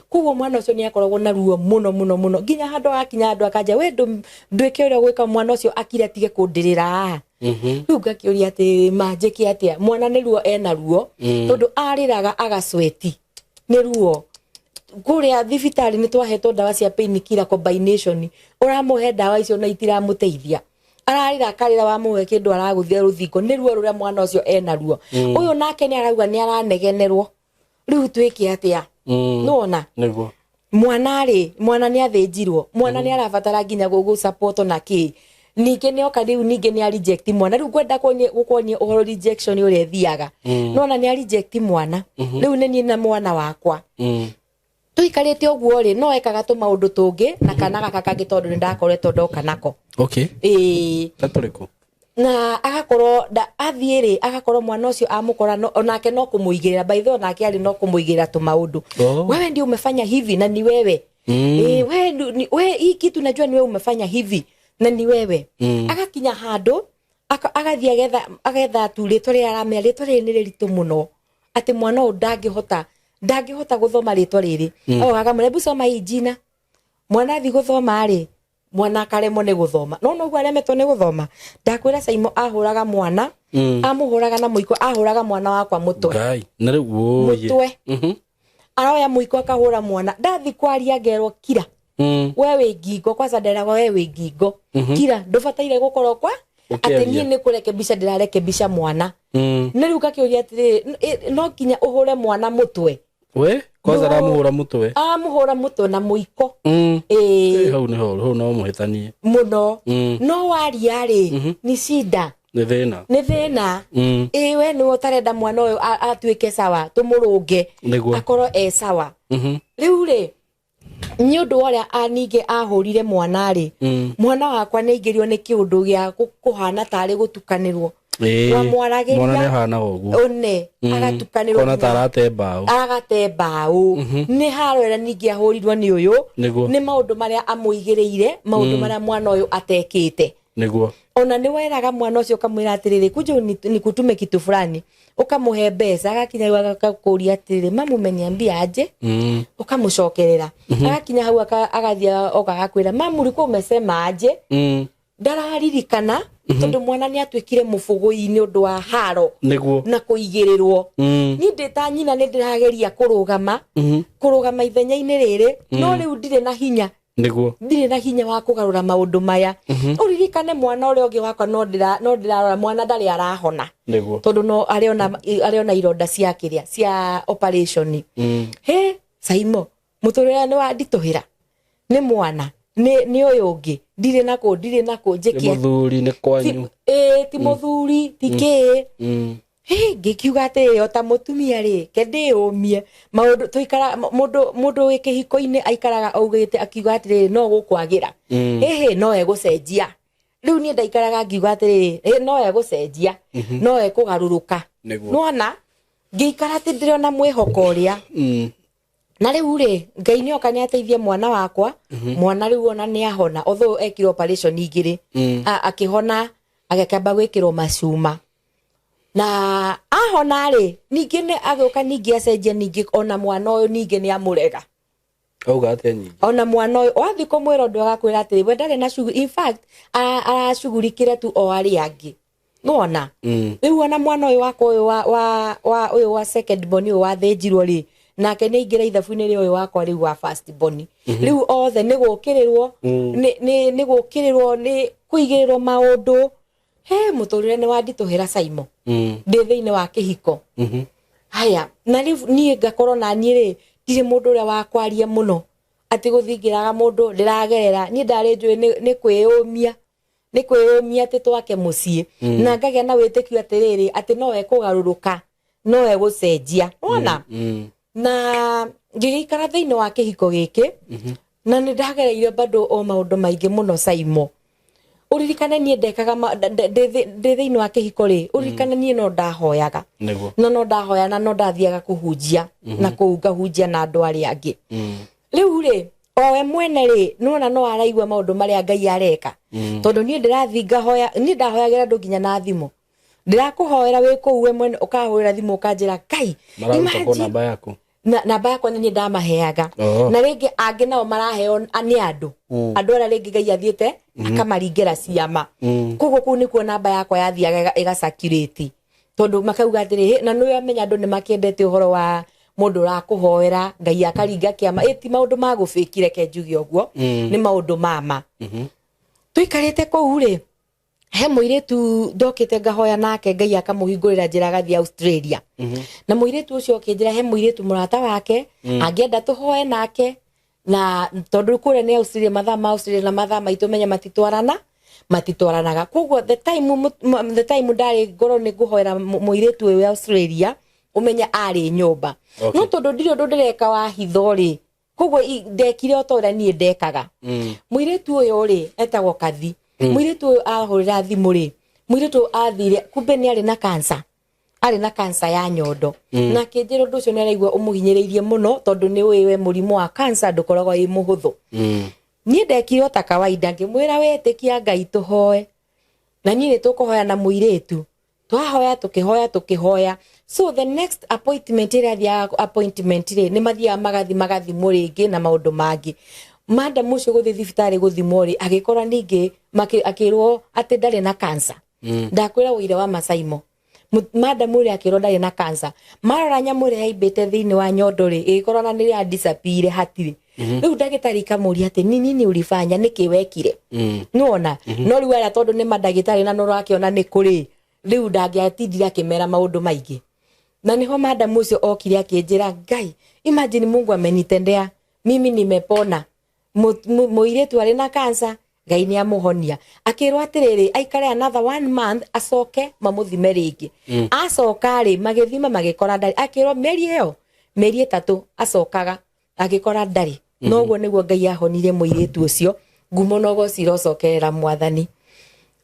Koguo mwana ũcio nĩ akoragwo na ruo mũno mũno mũno, nginya handũ akinya handũ akanja we ndwĩke ũrĩa gwĩka mwana ũcio akire atige kũndĩrĩra haha. Rĩu ngakĩũria atĩ manjĩke atĩa? Mwana nĩ ruo ena ruo, tondũ arĩraga agacweti nĩ ruo. Kũrĩa thibitarĩ nĩ twahetwo ndawa cia painkiller combination, ũramũhe ndawa icio na itiramũteithia, ararĩra akarĩra, wamũhe kĩndũ aragũthia rũthingo nĩ ruo rũrĩa mwana ũcio ena ruo. Ũyũ nake nĩ arauga nĩ aranegenerwo. Rĩu twĩke atĩa? Nĩwona? Nĩguo. Mwana rĩ, mwana nĩ athĩnjirwo, mwana nĩ arabatara nginya gũgũ support na kĩ. Ningĩ nĩ oka rĩu, ningĩ nĩ a reject mwana. Rĩu ngwenda gũkuonia ũhoro rejection ũrĩa ĩthiaga. Nona nĩ a reject mwana, rĩu nĩ niĩ na mwana wakwa tũikarĩte ũguo rĩ, no ekaga tũmaũndũ tũngĩ na kana gaka kangĩ, tondũ nĩ ndakoretwo ndoka nako. Ĩĩ. Ta tũrĩkũ? Na agakorwo athiĩ rĩ, agakorwo mwana ũcio amũkora no, onake no kũmũigĩrĩra. By the way, onake arĩ no kũmũigĩrĩra tũmaũndũ. Wewe ndio umefanya hivi na ni wewe. We, we hii kitu najua ni wewe umefanya hivi na ni wewe. Agakinya handũ agathiĩ agetha tu rĩtwa rĩrĩa aramenya rĩtwa rĩrĩ nĩ rĩritũ mũno, atĩ mwana ũyũ ndangĩhota gũthoma rĩtwa rĩrĩ. Mm. Akamwĩra, "Hebu soma hii jina." Mwana athiĩ gũthoma rĩ, mwana akaremwo nĩ gũthoma. No noguo aremetwo nĩ gũthoma, ndakwĩra Saimo, ahũraga mwana. Amũhũraga na mũiko, ahũraga mwana wakwa mũtwe. Ngai, na rĩu wũye. Mũtwe. Aroya mũiko akahũra mwana. Ndathi kwaria ngerwo, "Kira." "We wĩ ngingo kwanza." Nderagwo, "We wĩ ngingo, kira, ndũbataire gũkorwo kwa atĩ Ũkĩaria. niĩ nĩ kũrekebisha, ndĩrarekebisha mwana." Na rĩu ngakĩũria atĩrĩrĩ, no nginya ũhũre mwana mũtwe? We kwanza aramũhũra mũtwe? Amũhũra mũtwe na mũiko. Ĩ, Ĩĩ. Hau nĩho hau no mũhĩtanie. Mũno. No waria rĩ, nĩ shida. Nĩ thĩna. Nĩ thĩna. Ĩ, we nĩwe ũtarenda mwana ũyũ atuĩke sawa, tũmũrũnge akorwo e sawa. Rĩu rĩ, nĩ ũndũ wa ũrĩa ningĩ ahũrire mwana rĩ, mwana wakwa nĩ aingĩrio nĩ kĩũndũ gĩa kũhana tarĩ gũtukanĩrwo. Wamwaragĩria. Mwana nĩ ahanaga ũguo. One agatukanĩrwo. Kona ta arate mbaũ. Agate mbaũ. Nĩ haro ĩrĩa ningĩ ahũrirwo nĩ ũyũ. Nĩ maũndũ marĩa amũigĩrĩire, maũndũ marĩa mwana ũyũ atekĩte. Ona nĩ weraga mwana ũcio ũkamwĩra atĩrĩrĩ, "Kuja nikutume kitu fulani," ũkamũhe mbeca, agakinya hau agakũria atĩrĩrĩ, "Mamu, umeniambia aje?" Ũkamũcokerera, agakinya hau agathiĩ oka agakwĩra, "Mamu, ulikuwa umesema aje?" Ndararirikana, tondũ mwana nĩ atuĩkire mũbũgũi nĩ ũndũ wa haro na kũigĩrĩrwo. Niĩ ndĩ ta nyina nĩ ndĩrageria kũrũgama, kũrũgama ithenya-inĩ rĩrĩ, no rĩu ndirĩ na hinya. Ndirĩ na hinya wa kũgarũra maũndũ maya. Ũririkane mwana ũrĩa ũngĩ wakwa, no ndĩrarora mwana ndarĩ arahona. Tondũ no arĩ ona ironda cia kĩrĩa cia operation. He Saimo, mũtũrĩre nĩ wanditũhĩra, nĩ mwana nĩ ũyũ ũngĩ, ndirĩ nakũ, ndirĩ nakũ Nĩ njĩke. Mũthuri nĩ kwanyu. Ĩĩ, ti mũthuri ti kĩĩ. Hĩ, ngĩkiuga atĩrĩ, o ta mũtumia rĩ, ke ndĩyũmie maũndũ tũikara mũndũ wĩ kĩhiko-inĩ aikaraga augĩte akiuga atĩrĩrĩ, no gũkwagĩra. Hĩhĩ, no egũcenjia. Rĩu niĩ ndaikaraga ngiuga atĩrĩrĩ, "Ĩ, no egũcenjia, no ekũgarũrũka." Nĩwona ngĩikara atĩ ndĩrona mwĩhoko ũrĩa. Na rĩu rĩ, Ngai nĩ oka nĩ ateithie mwana wakwa. Mwana rĩu ona nĩ ahona, although ekire operation igĩrĩ. Akĩhona, agĩkamba gwĩkĩrwo macuma, na ahona rĩ, ningĩ nĩ agĩũka ningĩ acenjia ningĩ, ona mwana ũyũ ningĩ nĩ amũrega. Auga atĩa nyingĩ? Ona mwana ũyũ wathiĩ kũmwĩra ũndũ agakwĩra atĩrĩ, we ndarĩ na shughuli, in fact aracugurikĩre tu o arĩa angĩ. Nĩwona? Rĩu ona mwana ũyũ wakwa ũyũ wa ũyũ wa second born, ũyũ wathĩnjirwo rĩ, nake nĩ aingĩra ithabu-inĩ rĩa ũyũ wakwa rĩu wa first born. Rĩu othe nĩ gũkĩrĩrwo, nĩ gũkĩrĩrwo, nĩ kũigĩrĩrwo maũndũ. He mũtũrĩre nĩ wanditũhĩra Saimo, ndĩ thĩinĩ wa kĩhiko. Haya, na rĩu niĩ ngakorwo na niĩ rĩ, ndirĩ mũndũ ũrĩa wa kwaria mũno, atĩ gũthingĩraga mũndũ ndĩragerera. Niĩ ndarĩ njũĩ nĩ kwĩyũmia, nĩ kwĩyũmia atĩ twake mũciĩ, na ngagĩa na wĩtĩkio atĩrĩrĩ, atĩ no ekũgarũrũka, no egũcenjia, wona. Na ngĩgĩikara thĩinĩ wa kĩhiko gĩkĩ, na nĩ ndagereire bado o maũndũ maingĩ mũno. Saimo, ũririkane niĩ ndekaga ndĩ thĩinĩ wa kĩhiko rĩ, ũririkane niĩ no ndahoyaga. Na no ndahoya, na no ndathiaga kũhunjia na kũu, ngahunjia na andũ arĩa angĩ. Rĩu rĩ, o we mwene rĩ, nona no araigua maũndũ marĩa Ngai areka, tondũ niĩ ndĩrathiĩ ngahoya, niĩ ndahoyagĩra andũ nginya na thimũ. Ndĩrakũhoera wĩ kũu, we mwene ũkahũrĩra thimũ ũkanjĩra, Ngai. Mararuta kũ Imagine. Namba yaku? Na namba yakwa nĩ niĩ ndamaheaga. Na rĩngĩ angĩ nao maraheo nĩ andũ, andũ arĩa rĩngĩ Ngai athiĩte akamaringĩra ciama. Koguo kũu nĩkuo namba yakwa yathiaga ĩgacakirĩti, tondũ makauga atĩrĩ, "Hĩ, na nĩ amenya andũ nĩ makĩendete ũhoro wa mũndũ ũrakũhoera Ngai akaringa kĩama." Ĩ ti maũndũ ma gũbĩki, reke njuge ũguo, nĩ maũndũ mama. Tũikarĩte kũu rĩ, he mũirĩtu ndokĩte ngahoya nake, Ngai akamũhingũrĩra njĩra agathiĩ Australia. Na mũirĩtu ũcio akĩnjĩra he mũirĩtu mũrata wake angĩenda tũhoe nake, na tondũ kũrĩa nĩ Australia, mathaa ma Australia na mathaa maitũ menya matitwaranaga. Koguo the time ndarĩ ngorwo nĩ ngũhoera mũirĩtu ũyũ wa Australia, ũmenye arĩ nyũmba. No tondũ ndirĩ ũndũ ndĩreka wa hitho rĩ, koguo ndekire o ta ũrĩa niĩ ndekaga. Mũirĩtu ũyũ rĩ, etagwo Kathi. Mũirĩtu ũyũ ahũrĩra thimũ rĩ, mũirĩtu ũyũ athire, kumbe nĩ arĩ na cancer, arĩ na cancer ya nyondo. Na akĩnjĩra ũndũ ũcio nĩ araigua ũmũhinyĩrĩirie mũno, tondũ nĩ ũĩ we mũrimũ wa cancer ndũkoragwo wĩ mũhũthũ. Niĩ ndekire o ta kawaida, ngĩmwĩra, wetĩkia Ngai, tũhoe na niĩ nĩ tũkũhoya na mũirĩtu. Twahoya, tũkĩhoya, tũkĩhoya. So the next appointment ĩrĩa athiaga appointment rĩ, nĩ mathiaga magathi magathimwo rĩngĩ na maũndũ mangĩ. Madam ũcio gũthiĩ thibitarĩ gũthimwo rĩ, agĩkora ningĩ akĩrwo atĩ ndarĩ na cancer. Ndakwĩra ũira wa macaimo, madam ũrĩa akĩrwo ndarĩ na cancer. Marora nyamũ ĩrĩa yaimbĩte thĩinĩ wa nyondo rĩ, ĩgĩkorwo na nĩ ya disappear, hatirĩ. Rĩu ndagĩtarĩ ikamũria atĩ ni nini ulifanya, nĩkĩ wekire? Nĩwona, no rĩu arĩa tondũ nĩ mandagĩtarĩ na nũrakĩona nĩ kũrĩ, rĩu ndangĩatindire akĩmera maũndũ maingĩ. Na nĩho madam ũcio okire akĩnjĩra, Ngai, imagine, Mungu amenitendea, mimi nimepona. Mũirĩtu arĩ na cancer, Ngai nĩ amũhonia. Akĩrwo atĩrĩrĩ, aikare another one month, acoke mamũthime rĩngĩ. Acoka rĩ, magĩthima, magĩkora ndarĩ. Akĩrwo mĩeri ĩyo, mĩeri 3 acokaga, agĩkora ndarĩ. Noguo nĩguo Ngai ahonirie mũirĩtu ũcio. Ngumo na ũgoci irocokerera Mwathani.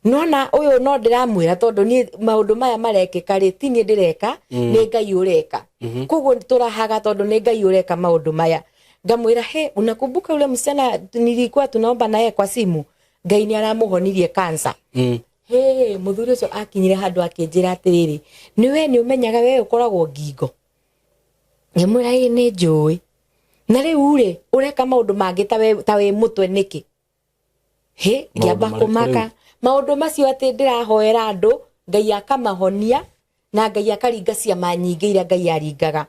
Nona ũyũ no ndĩramwĩra, tondũ niĩ maũndũ maya marekĩka rĩ, ti niĩ ndĩreka, nĩ Ngai ũreka. Koguo tũrahaga tondũ nĩ Ngai ũreka maũndũ maya. Ngamwĩra, he unakumbuka ule msichana nilikuwa tunaomba naye kwa simu? Ngai nĩ aramũhonirie cancer. He mũthuri ũcio akinyire handũ akĩnjĩra atĩrĩrĩ, nĩ we nĩ ũmenyaga we ũkoragwo ngingo? Ngĩmwĩra, ĩ nĩ njũĩ. Na rĩu rĩ, ũreka maũndũ mangĩ ta wĩ mũtwe nĩkĩ? Hĩ, ngĩamba Maũndũ marĩkũ? Kũmaka maũndũ macio atĩ ndĩrahoera andũ, Ngai akamahonia na Ngai akaringa ciama nyingĩ iria Ngai aringaga.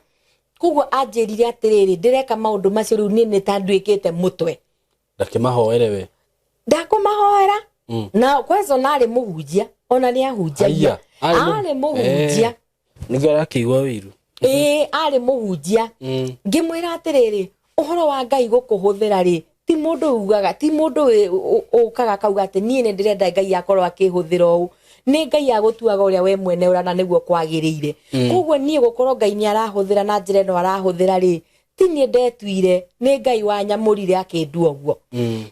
Koguo anjĩrire atĩrĩrĩ, ndĩreka maũndũ macio rĩu niĩ nĩ ta nduĩkĩte mũtwe. Ndakĩmahoere we? Ndakũmahoera. Na kwanza ona arĩ mũhunjia, ona nĩ ahunjagia. Haiya, arĩ mũhunjia. Nĩguo arakĩigua ũiru. Ĩĩ, arĩ mũhunjia. Ngĩmwĩra atĩrĩrĩ, ũhoro wa Ngai gũkũhũthĩra rĩ, ti mũndũ ugaga, ti mũndũ ũkaga akauga atĩ niĩ nĩ ndĩrenda Ngai akorwo akĩhũthĩra ũũ. Nĩ Ngai agũtuaga ũrĩa we mwene ũrana nĩguo kwagĩrĩire. Koguo niĩ gũkorwo Ngai nĩ arahũthĩra na njĩra ĩno arahũthĩra rĩ, ti niĩ ndetuire, nĩ Ngai wanyamũrire akĩndua ũguo.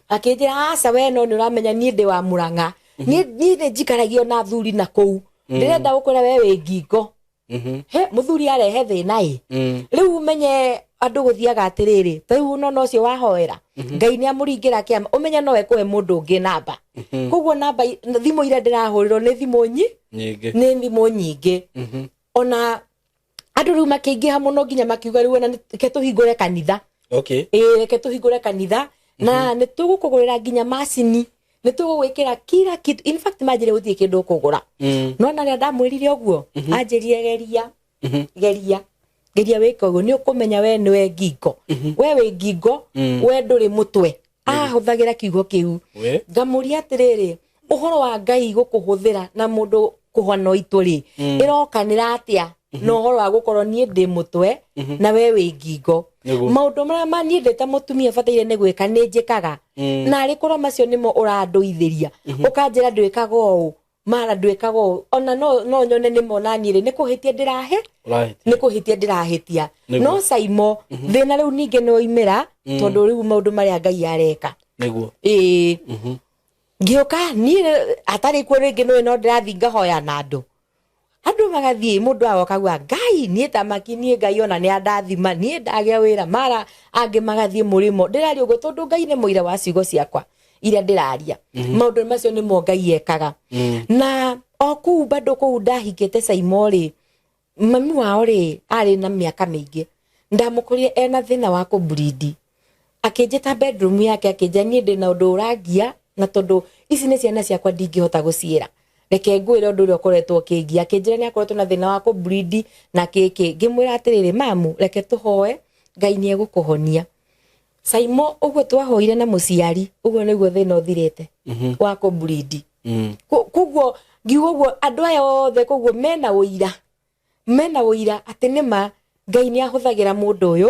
Akĩnjĩra, aca, we no nĩ ũramenya niĩ ndĩ wa Mũrang'a, niĩ nĩ njikaragio na athuri na kũu, ndĩrenda gũkwĩra we wĩ ngingo. He mũthuri arehe thĩna ĩ. Rĩu ũmenye andũ gũthiaga atĩrĩrĩ, ta rĩu nona ũcio wahoera, Ngai nĩ amũringĩra kĩama, ũmenye no ekũhe mũndũ ũngĩ namba. Koguo namba thimũ iria ndĩrahũrĩrwo nĩ thimũ nyi nyingĩ. Nĩ thimũ nyingĩ. Ona andũ rĩu makĩingĩha mũno nginya makiuga rĩu ona reke tũhingũre kanitha. Ĩĩ, reke tũhingũre kanitha na nĩ tũgũkũgũrĩra nginya macini, nĩ tũgũgwĩkĩra kila kitu. In fact, manjĩre gũtirĩ kĩndũ ũkũgũra. No na rĩrĩa ndamwĩrire ũguo, anjĩrire, geria, geria, geria wĩke ũguo, nĩ ũkũmenya we nĩwe ngingo, we wĩ ngingo, we ndũrĩ mũtwe. Ahũthagĩra kiugo kĩu. We Ngamũria atĩrĩrĩ, Ũhoro wa Ngai gũkũhũthĩra na mũndũ kũhonoitwo rĩ, ĩrokanĩra atĩa na ũhoro wa gũkorwo niĩ ndĩ mũtwe na we wĩ ngingo? Maũndũ marĩa ma niĩ ndĩ ta mũtumia bataire nĩ gwĩka nĩ njĩkaga, na arĩ korwo macio nĩmo ũrandũithĩria, ũkanjĩra ndwĩkaga ũũ, mara ndwĩkaga ũũ, ona no nyone nĩmo naniĩ rĩ, nĩ kũhĩtia ndĩrahe, nĩ kũhĩtia ndĩrahĩtia. No Saimo, thĩna rĩu ningĩ nĩ waimĩra, tondũ rĩu maũndũ marĩa Ngai areka. Ĩĩ, ngĩũka niĩ atarĩ kuo rĩngĩ, nĩũĩ no ndĩrathiĩ ngahoya na andũ magathiĩ, mũndũ agoka auga, "Ngai niĩ tamaki, niĩ Ngai ona nĩ andathima, niĩ ndagĩa wĩra." Mara angĩ magathiĩ mũrĩmo. Ndĩraria ũguo tondũ Ngai nĩ mũira wa ciugo ciakwa iria ndĩraria. Maũndũ macio nĩmo Ngai ekaga. Na o kũu bado kũu ndahikĩte Saimo rĩ, mami wao rĩ, arĩ na mĩaka mĩingĩ, ndamũkorire ena thĩna wa kũburindi. Akĩnjĩta bedroom yake, akĩnjĩra, "Niĩ ndĩna ũndũ ũrangia, na tondũ ici nĩ ciana ciakwa, ndingĩhota gũciĩra, reke ngwĩre ũndũ ũrĩa ũkoretwo ũkĩngia." Akĩnjĩra nĩ akoretwo na thĩna wa kũburindi na kĩkĩ. Ngĩmwĩra atĩrĩrĩ, "Mamu, reke tũhoe, Ngai nĩ egũkũhonia." Saimo, ũguo twahoire na mũciari, ũguo nĩguo thĩna ũthirĩte wa kũburindi. Koguo ngiuga ũguo, andũ aya othe koguo mena ũira atĩ nĩma Ngai nĩ ahũthagĩra mũndũ ũyũ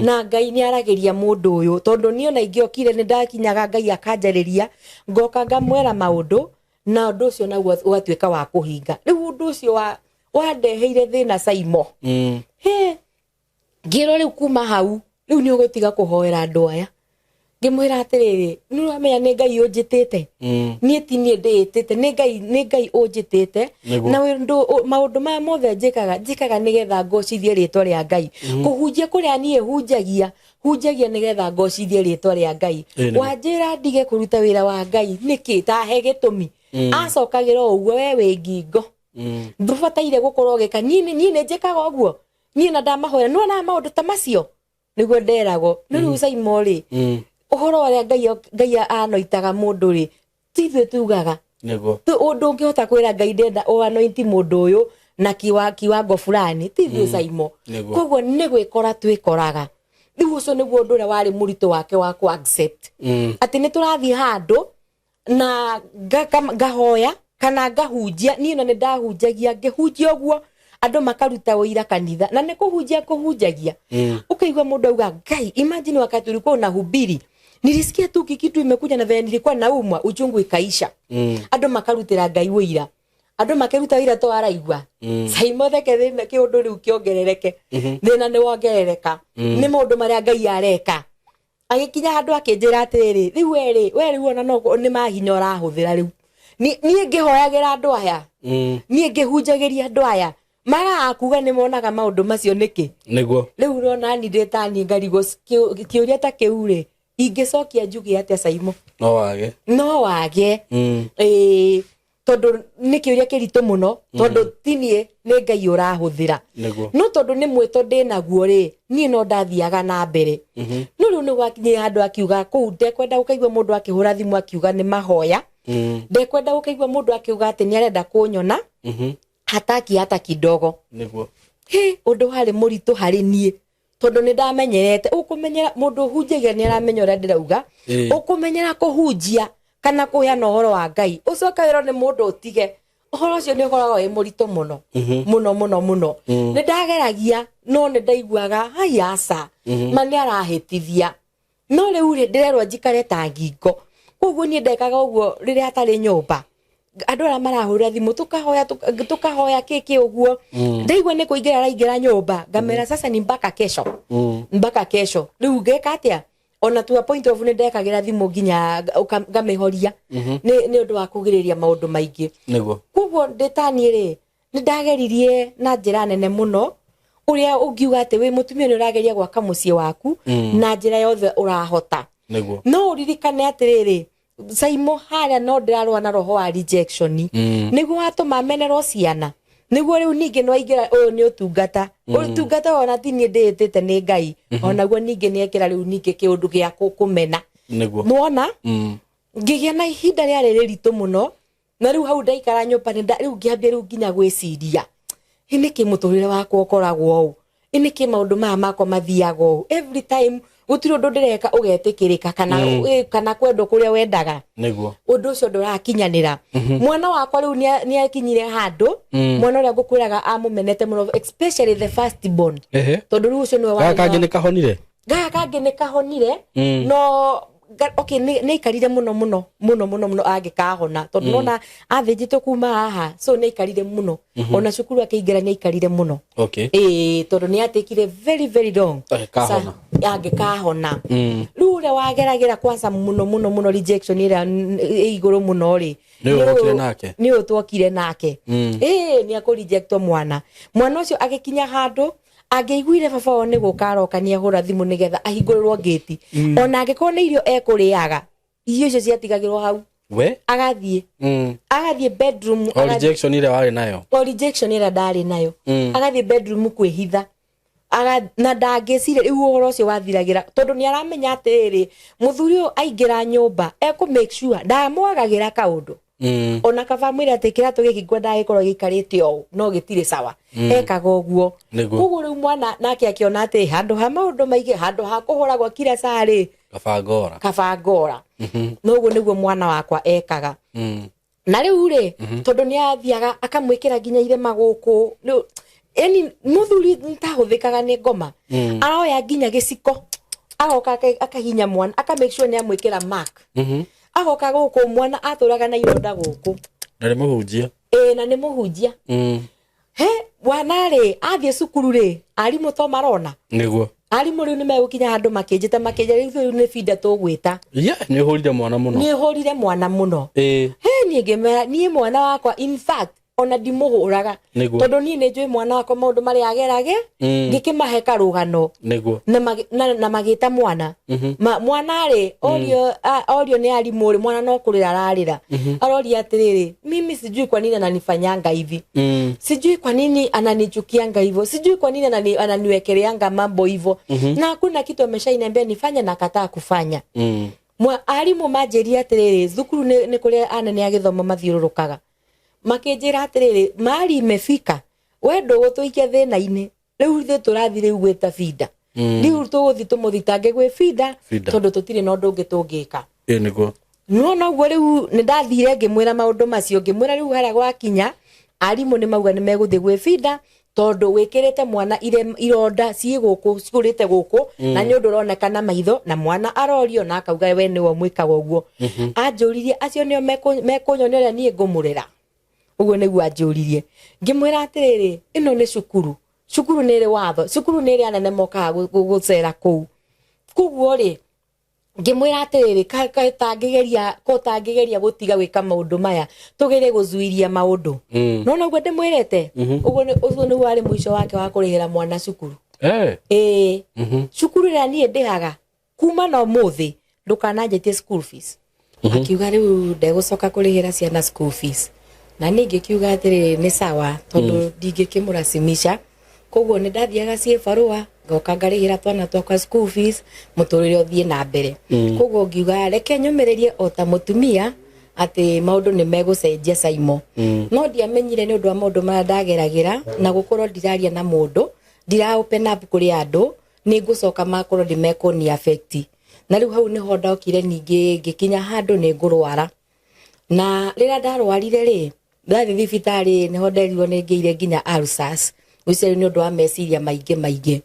na Ngai nĩ aragĩria mũndũ ũyũ, tondũ niĩ ona ingĩokire nĩ ndakinyaga Ngai akanjarĩria, ngoka ngamwĩra maũndũ, na ũndũ ũcio naguo ũgatuĩka wa kũhinga. Rĩu ũndũ ũcio wa wandeheire thĩna, Saimo. He ngĩrwo rĩu kuma hau rĩu nĩ ũgũtiga kũhoera andũ aya. Ngĩmwĩra atĩrĩrĩ, nĩ ũramenya nĩ Ngai ũnjĩtĩte. Niĩ ti niĩ ndĩĩtĩte, nĩ Ngai, nĩ Ngai ũnjĩtĩte. Na maũndũ maya mothe njĩkaga nĩgetha ngocithie rĩtwa rĩa Ngai. Kũhunjia kũrĩa niĩ hunjagia, hunjagia nĩgetha ngocithie rĩtwa rĩa Ngai. Wanjĩra ndige kũruta wĩra wa Ngai nĩkĩ? Tahe gĩtũmi. Acokagĩra o ũguo, "We wĩ ngingo, ndũbataire gũkorwo ũgĩka." Niĩ nĩ njĩkaga ũguo niĩ na ndamahoera, nĩwonaga maũndũ ta macio nĩguo nderagwo nĩ rĩu, Saimo rĩ, ũhoro ũrĩa Ngai anoitaga mũndũ rĩ, ti ithuĩ tugaga. Ũndũ ũngĩhota kwĩra Ngai ndenda ũanointi mũndũ ũyũ na kiwango fulani, ti ithuĩ, Saimo. Koguo nĩ gwĩkora twĩkoraga. Rĩu ũcio nĩguo ũndũ ũrĩa warĩ mũritũ wake wa ku accept atĩ nĩ tũrathiĩ handũ na ngahoya kana ngahunjia. Niĩ na nĩ ndahunjagia, ngĩhunjia ũguo andũ makaruta ũira kanitha, na nĩ kũhunjia kũhunjagia, ukaigua mũndũ auga, "Ngai, imagine wakati ulikuwa unahubiri nilisikia tu kikitu imekuja na venye nilikuwa naumwa, uchungu ikaisha." Andũ makarutĩra Ngai ũira, andũ makĩruta ũira to araigua. Saimo, theke thĩna kĩũndũ rĩu kĩongerereke, thĩna nĩ wongerereka nĩ maũndũ marĩa Ngai areka. Agĩkinya handũ akĩnjĩra atĩrĩrĩ, "Rĩu werĩ we rĩu ona no nĩ mahinya ũrahũthĩra rĩu. Niĩ ngĩhoyagĩra andũ aya, niĩ ngĩhunjagĩria andũ aya, magaga kuga nĩ monaga maũndũ macio nĩkĩ?" Rĩu ũrona ni ndĩ ta niĩ ngarigwo, kĩũria ta kĩu rĩ, ingĩcokia njuge atĩa, Saimo? No wage. No wage. Ĩĩ, tondũ nĩ kĩũria kĩritũ mũno, tondũ ti niĩ, nĩ Ngai ũrahũthĩra. No tondũ nĩ mwĩto ndĩ naguo rĩ, niĩ no ndathiaga na mbere. No rĩu nĩ gwakinyire handũ akiuga kũu ndekwenda gũkaigua mũndũ akĩhũra thimũ akiuga nĩ mahoya, ndekwenda gũkaigua mũndũ akiuga atĩ nĩ arenda kũnyona, hataki hata kidogo. Hĩ, ũndũ warĩ mũritũ harĩ niĩ, tondũ nĩ ndamenyerete ũkũmenyera mũndũ ũhunjagia nĩ aramenya ũrĩa ndĩrauga. Ũkũmenyera kũhunjia kana kũheana ũhoro wa Ngai, ũcoke wĩrwo nĩ mũndũ ũtige ũhoro ũcio, nĩ ũkoragwo wĩ mũritũ mũno mũno mũno mũno. Nĩ ndageragia, no nĩ ndaiguaga hai aca, ma nĩ arahĩtithia. No rĩu rĩ, ndĩrerwo njikare ta ngingo. Koguo niĩ ndekaga ũguo rĩrĩa atarĩ nyũmba, andũ arĩa marahũrĩra thimũ tũkahoya, tũkahoya kĩkĩ ũguo. Ndaigua nĩ kũingĩra araingĩra nyũmba, ngamera, "Sasa ni mpaka kesho, mpaka kesho." Rĩu ngeka atĩa? Ona to a point of nĩ ndekagĩra thimũ nginya ngamĩhoria nĩ ũndũ wa kũgirĩrĩria maũndũ maingĩ. Koguo ndĩ ta niĩ rĩ, nĩ ndageririe na njĩra nene mũno ũrĩa ũngiuga atĩ wĩ mũtumia nĩ ũrageria gwaka mũciĩ waku na njĩra yothe ũrahota. No ũririkane atĩrĩrĩ, Saimo, harĩa no ndĩrarũa na roho wa rejection, nĩguo watũma menerwo ciana, nĩguo rĩu ningĩ nĩ waingĩra ũyũ nĩ ũtungata. Ũtungata ona ti niĩ ndĩĩtĩte, nĩ Ngai. Onaguo ningĩ nĩ ekĩra rĩu ningĩ kĩũndũ gĩa kũmena. Nĩwona ngĩgĩa na ihinda rĩarĩ rĩritũ mũno, na rĩu hau ndaikara nyũmba nĩ rĩu ngĩambia rĩu nginya gwĩciria, ĩ nĩkĩ mũtũrĩre wakwa ũkoragwo ũũ? Ĩ nĩkĩ maũndũ maya makwa mathiaga ũũ every time? Gũtirĩ ũndũ ndĩreka ũgetĩkĩrĩka kana kana kwendwo kũrĩa wendaga. Ũndũ ũcio ndũrakinyanĩra. Mwana wakwa rĩu nĩ akinyire handũ, mwana ũrĩa ngũkwĩraga amũmenete mũno, especially the first born, tondũ rĩu ũcio nĩwe Gaka warĩ kangĩ nĩ kahonire? Gaka kangĩ nĩ kahonire, no okay, nĩ aikarire mũno mũno mũno mũno mũno angĩkahona, tondũ nona athĩnjĩtwo kuma haha, so nĩ aikarire mũno. Ona cukuru akĩingĩra nĩ aikarire mũno. Ĩĩ, tondũ nĩ atekire very very long. Angĩkahona. Angĩkahona. Rĩu ũrĩa wageragĩra kwanza mũno mũno mũno rejection ĩrĩa ĩ igũrũ mũno rĩ, Nĩ ũyũ wokire nake? Nĩ ũyũ twokire nake. Ĩĩ, nĩ akũrejectwo. Mwana ũcio agĩkinya handũ angĩiguire baba wao nĩ gũka aroka, nĩ ahũra thimũ nĩgetha ahingũrĩrwo ngĩti. Ona angĩkorwo nĩ irio ekũrĩaga, irio icio ciatigagĩrwo hau. We. Agathiĩ, agathiĩ bedroom. O rejection ĩrĩa warĩ nayo. O rejection ĩrĩa ndarĩ nayo. Agathiĩ bedroom kwĩhitha. Na ndangĩciria rĩu ũhoro ũcio wathiragĩra, tondũ nĩ aramenya atĩrĩrĩ, mũthuri ũyũ aingĩra nyũmba ekũ make sure ndamwagagĩra kaũndũ. Ona kaba mwĩre atĩ kĩratũ gĩkĩ ngwendaga gĩkorwo gĩikarĩte ũũ, no gĩtirĩ sawa. Ekaga ũguo. Koguo rĩu mwana nake akĩona atĩ handũ ha maũndũ maingĩ, handũ ha kũhũragwo kila saa rĩ, Kaba ngora. Kaba ngora. Noguo nĩguo mwana wakwa ekaga. Na rĩu rĩ, tondũ nĩ athiaga akamwĩkĩra nginya irema gũkũ rĩu, yani mũthuri ntahũthĩkaga nĩ ngoma. Aroya nginya gĩciko, agoka akahinya mwana, aka make sure nĩ amwĩkĩra mark. Agoka gũkũ, mwana atũraga na ironda gũkũ. Na nĩ mũhunjia. Ĩĩ, na nĩ mũhunjia. He wana rĩ, athiĩ cukuru rĩ, arimũ to marona. Arimũ rĩu nĩ megũkinya handũ makĩnjĩta, makĩnjĩra rĩu nĩ binda tũgwĩta. Yeah, nĩ ũhũrire mwana mũno. Nĩ hũrire mwana mũno. He niĩ ngĩmera, niĩ mwana wakwa in fact ona ndimũhũraga. Tondũ niĩ nĩ njũĩ mwana wakwa maũndũ marĩa agerage. Ngĩkĩmahe karũgano. Na magĩta mwana. Mwana rĩ, orio nĩ arimũ rĩ, mwana no kũrĩra ararĩra. Aroria atĩrĩrĩ, "Mimi sijui kwa nini ananifanyanga hivi. Sijui kwa nini ananichukianga hivyo. Sijui kwa nini ananiwekeleanga mambo hivyo. Na hakuna kitu ameshainiambia nifanye na kataa kufanya." Arimũ manjĩria atĩrĩrĩ, thukuru nĩ kũrĩa anene a gĩthomo mathiũrũrũkaga, makĩnjĩra atĩrĩrĩ, mari imefika, we ndũgũtũikia thĩna-inĩ, rĩu ithuĩ tũrathiĩ rĩu gwĩta binda. Rĩu tũgũthiĩ tũmũthitange gwĩ binda, Binda. tondũ tũtirĩ na ũndũ ũngĩ tũngĩka." Ĩĩ nĩguo. No noguo rĩu nĩ ndathire ngĩmwĩra maũndũ macio, ngĩmwĩra rĩu harĩa gwakinya, arimũ nĩ mauga nĩ megũthiĩ gwĩ binda, tondũ wĩkĩrĩte mwana ironda ciĩ gũkũ, cikũrĩte gũkũ, na nĩ ũndũ ũroneka na maitho, na mwana arorio na akauga we nĩwe mwĩkaga ũguo. Anjũririe, acio nĩo mekũnyonia ũrĩa niĩ ngũmũrera? Ũguo nĩguo anjũririe. Ngĩmwĩra atĩrĩrĩ, ĩno nĩ cukuru, cukuru nĩ ĩrĩ watho, cukuru nĩ ĩrĩ anene mokaga gũcera kũu. Koguo rĩ, ngĩmwĩra atĩrĩrĩ, ko tangĩgeria gũtiga gwĩka maũndũ maya, tũgerie gũcuiria maũndũ. No noguo ndĩmwĩrĩte ũguo ũcio nĩguo warĩ mũico wake wa kũrĩhĩra mwana cukuru. Ĩĩ, cukuru ĩrĩa niĩ ndĩhaga, kuma na ũmũthĩ ndũkananjĩtie school fees. Akiuga rĩu ndegũcoka kũrĩhĩra ciana school fees, na niĩ ngĩkiuga atĩrĩrĩ, nĩ sawa, tondũ ndingĩkĩmũracimisha. Koguo nĩ ndathiaga ciĩ barũa, ngoka ngarĩhĩra twana twakwa school fees, mũtũrĩre ũthiĩ na mbere. Koguo ngiuga reke nyũmĩrĩrie o ta mũtumia atĩ maũndũ nĩ megũcenjia Saimo. No ndiamenyire nĩ ũndũ wa maũndũ marĩa ndageragĩra na gũkorwo ndiraria na mũndũ, ndira open up kũrĩ andũ, nĩ ngũcoka makorwo nĩ mekũni affect. Na rĩu hau nĩho ndokire ningĩ ngĩkinya handũ nĩ ngũrwara. Na rĩrĩa ndarwarire rĩ, ndathiĩ thibitarĩ nĩho nderirwo nĩ ngĩire nginya ulcers, ũcio nĩ ũndũ wa meciria maingĩ maingĩ.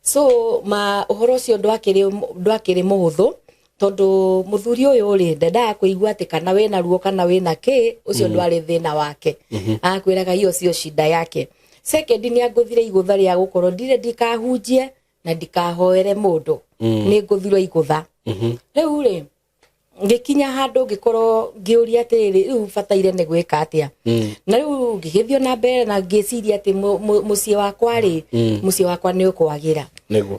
So ma ũhoro ũcio ndwakĩrĩ mũhũthũ, tondũ mũthuri ũyũ rĩ, ndendaga kũigua atĩ kana wĩna ruo kana wĩna kĩ, ũcio ndwarĩ thĩna wake. Akwĩraga hiyo sio shida yake. Second, nĩ angũthire igũtha rĩa gũkorwo ndire ndikahunjie na ndikahoere mũndũ. Nĩ ngũthirwo igũtha. Rĩu rĩ, ngĩkinya handũ ngĩkorwo ngĩũria atĩrĩrĩ, rĩu bataire nĩ gwĩka atĩa? Na rĩu ngĩgĩthiĩ na mbere na ngĩciria atĩ mũciĩ wakwa rĩ, mũciĩ wakwa nĩ ũkwagĩra.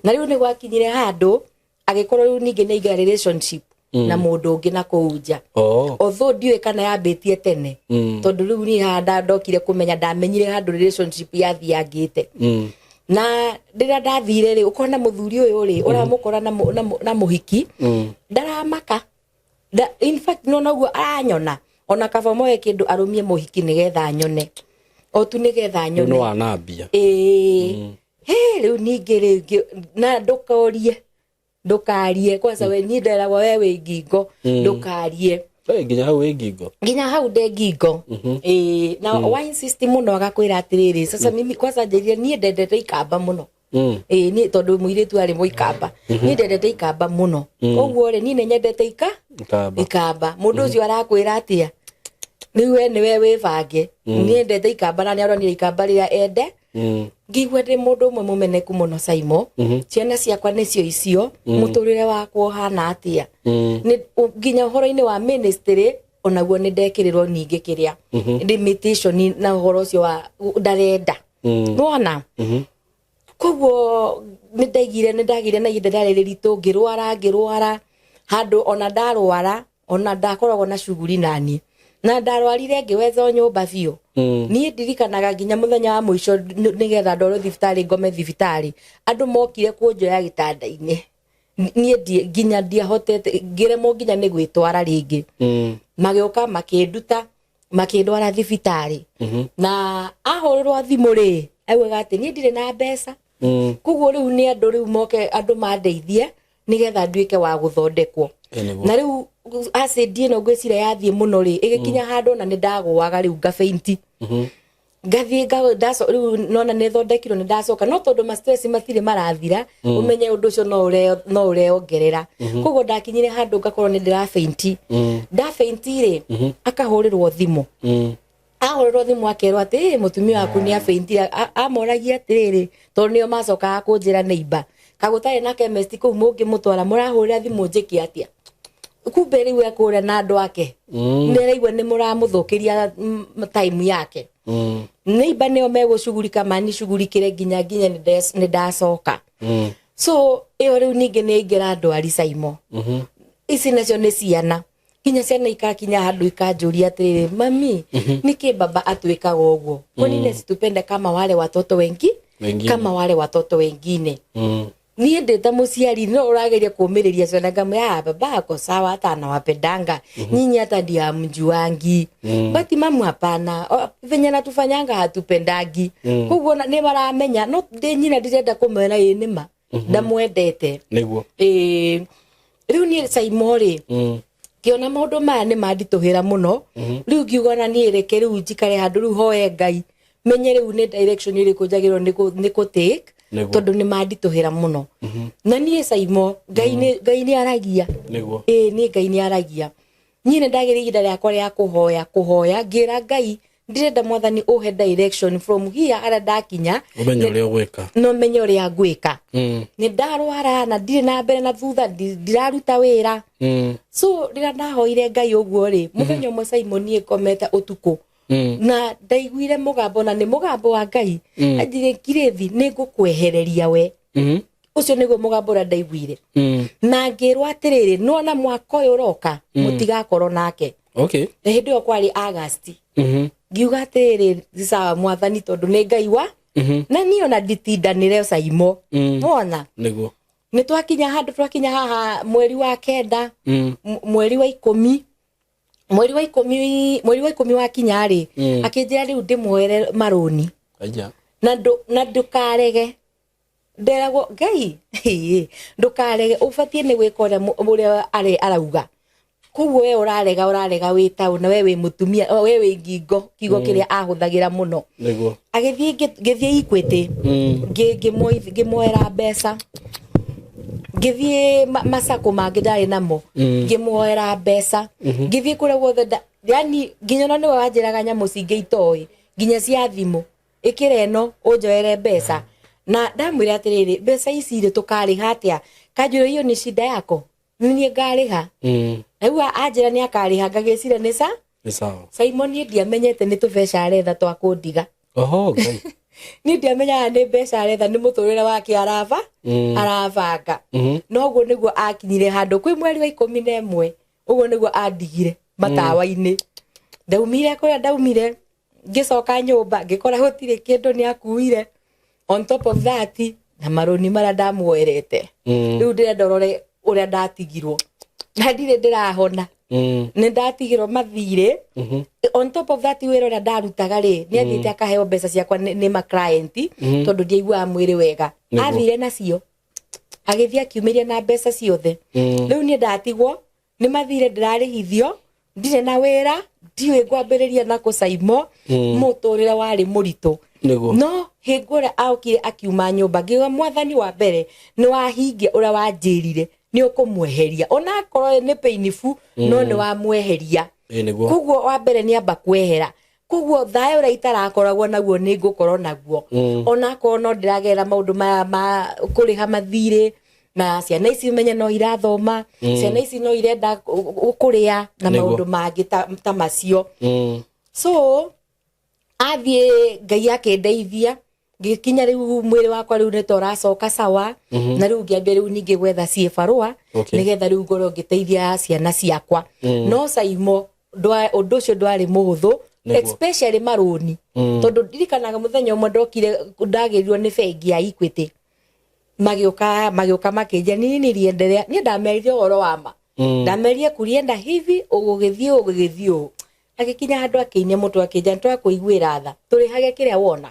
Na rĩu nĩ gwakinyire handũ agĩkorwo rĩu ningĩ nĩ aingĩra relationship na mũndũ ũngĩ na kũu nja. Although ndiũĩ kana yambĩtie tene, tondũ rĩu niĩ haha ndokire kũmenya, ndamenyire handũ relationship yathiangĩte. Na rĩrĩa ndathire rĩ, ũkona mũthuri ũyũ rĩ, ũramũkora na mũhiki, ndaramaka. In fact, no noguo aranyona, ona kaba moe kĩndũ arũmie mũhiki nĩgetha nyone, o tu nĩgetha Rĩu nyone. Nĩ wanambia. Ĩĩ. He rĩu ningĩ rĩngĩ na ndũkorie. Ndũkarie kwanza, we niĩ nderagwo we wĩ ngingo, ndũkarie. Hey, nginya hau wĩ ngingo. Nginya hau nde ngingo. Ĩĩ, na wa insist mũno agakwĩra atĩrĩrĩ, sasa mimi kwanza njĩrire niĩ ndendete ikamba mũno. Ĩĩ, niĩ tondũ mũirĩtu arĩ mũikamba, niĩ ndendete ikamba mũno, koguo rĩ, niĩ nĩ nyendete ika Ikamba. Ikamba. Mũndũ ũcio arakwĩra atĩa? Rĩu we nĩwe wĩbange. Niĩ ndete ikamba na nĩ aronire ikamba rĩrĩa ende. Ngĩigua ndĩ mũndũ ũmwe mũmeneku mũno, Saimo. Ciana ciakwa nĩcio icio, mũtũrĩre wakwa ũhana atĩa? Nginya ũhoro-inĩ wa ministry onaguo nĩ ndekĩrĩrwo ningĩ kĩrĩa limitation na ũhoro ũcio wa ndarenda nĩwona. Koguo nĩ ndaigire, nĩ ndagire na ihinda rĩarĩ rĩritũ, ngĩrwara, ngĩrwara handũ ona ndarwara ona ndakoragwo na cuguri nani, na ndarwarire ngĩwethwo nyũmba biũ. Niĩ ndirikanaga nginya mũthenya wa mũico nĩgetha ndwarwo thibitarĩ, ngome thibitarĩ, andũ mokire kũnjoya gĩtanda-inĩ. Niĩ nginya ndiahotete, ngĩremwo nginya nĩ gwĩtwara rĩngĩ. Magĩũka makĩnduta, makĩndwara thibitarĩ, na ahũrĩrwo thimũ rĩ, augaga atĩ niĩ ndirĩ na mbeca. Koguo rĩu nĩ andũ rĩu moke, andũ mandeithie nĩgetha nduĩke wa gũthondekwo. Ĩ, nĩguo. Na rĩu acid ĩno ngwĩciria yathiĩ mũno rĩ, ĩgĩkinya handũ ona nĩ ndagũaga rĩu ngafaint. Ngathiĩ rĩu nona nĩ thondekirwo, nĩ ndacoka, no tondũ ma stress matirĩ marathira, ũmenye ũndũ ũcio no ũreongerera. Koguo ndakinyire handũ ngakorwo nĩ ndĩrafaint. Ndafaint rĩ, akahũrĩrwo thimũ. Ahũrĩrwo thimũ akerwo atĩ, "Ĩ, mũtumia waku nĩ afaintire." Amoragia atĩrĩrĩ, tondũ nĩo macokaga kũnjĩra neighbor kagũtarĩ na chemist kũu mũngĩmũtwara, mũrahũrĩra thimũ njĩke atĩa? Kumbe rĩu ekũrĩa na andũ ake, nĩ araigua nĩ mũramũthũkĩria time yake. Neighbor nĩo megũcugurika, manicugurikĩre nginya nĩ ndacoka. So ĩyo rĩu ningĩ nĩ aingĩra ndwari, Saimo. Ici nacio nĩ ciana, nginya ciana ikakinya handũ ikanjũria atĩrĩrĩ, "Mami, nĩkĩ baba atwĩkaga ũguo? Kwa nini asitupende kama wale watoto wengi?" Wengine. Kama wale watoto wengine. Niĩ ndĩ ta mũciari no ũrageria kũmĩrĩria ciana, ngamwĩra, "Ah, baba ako sawa, hata anawapendanga nyinyi, hata ndio hamjuangi, but mamu hapana. O, venye natufanyanga hatupendangi." Koguo nĩ maramenya, no ndĩ nyina ndĩrenda kũmera ĩ nĩma ndamwendete. Ĩĩ, rĩu niĩ Saimo rĩ, ngĩona maũndũ maya nĩ manditũhĩra mũno, rĩu ngiuga na niĩ reke rĩu njikare handũ rĩu hoe Ngai menye rĩu nĩ direction ĩrĩkũ njagĩrĩirwo nĩ kũ take. Tondũ nĩ manditũhĩra mũno. Na niĩ Saimo, Ngai nĩ aragia. Ĩĩ, niĩ Ngai nĩ aragia. Niĩ nĩ ndagĩrĩ ihinda rĩakwa rĩa kũhoya, kũhoya ngĩra Ngai ndĩrenda Mwathani ũhe direction from here harĩa ndakinya. Ũmenye ũrĩa ũgwĩka. No menye ũrĩa ngwĩka. Nĩ ndarwara na ndirĩ na mbere na thutha, ndiraruta wĩra. So rĩrĩa ndahoire Ngai ũguo rĩ, mũthenya ũmwe Simon, niĩ ngomete ũtukũ na ndaiguire mũgambo, na nĩ mũgambo wa Ngai, anjire, "Ngirĩthi, nĩ ngũkwehereria we." Ũcio nĩguo mũgambo ũrĩa ndaiguire. Na ngĩrwo atĩrĩrĩ, nona mwaka ũyũ ũroka mũtigakorwo nake. Na hĩndĩ ĩyo kwarĩ Agasti. Ngiuga atĩrĩrĩ, sawa Mwathani, tondũ nĩ Ngai wa na niĩ ona nditindanĩre, Saimo. Wona nĩ twakinya handũ, twakinya haha mweri wa kenda, mweri wa 10, mweri wa 10, mweri wa 10 wakinya rĩ, akĩnjĩra rĩu ndĩmuoere marũni. Aija. Na ndũkarege. Nderagwo Ngai, hĩ, ndũkarege, ũbatiĩ nĩ gwĩka ũrĩa ũrĩa arauga. Koguo we ũrarega, ũrarega wĩ taũ na we wĩ mũtumia, we wĩ ngingo, kiugo kĩrĩa ahũthagĩra mũno. Agĩthiĩ ngĩthiĩ Equity, ngĩmuoera mbeca, ngĩthiĩ macako mangĩ ndarĩ namo, ngĩmuoera mbeca, ngĩthiĩ kũrĩa guothe yani nginya ona nĩwe wanjĩraga nyamũ cingĩ itoĩ, nginya cia thimũ, ĩkĩra ĩno ũnjoere mbeca. Na ndamwĩra atĩrĩrĩ, mbeca ici rĩ, tũkarĩha atĩa? Kanjũra, "Hiyo ni shida yako, nĩ niĩ ngarĩha." Rĩu anjĩra nĩ akarĩha, ngagĩciria nĩ sa Nĩ sawa. Simon, niĩ ndiamenyete nĩ tũbeca aretha twa kũndiga. Oho, Ngai. Niĩ ndiamenyaga nĩ mbeca aretha, nĩ mũtũrĩre wake araba arabanga. Noguo nĩguo akinyire handũ kwĩ mweri wa 11, ũguo nĩguo andigire matawa-inĩ. Ndaumire kũrĩa ndaumire, ngĩcoka nyũmba, ngĩkora gũtirĩ kĩndũ, nĩ akuire. On top of that, na marũni marĩa ndamuoerete. Rĩu ndĩrenda ũrore ũrĩa ndatigirwo na ndirĩ ndĩrahona. Nĩ ndatigirwo mathirĩ. On top of that, wĩra ũrĩa ndarutaga rĩ, nĩ athiĩte akaheo mbeca ciakwa nĩ ma client, tondũ ndiaiguaga mwĩrĩ wega. Athire nacio. Agĩthiĩ akiumĩria na mbeca ciothe. Rĩu niĩ ndatigwo nĩ mathire, ndĩrarĩhithio, ndirĩ na wĩra, ndiũĩ ngwambĩrĩria na kũcaimo. Mũtũrĩre warĩ mũritũ. No hingo ĩrĩa aokire akiuma nyũmba, ngiuga mwathani wa mbere nĩ wahingia ũrĩa wanjĩrire, nĩ ũkũmweheria onakorwo nĩ painful, no nĩ wamweheria. Ĩĩ nĩguo. Koguo wa mbere nĩ amba kwehera, koguo thayũ ũrĩa itarakoragwo naguo nĩ ngũkorwo naguo, onakorwo no ndĩragerera maũndũ maya ma kũrĩha mathirĩ, na ciana ici menye no irathoma, ciana ici no irenda kũrĩa na maũndũ mangĩ ta macio. So athiĩ, Ngai akĩndeithia, ngĩkinya rĩu mwĩrĩ wakwa rĩu nĩ ta ũracoka sawa, na rĩu ngĩambia rĩu ningĩ gwetha ciĩbarũa nĩgetha rĩu ngorwo ngĩteithia ciana ciakwa. No Caimo, ũndũ ũcio ndwarĩ mũhũthũ, especially marũni, tondũ ndirikanaga mũthenya ũmwe ndokire ndagĩrirwo nĩ bengi ya Equity, magĩũka makĩnjia nini niliendelea. Niĩ ndamerire ũhoro wa ma, ndamerire kulienda hivi, ũgũgĩthiĩ ũũ. Agĩkinya handũ akĩinia mũtwe, akĩnjia twakũiguĩra tha, tũrĩhage kĩrĩa wona,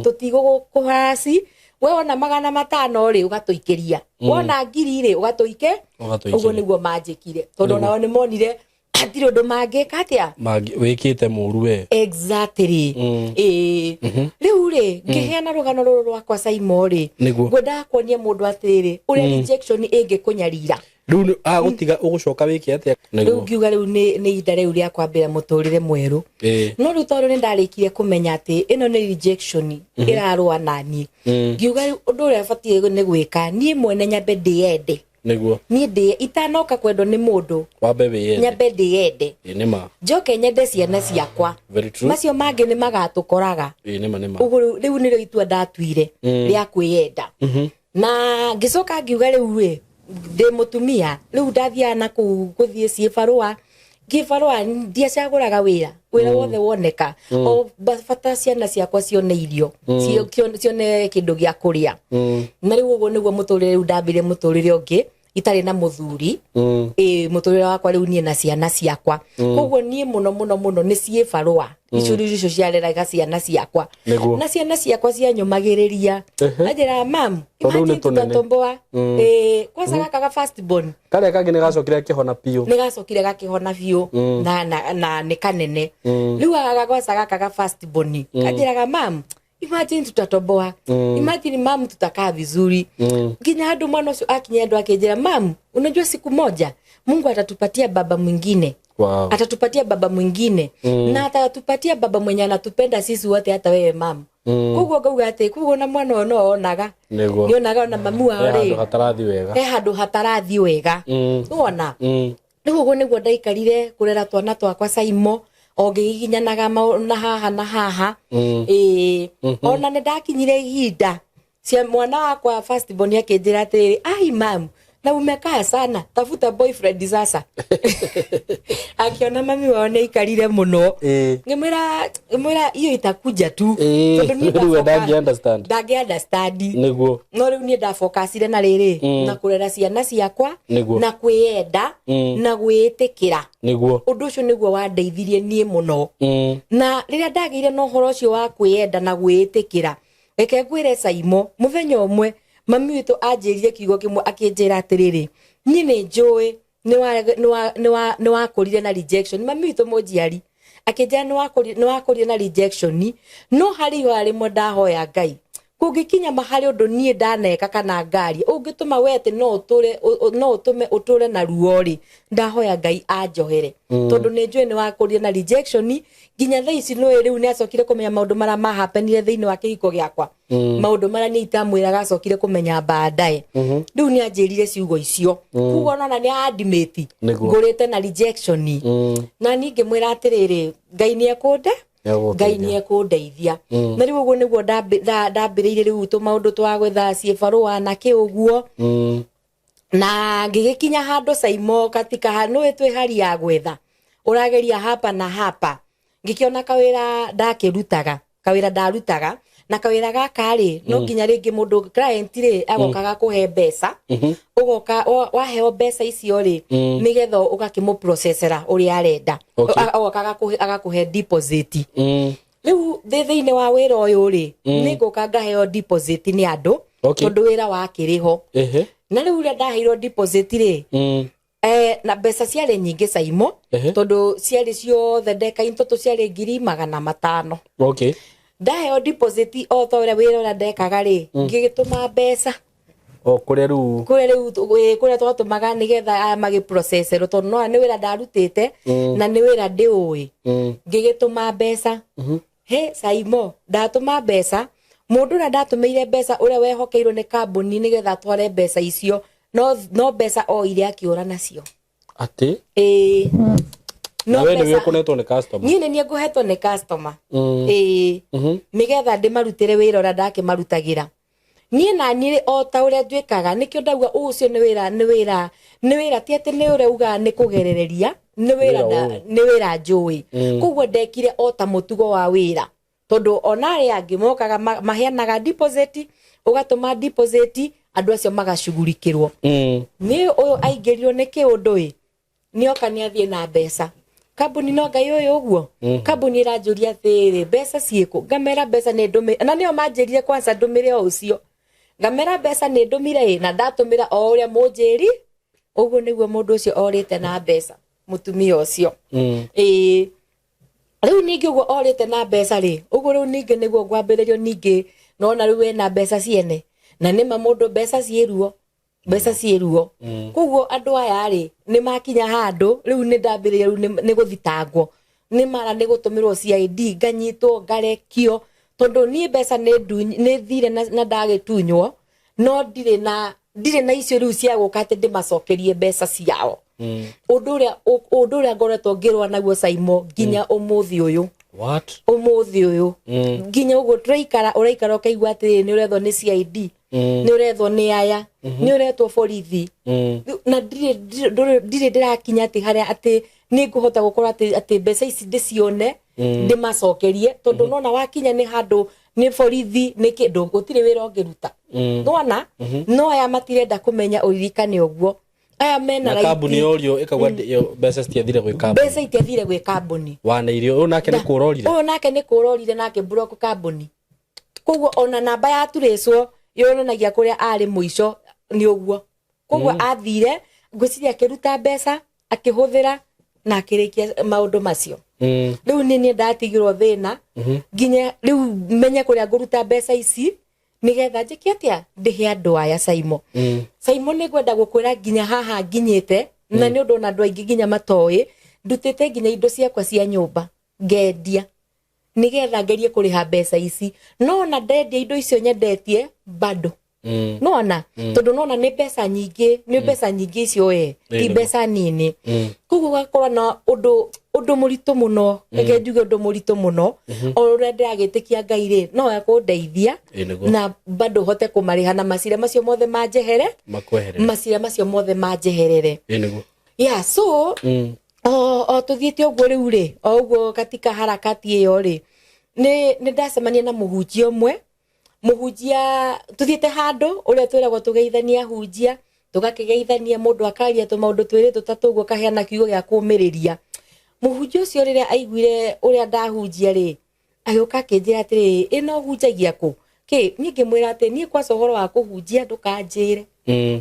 tũtigũkũharaci. We wona 500 rĩ, ũgatũikĩria, wona 1000 rĩ, ũgatũike. Ũgatũikĩria. Ũguo nĩguo manjĩkire, tondũ onao nĩ monire hatirĩ ũndũ mangĩka atĩa. Wĩkĩte mũru we. Exactly. Ĩĩ, rĩu rĩ, ngĩheana rũgano rũrũ rwakwa, Saimo rĩ, ngwendaga kuonia mũndũ atĩrĩrĩ, ũrĩa rejection ĩngĩkũnyarira. Rĩu agũtiga ũgũcoka wĩke atĩa? Rĩu ngiuga rĩu nĩ ihinda rĩu rĩa kwambĩra mũtũrĩre mwerũ. No rĩu tondũ nĩ ndarĩkire kũmenya atĩ ĩno nĩ rejection ĩrarũa naniĩ, ngiuga rĩu ũndũ ũrĩa batiĩ nĩ gwĩka niĩ mwene, nyambe ndĩyende. Niĩ ndĩye itanoka kwendwo nĩ mũndũ. Wambe wĩyende. Nyambe ndĩyende. Ĩĩ nĩma. Njoke nyende ciana ciakwa. Very true. Macio mangĩ nĩ magatũkoraga. Ĩĩ nĩma nĩma. Ũguo rĩu nĩrĩo itua ndatuire rĩa kwĩyenda, na ngĩcoka ngiuga rĩu rĩ, ndĩ mũtumia rĩu, ndathiaga na kũu gũthiĩ ciĩbarũa kĩbarũa, ndiacagũraga wĩra, wĩra wothe woneka, o bata ciana ciakwa cione irio, cione kĩndũ gĩa kũrĩa. Na rĩu ũguo nĩguo mũtũrĩre rĩu ndambire mũtũrĩre ũngĩ itarĩ na mũthuri. Ĩ, mũtũrĩre wakwa rĩu niĩ na ciana ciakwa. Koguo niĩ mũno mũno mũno nĩ ciĩbarũa icio icio ciareraga ciana ciakwa. Na ciana ciakwa cianyũmagĩrĩria, anjĩraga, "Mam, Tondũ rĩu nĩ imagine tũnene. tutatomboa." Ĩ, kwanza gaka ga first born. Karĩa kangĩ nĩ gacokire gakĩhona biũ. Nĩ gacokire gakĩhona biũ, na nĩ kanene rĩu. Agaga kwanza gaka ga first born kanjĩraga, "Mam, imagine tutatoboa, imagine mam, tutakaa vizuri." Nginya handũ mwana ũcio akinya andũ akĩnjĩra, "Mam, unajua siku moja Mungu atatupatia baba mwingine." Atatupatia baba mwingine, na atatupatia baba mwenye anatupenda sisi wote, hata wewe mam. Koguo ngauga atĩ koguo na mwana ũyũ no onaga nĩonaga ona mamu wao He handũ rĩ hatarathi wega. He handũ hatarathi wega. Wona rĩu ũguo nĩguo ndaikarire kũrera twana twakwa, Caimo, o ngĩgiginyanaga na haha na haha. Ĩĩ, ona nĩ ndakinyire ihinda cia mwana wakwa first born akĩnjĩra atĩrĩrĩ, "Ai mam, na umekaa sana, tafuta boyfriend sasa." Akiona mami wao nĩ aikarire mũno. Ngĩmwĩra hiyo itakuja tu. Tondũ niĩ Rĩu we ndangĩ understand. Ndangĩ understand. No rĩu niĩ ndafocusire na rĩrĩ, na kũrera ciana ciakwa, na kwĩyenda, na gwĩĩtĩkĩra. Ũndũ ũcio nĩguo wandeithirie niĩ mũno. Na rĩrĩa ndagĩire na ũhoro ũcio wa kwĩyenda na gwĩĩtĩkĩra, reke ngwĩre Caimo, mũthenya ũmwe mami witũ anjĩrire kiugo kĩmwe, akĩnjĩra atĩrĩrĩ, "Niĩ nĩ njũĩ nĩ wakũrire na rejection." Mami witũ mũnjiari akĩnjĩra, "Nĩ wakũrire na rejection, no harĩ ihoya rĩmwe ndahoya Ngai, kũngĩkinya ma harĩ ũndũ niĩ ndaneka kana ngaria ũngĩtũma we atĩ no ũtũre no ũtũme ũtũre na ruo rĩ, ndahoya Ngai anjohere, tondũ nĩ njũĩ nĩ wakũrire na rejection nginya thaa ici." Nĩũĩ rĩu nĩ acokire kũmenya maũndũ marĩa mahapenire thĩinĩ wa kĩhiko gĩakwa, maũndũ marĩa niĩ itamwĩraga, acokire kũmenya baadaye. Rĩu nĩ anjĩrire ciugo icio, koguo nona nĩ admit ngũrĩte na rejection. Na niĩ ngĩmwĩra atĩrĩrĩ, Ngai nĩ ekũnde Ngai nĩ ekũndeithia. Na rĩu ũguo nĩguo ndambĩrĩirie rĩu tũmaũndũ twa gwetha ciĩbarũa na kĩ ũguo, na ngĩgĩkinya handũ, Caimo, katika nĩũĩ twĩ hari ya gwetha, ũrageria hapa na hapa, ngĩkĩona kawĩra ndakĩrutaga, kawĩra ndarutaga, na kawĩra gaka rĩ, no nginya rĩngĩ mũndũ client rĩ agokaga kũhe mbeca, ũgoka waheo mbeca icio rĩ, nĩgetha ũgakĩmũprocessera ũrĩa arenda. Agoka agakũhe deposit. Rĩu thĩ thĩinĩ wa wĩra ũyũ rĩ, nĩ ngũka ngaheo deposit nĩ andũ, tondũ wĩra wakĩrĩ ho. Na rĩu ũrĩa ndaheirwo deposit rĩ, na mbeca ciarĩ nyingĩ, Saimo. Tondũ ciarĩ ciothe ndeka intũtũ ciarĩ 500,000. Ndaheo deposit o ta ũrĩa wĩra ũrĩa ndekaga rĩ, ngĩgĩtũma mbeca. O kũrĩa rĩu? Kũrĩa rĩu kũrĩa twatũmaga nĩgetha aya magĩproceserwo, tondũ no nĩ wĩra ndarutĩte na nĩ wĩra ndĩũĩ. Ngĩgĩtũma mbeca. He Saimo, ndatũma mbeca, mũndũ ũrĩa ndatũmĩire mbeca, ũrĩa wehokeirwo nĩ kambuni nĩgetha atware mbeca icio, no mbeca oire akĩũra nacio. Atĩ? Ĩĩ. Na No we nĩwe mbeca ũkũnetwo nĩ customer? Niĩ nĩ niĩ ngũhetwo nĩ customer. Ĩĩ, nĩgetha ndĩmarutĩre wĩra ũrĩa ndakĩmarutagĩra niĩ na niĩ o ta ũrĩa njuĩkaga. Nĩkĩo ndauga ũcio nĩ wĩra, nĩ wĩra, nĩ wĩra, ti atĩ nĩ ũrĩa ugaga nĩ kũgerereria, nĩ wĩra. Wĩra ũĩ. Nĩ wĩra njũĩ. Koguo ndekire o ta mũtugo wa wĩra, tondũ ona arĩa angĩ mokaga maheanaga deposit, ũgatũma deposit, andũ acio magacugurikĩrwo. Nĩ ũyũ aingĩrio nĩ kĩũndũ ĩ, nĩoka nĩ athiĩ na mbeca kambuni, no Ngai ũyũ ũguo. Kambuni ĩranjũria atĩrĩ, mbeca ciĩkũ? Ngamera mbeca nĩ ndũmĩre, na nĩo manjĩrire kwanza ndũmĩre o ũcio. Ngamera mbeca nĩ ndũmire ĩ, na ndatũmĩra o ũrĩa mũnjĩri ũguo nĩguo. Mũndũ ũcio orĩte na mbeca, mũtumia ũcio. Ĩĩ, rĩu ningĩ ũguo orĩte na mbeca rĩ, ũguo rĩu ningĩ nĩguo ngwambĩrĩrio ningĩ nona rĩu wena mbeca ciene, na nĩma mũndũ mbeca ciĩ ruo, mbeca ciĩ ruo. Koguo andũ aya rĩ, nĩ makinya handũ rĩu nĩ ndambĩrĩria rĩu nĩ gũthitangwo, nĩ mara nĩ gũtũmĩrwo CID, nganyitwo, ngarekio, tondũ niĩ mbeca nĩ thire na ndagĩtunywo, no ndirĩ na icio rĩu cia gũka atĩ ndĩmacokerie mbeca ciao. Ũndũ ũrĩa ngoretwo ngĩrũa naguo, Saimo, nginya ũmũthĩ ũyũ. What? Ũmũthĩ ũyũ, nginya ũguo tũraikara, ũraikara ũkaigua atĩrĩ, nĩ ũrethwo nĩ CID, nĩ ũrethwo nĩ aya, nĩ ũretwo borithi. Na ndirĩ ndĩrakinya atĩ harĩa atĩ nĩ ngũhota gũkorwo atĩ mbeca ici ndĩcione, ndĩmacokerie, tondũ nona wakinya nĩ handũ nĩ borithi, nĩ kĩndũ gũtirĩ wĩra ũngĩruta. Nona no aya matirenda kũmenya, ũririkane ũguo aya mena Na kambuni right. yorio ĩkauga mbeca citiathire gwĩ kambuni. Mbeca itiathire gwĩ kambuni. Waneirio ũyũ nake nĩ kũrorire. Ũyũ nake nĩ kũrorire nake block kambuni, koguo ona namba ya turĩcwo yonanagia kũrĩa arĩ mũico nĩ ũguo. Koguo athire, ngwĩciria akĩruta mbeca, akĩhũthĩra na akĩrĩkia maũndũ macio. Rĩu nĩ niĩ ndatigirwo thĩna nginya rĩu menye kũrĩa ngũruta mbeca ici nĩgetha njĩke atĩa, ndĩhe andũ aya. Saimo, Saimo, nĩ ngwenda gũkwĩra nginya haha nginyĩte, na nĩ ũndũ ona andũ aingĩ nginya matoĩ, ndutĩte nginya indo ciakwa cia nyũmba ngendia nĩgetha ngerie kũrĩha mbeca ici, no ona ndendia indo icio nyendetie bado nona, tondũ nona nĩ mbeca nyingĩ, nĩ mbeca nyingĩ icio we, ti mbeca nini. Koguo gũgakorwo na ũndũ mũritũ mũno, reke njuge ũndũ mũritũ mũno. O ũrĩa ndĩragĩtĩkia Ngai rĩ, no ekũndeithia. Ĩĩ, nĩguo. Na bado hote kũmarĩha na macira macio mothe manjehere. Makweherere. Macira macio mothe manjeherere. Ĩĩ, nĩguo. Yeah, so o tuthiĩte ũguo rĩu rĩ, o ũguo katika harakati ĩyo rĩ, nĩ ndacemania na mũhunjia ũmwe. Mũhunjia tuthiĩte handũ ũrĩa twĩragwo tũgeithanie ahunjia, tũgakĩgeithania, mũndũ akaria tũmaũndũ twĩrĩ tũtatũ ũguo, kaheana kiugo gĩa kũũmĩrĩria. Mũhunjia ũcio rĩrĩa aiguire ũrĩa ndahunjia rĩ, agĩũka akĩnjĩra atĩrĩ, ĩno hunjagia kũ kĩ? Niĩ ngĩmwĩra atĩ niĩ kwaca ũhoro wa kũhunjia ndũkanjĩre,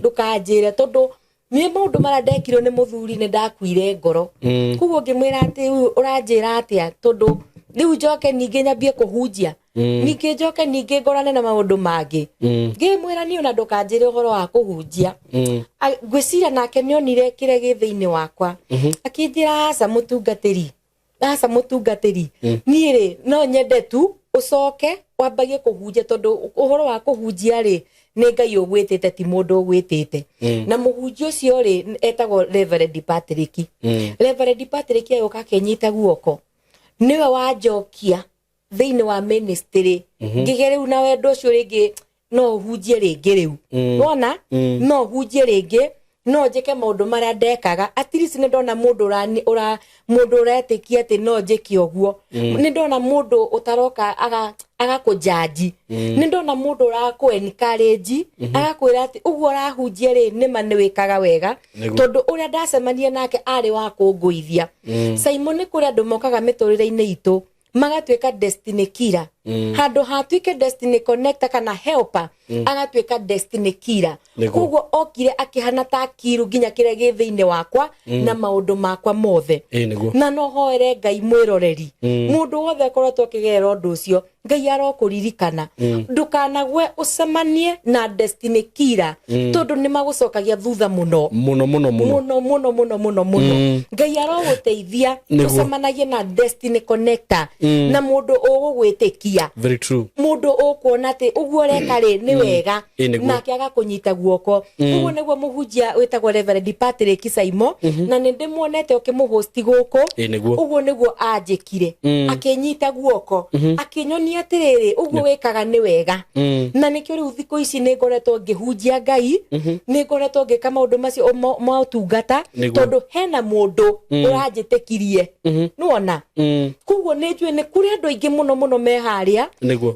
ndũkanjĩre, tondũ niĩ maũndũ marĩa ndekirwo nĩ mũthuri nĩ ndakuire ngoro. Koguo ngĩmwĩra atĩ rĩu ũranjĩra atĩa, tondũ rĩu njoke ningĩ nyambie kũhunjia, ningĩ njoke ningĩ ngorane na maũndũ mangĩ. Ngĩmwĩra niĩ ona ndũkanjĩre ũhoro wa kũhunjia. Ngwĩciria nake nĩonire kĩrĩa gĩ thĩinĩ wakwa, akĩnjĩra, aca mũtungatĩri, aca mũtungatĩri, niĩ rĩ no nyende tu ũcoke wambagie kũhunjia, tondũ ũhoro wa kũhunjia rĩ, nĩ Ngai ũgwĩtĩte, ti mũndũ ũgwĩtĩte. Na mũhunjia ũcio rĩ, etagwo Reverend Patrick. Reverend Patrick agĩũka akĩnyita guoko, nĩwe wanjokia thĩinĩ wa ministry, ngĩgĩa rĩu na wendo ũcio rĩngĩ, no ũhunjie rĩngĩ rĩu. Wona no hunjie rĩngĩ, no njĩke maũndũ marĩa ndekaga. At least nĩ ndona mũndũ mũndũ ũretĩkia atĩ no njĩke ũguo. Nĩ ndona mũndũ ũtaroka agakũjanji. Nĩ ndona mũndũ ũrakũ encourage, agakwĩra atĩ ũguo ũrahunjia rĩ, nĩma nĩ wĩkaga wega. Tondũ ũrĩa ndacemania nake arĩ wa kũngũithia. Simon, nĩ kũrĩ andũ mokaga mĩtũrĩre-inĩ itũ. Magatuĩka destiny killer. Handũ hatuĩke destiny connector kana helper, agatuĩka destiny killer. Koguo okire akĩhana ta kiru nginya kĩrĩa gĩ thĩinĩ wakwa na maũndũ makwa mothe. Ĩĩ nĩguo. Na no hoere Ngai mwĩroreri, mũndũ wothe akoretwo akĩgerera ũndũ ũcio, Ngai arokũririkana, ndũkanagwe ũcemanie na destiny killer, tondũ nĩ magũcokagia thutha mũno. Mũno mũno mũno. Mũno mũno mũno mũno mũno. Ngai arogũteithia ũcemanagie na destiny connector na mũndũ ũgũgwĩtĩkia, Very true. Mũndũ ũkuona atĩ ũguo ũreka rĩ nĩ wega, Ĩĩ nĩguo. Nake agakũnyita guoko. Ũguo nĩguo mũhunjia wĩtagwo Reverend Patrick Saimo, na nĩ ndĩmuonete ũkĩmũhosti gũkũ. Ĩĩ nĩguo. Ũguo nĩguo anjĩkire, akĩnyita guoko, akĩnyonia atĩrĩrĩ, ũguo wĩkaga nĩ wega. Na nĩkĩo rĩu thikũ ici nĩ ngoretwo ngĩhunjia Ngai, nĩ ngoretwo ngĩka maũndũ macio ma ũtungata, tondũ hena mũndũ ũranjĩtĩkirie, nĩwona? Koguo nĩ njũĩ nĩ kũrĩ andũ aingĩ mũno mũno me harĩa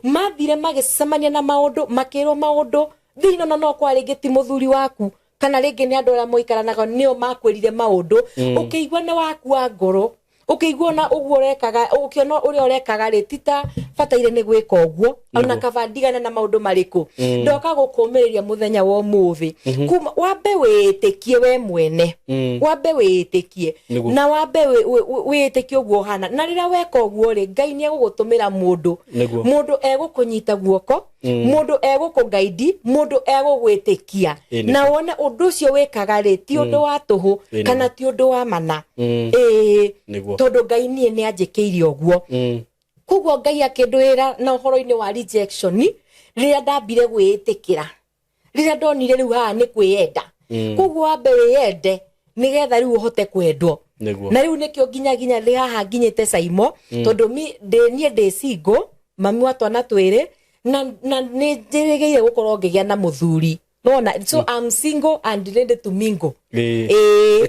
mathire magĩcemania na maũndũ, makĩrwo maũndũ thĩinĩ, ona no kwa rĩngĩ ti mũthuri waku, kana rĩngĩ nĩ andũ arĩa mũikaranaga nĩo makwĩrire maũndũ, ũkĩigua nĩ wakua ngoro, ũkĩigua ona ũguo ũrekaga, ũkĩona ũrĩa ũrekaga rĩ ti ta bataire nĩ gwĩka ũguo, ona kaba ndigane na maũndũ marĩkũ. Ndoka gũkũmĩrĩria mũthenya wa ũmũthĩ kuma wambe wĩĩtĩkie we mwene, wambe wĩĩtĩkie na wambe wĩĩtĩkie ũguo ũhana. Na rĩrĩa weka ũguo rĩ, Ngai nĩ egũgũtũmĩra mũndũ, mũndũ egũkũnyita guoko, mũndũ egũkũgaidi, mũndũ egũgwĩtĩkia, na wone ũndũ ũcio wĩkaga rĩ ti ũndũ wa tũhũ kana ti ũndũ wa mana. Ĩĩ, tondũ Ngai niĩ nĩ anjĩkĩire ũguo. Koguo Ngai akĩndwĩra na ũhoro-inĩ wa rejection, rĩrĩa ndambire gwĩĩtĩkĩra, rĩrĩa ndonire rĩu haha nĩ kwĩyenda. Koguo wambe wĩyende nĩgetha rĩu ũhote kwendwo. Na rĩu nĩkĩo nginya nginya ndĩ haha nginyĩte Saimo, tondũ mi ndĩ niĩ ndĩ single, mami wa twana twĩrĩ, na nĩ njĩrĩgĩire gũkorwo ngĩgĩa na mũthuri, nona? So I'm single and ready to mingle. Ĩĩ,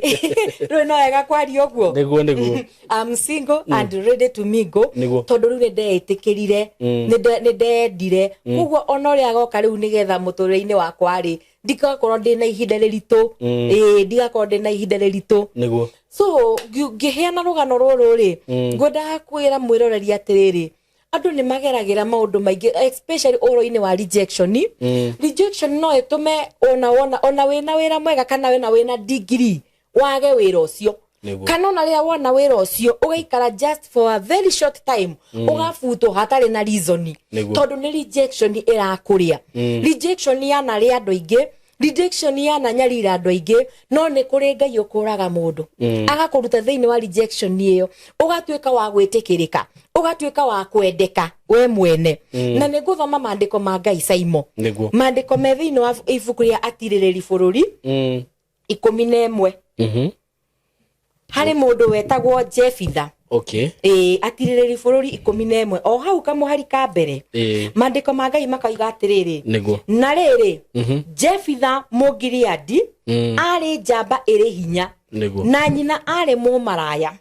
rĩu no wega kwaria ũguo. Nĩguo nĩguo. I'm single and ready to mingle, tondũ rĩu nĩ ndeĩtĩkĩrire, nĩ ndendire. Koguo ona ũrĩa agoka rĩu nĩgetha mũtũrĩre-inĩ wakwa rĩ, ndigakorwo ndĩ na ihinda rĩritũ. Ĩĩ, ndigakorwo ndĩ na ihinda rĩritũ. So ngĩheana rũgano rũrũ rĩ, ngwendaga kwĩra mwĩroreri atĩrĩrĩ, andũ nĩ mageragĩra maũndũ maingĩ, especially ũhoro-inĩ wa rejection. Rejection no ĩtũme ona wona ona wĩna wĩra mwega kana wĩna degree wage wĩra ũcio, kana ona rĩrĩa wona wĩra ũcio ũgaikara just for a very short time, ũgabutwo hatarĩ na reason, tondũ nĩ rejection ĩrakũrĩa. Rejection yanarĩa andũ aingĩ, rejection yananyarira andũ aingĩ, no nĩ kũrĩ Ngai ũkũraga mũndũ, agakũruta thĩinĩ wa rejection ĩyo, ũgatuĩka wa gwĩtĩkĩrĩka, ũgatuĩka wa kwendeka we mwene. Na nĩ ngũthoma maandĩko ma Ngai, Saimo. Maandĩko me thĩinĩ wa ibuku rĩa Atirĩrĩri Bũrũri 11. Harĩ mũndũ wetagwo Jefitha. Ĩĩ, Atirĩrĩri Bũrũri 11, o hau kamũhari ka mbere. Maandĩko ma Ngai makauga atĩrĩrĩ, na rĩrĩ, Jefitha Mũgiriadi arĩ njamba ĩrĩ hinya, na nyina arĩ mũmaraya.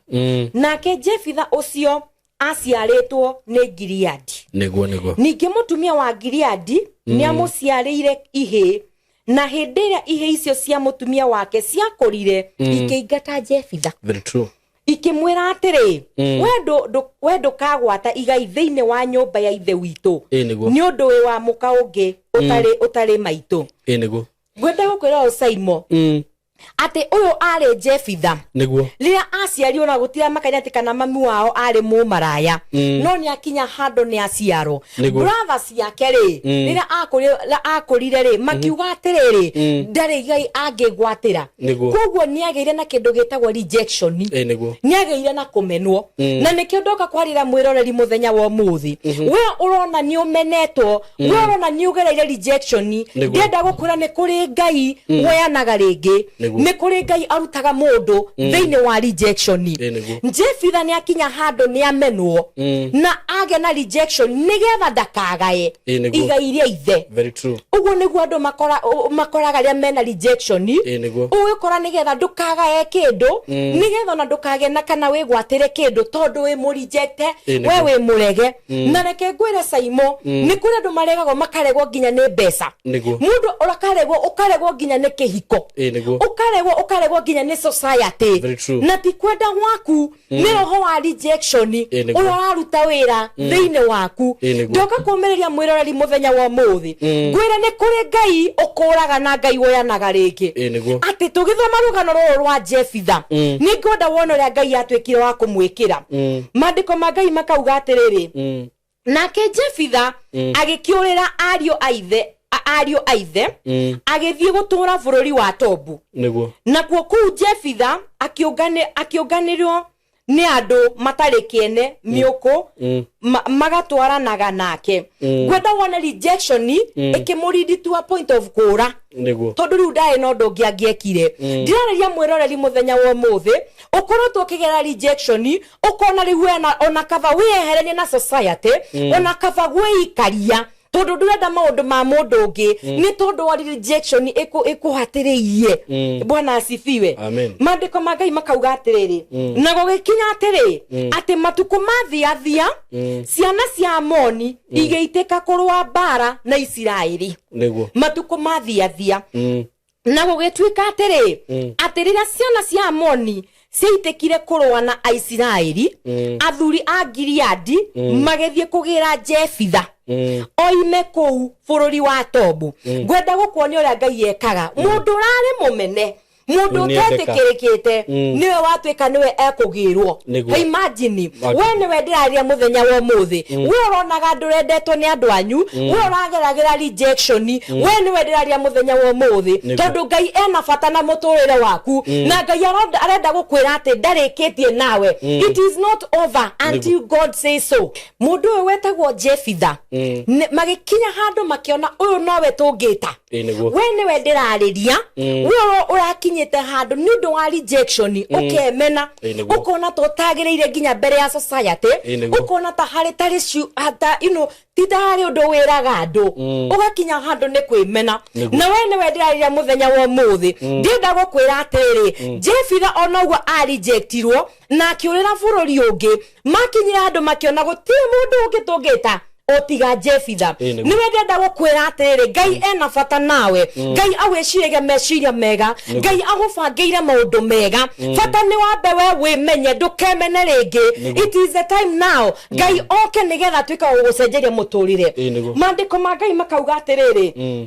Nake Jefitha ũcio aciarĩtwo nĩ Gileadi. Nĩguo nĩguo. Ningĩ mũtumia wa Gileadi nĩ amũciarĩire ihĩĩ, na hĩndĩ ĩrĩa ihĩĩ icio cia mũtumia wake ciakũrire, ikĩingata Jefitha, Very true. Ikĩmwĩra atĩrĩ, we ndũkagwata igai thĩinĩ wa nyũmba ya ithe witũ, Ĩĩ nĩguo. Nĩ ũndũ wĩ wa mũka ũngĩ ũtarĩ maitũ. Ĩĩ nĩguo. Ngwenda gũkwĩra ũũ, Saimo, atĩ ũyũ arĩ Jefitha. Rĩrĩa aciarirwo na gũtiramakania atĩ kana mami wao arĩ mũmaraya, no nĩ akinya handũ nĩ aciarwo, brother ciake rĩ, rĩrĩa akũrire rĩ, makiuga atĩrĩrĩ, ndarĩ igai angĩgwatĩra. Koguo nĩ agĩire na kĩndũ gĩtagwo rejection. Ĩĩ nĩguo. Nĩ agĩire na kũmenwo. Na nĩkĩo ndoka kwarĩra mwĩroreri mũthenya wa ũmũthĩ, we ũrona nĩ ũmenetwo, we ũrona nĩ ũgereire rejection, ndĩrenda gũkwĩra nĩ kũrĩ Ngai woyanaga rĩngĩ. Nĩ kũrĩ Ngai arutaga mũndũ thĩinĩ wa rejection. Ĩĩ nĩguo. Jefitha nĩ akinya handũ nĩ amenwo na agĩa na rejection nĩgetha ndakagae Ĩĩ nĩguo. igai rĩa ithe. Very true. Ũguo nĩguo andũ makoraga rĩrĩa mena rejection. Ĩĩ nĩguo. Ũgĩkora nĩgetha ndũkagae kĩndũ, nĩgetha ona ndũkagĩe na kana wĩgwatĩre kĩndũ, tondũ wĩ mũrejecte. Ĩĩ We nĩguo. wĩ mũrege. Na reke ngwĩre, Saimo, nĩ kũrĩ andũ maregagwo, makaregwo nginya nĩ mbeca. Mũndũ ũkaregwo, ũkaregwo nginya nĩ kĩhiko. Ĩĩ nĩguo. Ũkaregwo, ũkaregwo nginya nĩ society. Very true. Na ti kwenda gwaku, nĩ roho wa rejection Ĩ, nĩguo. ũrĩa ũraruta wĩra thĩinĩ waku. Ĩ, nĩguo. Ndoka kũmĩrĩria mwĩroreri mũthenya wa ũmũthĩ, ngwĩre nĩ kũrĩ Ngai ũkũraga na Ngai woyanaga rĩngĩ. Ĩ, nĩguo. Atĩ tũgĩthoma rũgano rũrũ rwa Jefitha, nĩ ngwenda wone ũrĩa Ngai atuĩkire wa kũmwĩkĩra. Maandĩko ma Ngai makauga atĩrĩrĩ, nake Jefitha agĩkĩũrĩra ariũ a ithe, agĩthiĩ gũtũũra bũrũri wa Tobu. Nakuo kũu Jefitha akĩũnganĩrwo nĩ andũ matarĩ kĩene mĩũkũ, magatwaranaga nake. Ngwenda wone rejection ĩkĩmũrindi to a point of kũũra, tondũ rĩu ndarĩ na ũndũ ũngĩ angĩekire. Ndirarĩria mwĩroreri mũthenya wa ũmũthĩ ũkoretwo ũkĩgera rejection, ũkona rĩu ona kaba wĩyeherenie na society, ona kaba gwĩikaria tondũ ndũrenda maũndũ ma mũndũ ũngĩ, nĩ tondũ wa rejection ĩkũhatĩrĩirie. Bwana asifiwe. Amen. Maandĩko ma Ngai makauga atĩrĩrĩ, na gũgĩkinya atĩrĩ, atĩ matukũ mathiathia, ciana cia Amoni igĩitĩka kũrũa mbara na Isiraeli. Matukũ mathiathia, na gũgĩtuĩka atĩrĩ, atĩ rĩrĩa ciana cia Amoni ciaitĩkire kũrũa na Aisiraeli, athuri a Gileadi magĩthiĩ kũgĩra Jefitha oime kũu bũrũri wa Tobu. Ngwenda gũkuonia ũrĩa Ngai ekaga. Mũndũ ũrarĩ mũmene, mũndũ Rĩu nĩendeka. ũtetĩkĩrĩkĩte, nĩwe watuĩka nĩwe ekũgĩrwo. Imagine, we nĩwe ndĩraria mũthenya wa ũmũthĩ, we ũronaga ndũrendetwo nĩ andũ anyu, we ũrageragĩra rejection, we nĩwe ndĩraria mũthenya wa ũmũthĩ, tondũ Ngai ena bata na mũtũrĩre waku, na Ngai arenda gũkwĩra atĩ ndarĩkĩtie nawe. It is not over until God says so. Mũndũ ũyũ wetagwo Jefitha, magĩkinya handũ makĩona ũyũ nowe tũngĩta. Ĩ, nĩguo. We nĩwe ndĩrarĩria, we ũrakinyĩte handũ nĩ ũndũ wa rejection ũkemena, Ĩ, nĩguo. ũkona ta ũtagĩrĩire nginya mbere ya society, Ĩ, nĩguo. ũkona ta harĩ tarĩ ta ti ta harĩ ũndũ wĩraga andũ, ũgakinya handũ nĩ kwĩmena. Na we nĩwe ndĩrarĩria mũthenya wa ũmũthĩ. Ndĩrenda gũkwĩra atĩrĩrĩ, Jefitha ona ũguo arejectirwo na akĩũrĩra bũrũri ũngĩ, makinyire handũ makĩona gũtirĩ mũndũ ũngĩ tũngĩta otiga Jefitha. Ĩ, nĩguo. Nĩwe ndĩrenda gũkwĩra atĩrĩrĩ, Ngai ena bata nawe. Ngai agwĩciragia meciria mega, Ngai agũbangĩire maũndũ mega. Bata nĩ wambe we wĩmenye, ndũkemene rĩngĩ. It is the time now Ngai oke nĩgetha atuĩke wa gũgũcenjeria mũtũrĩre. Ĩ, nĩguo. Maandĩko ma Ngai makauga atĩrĩrĩ,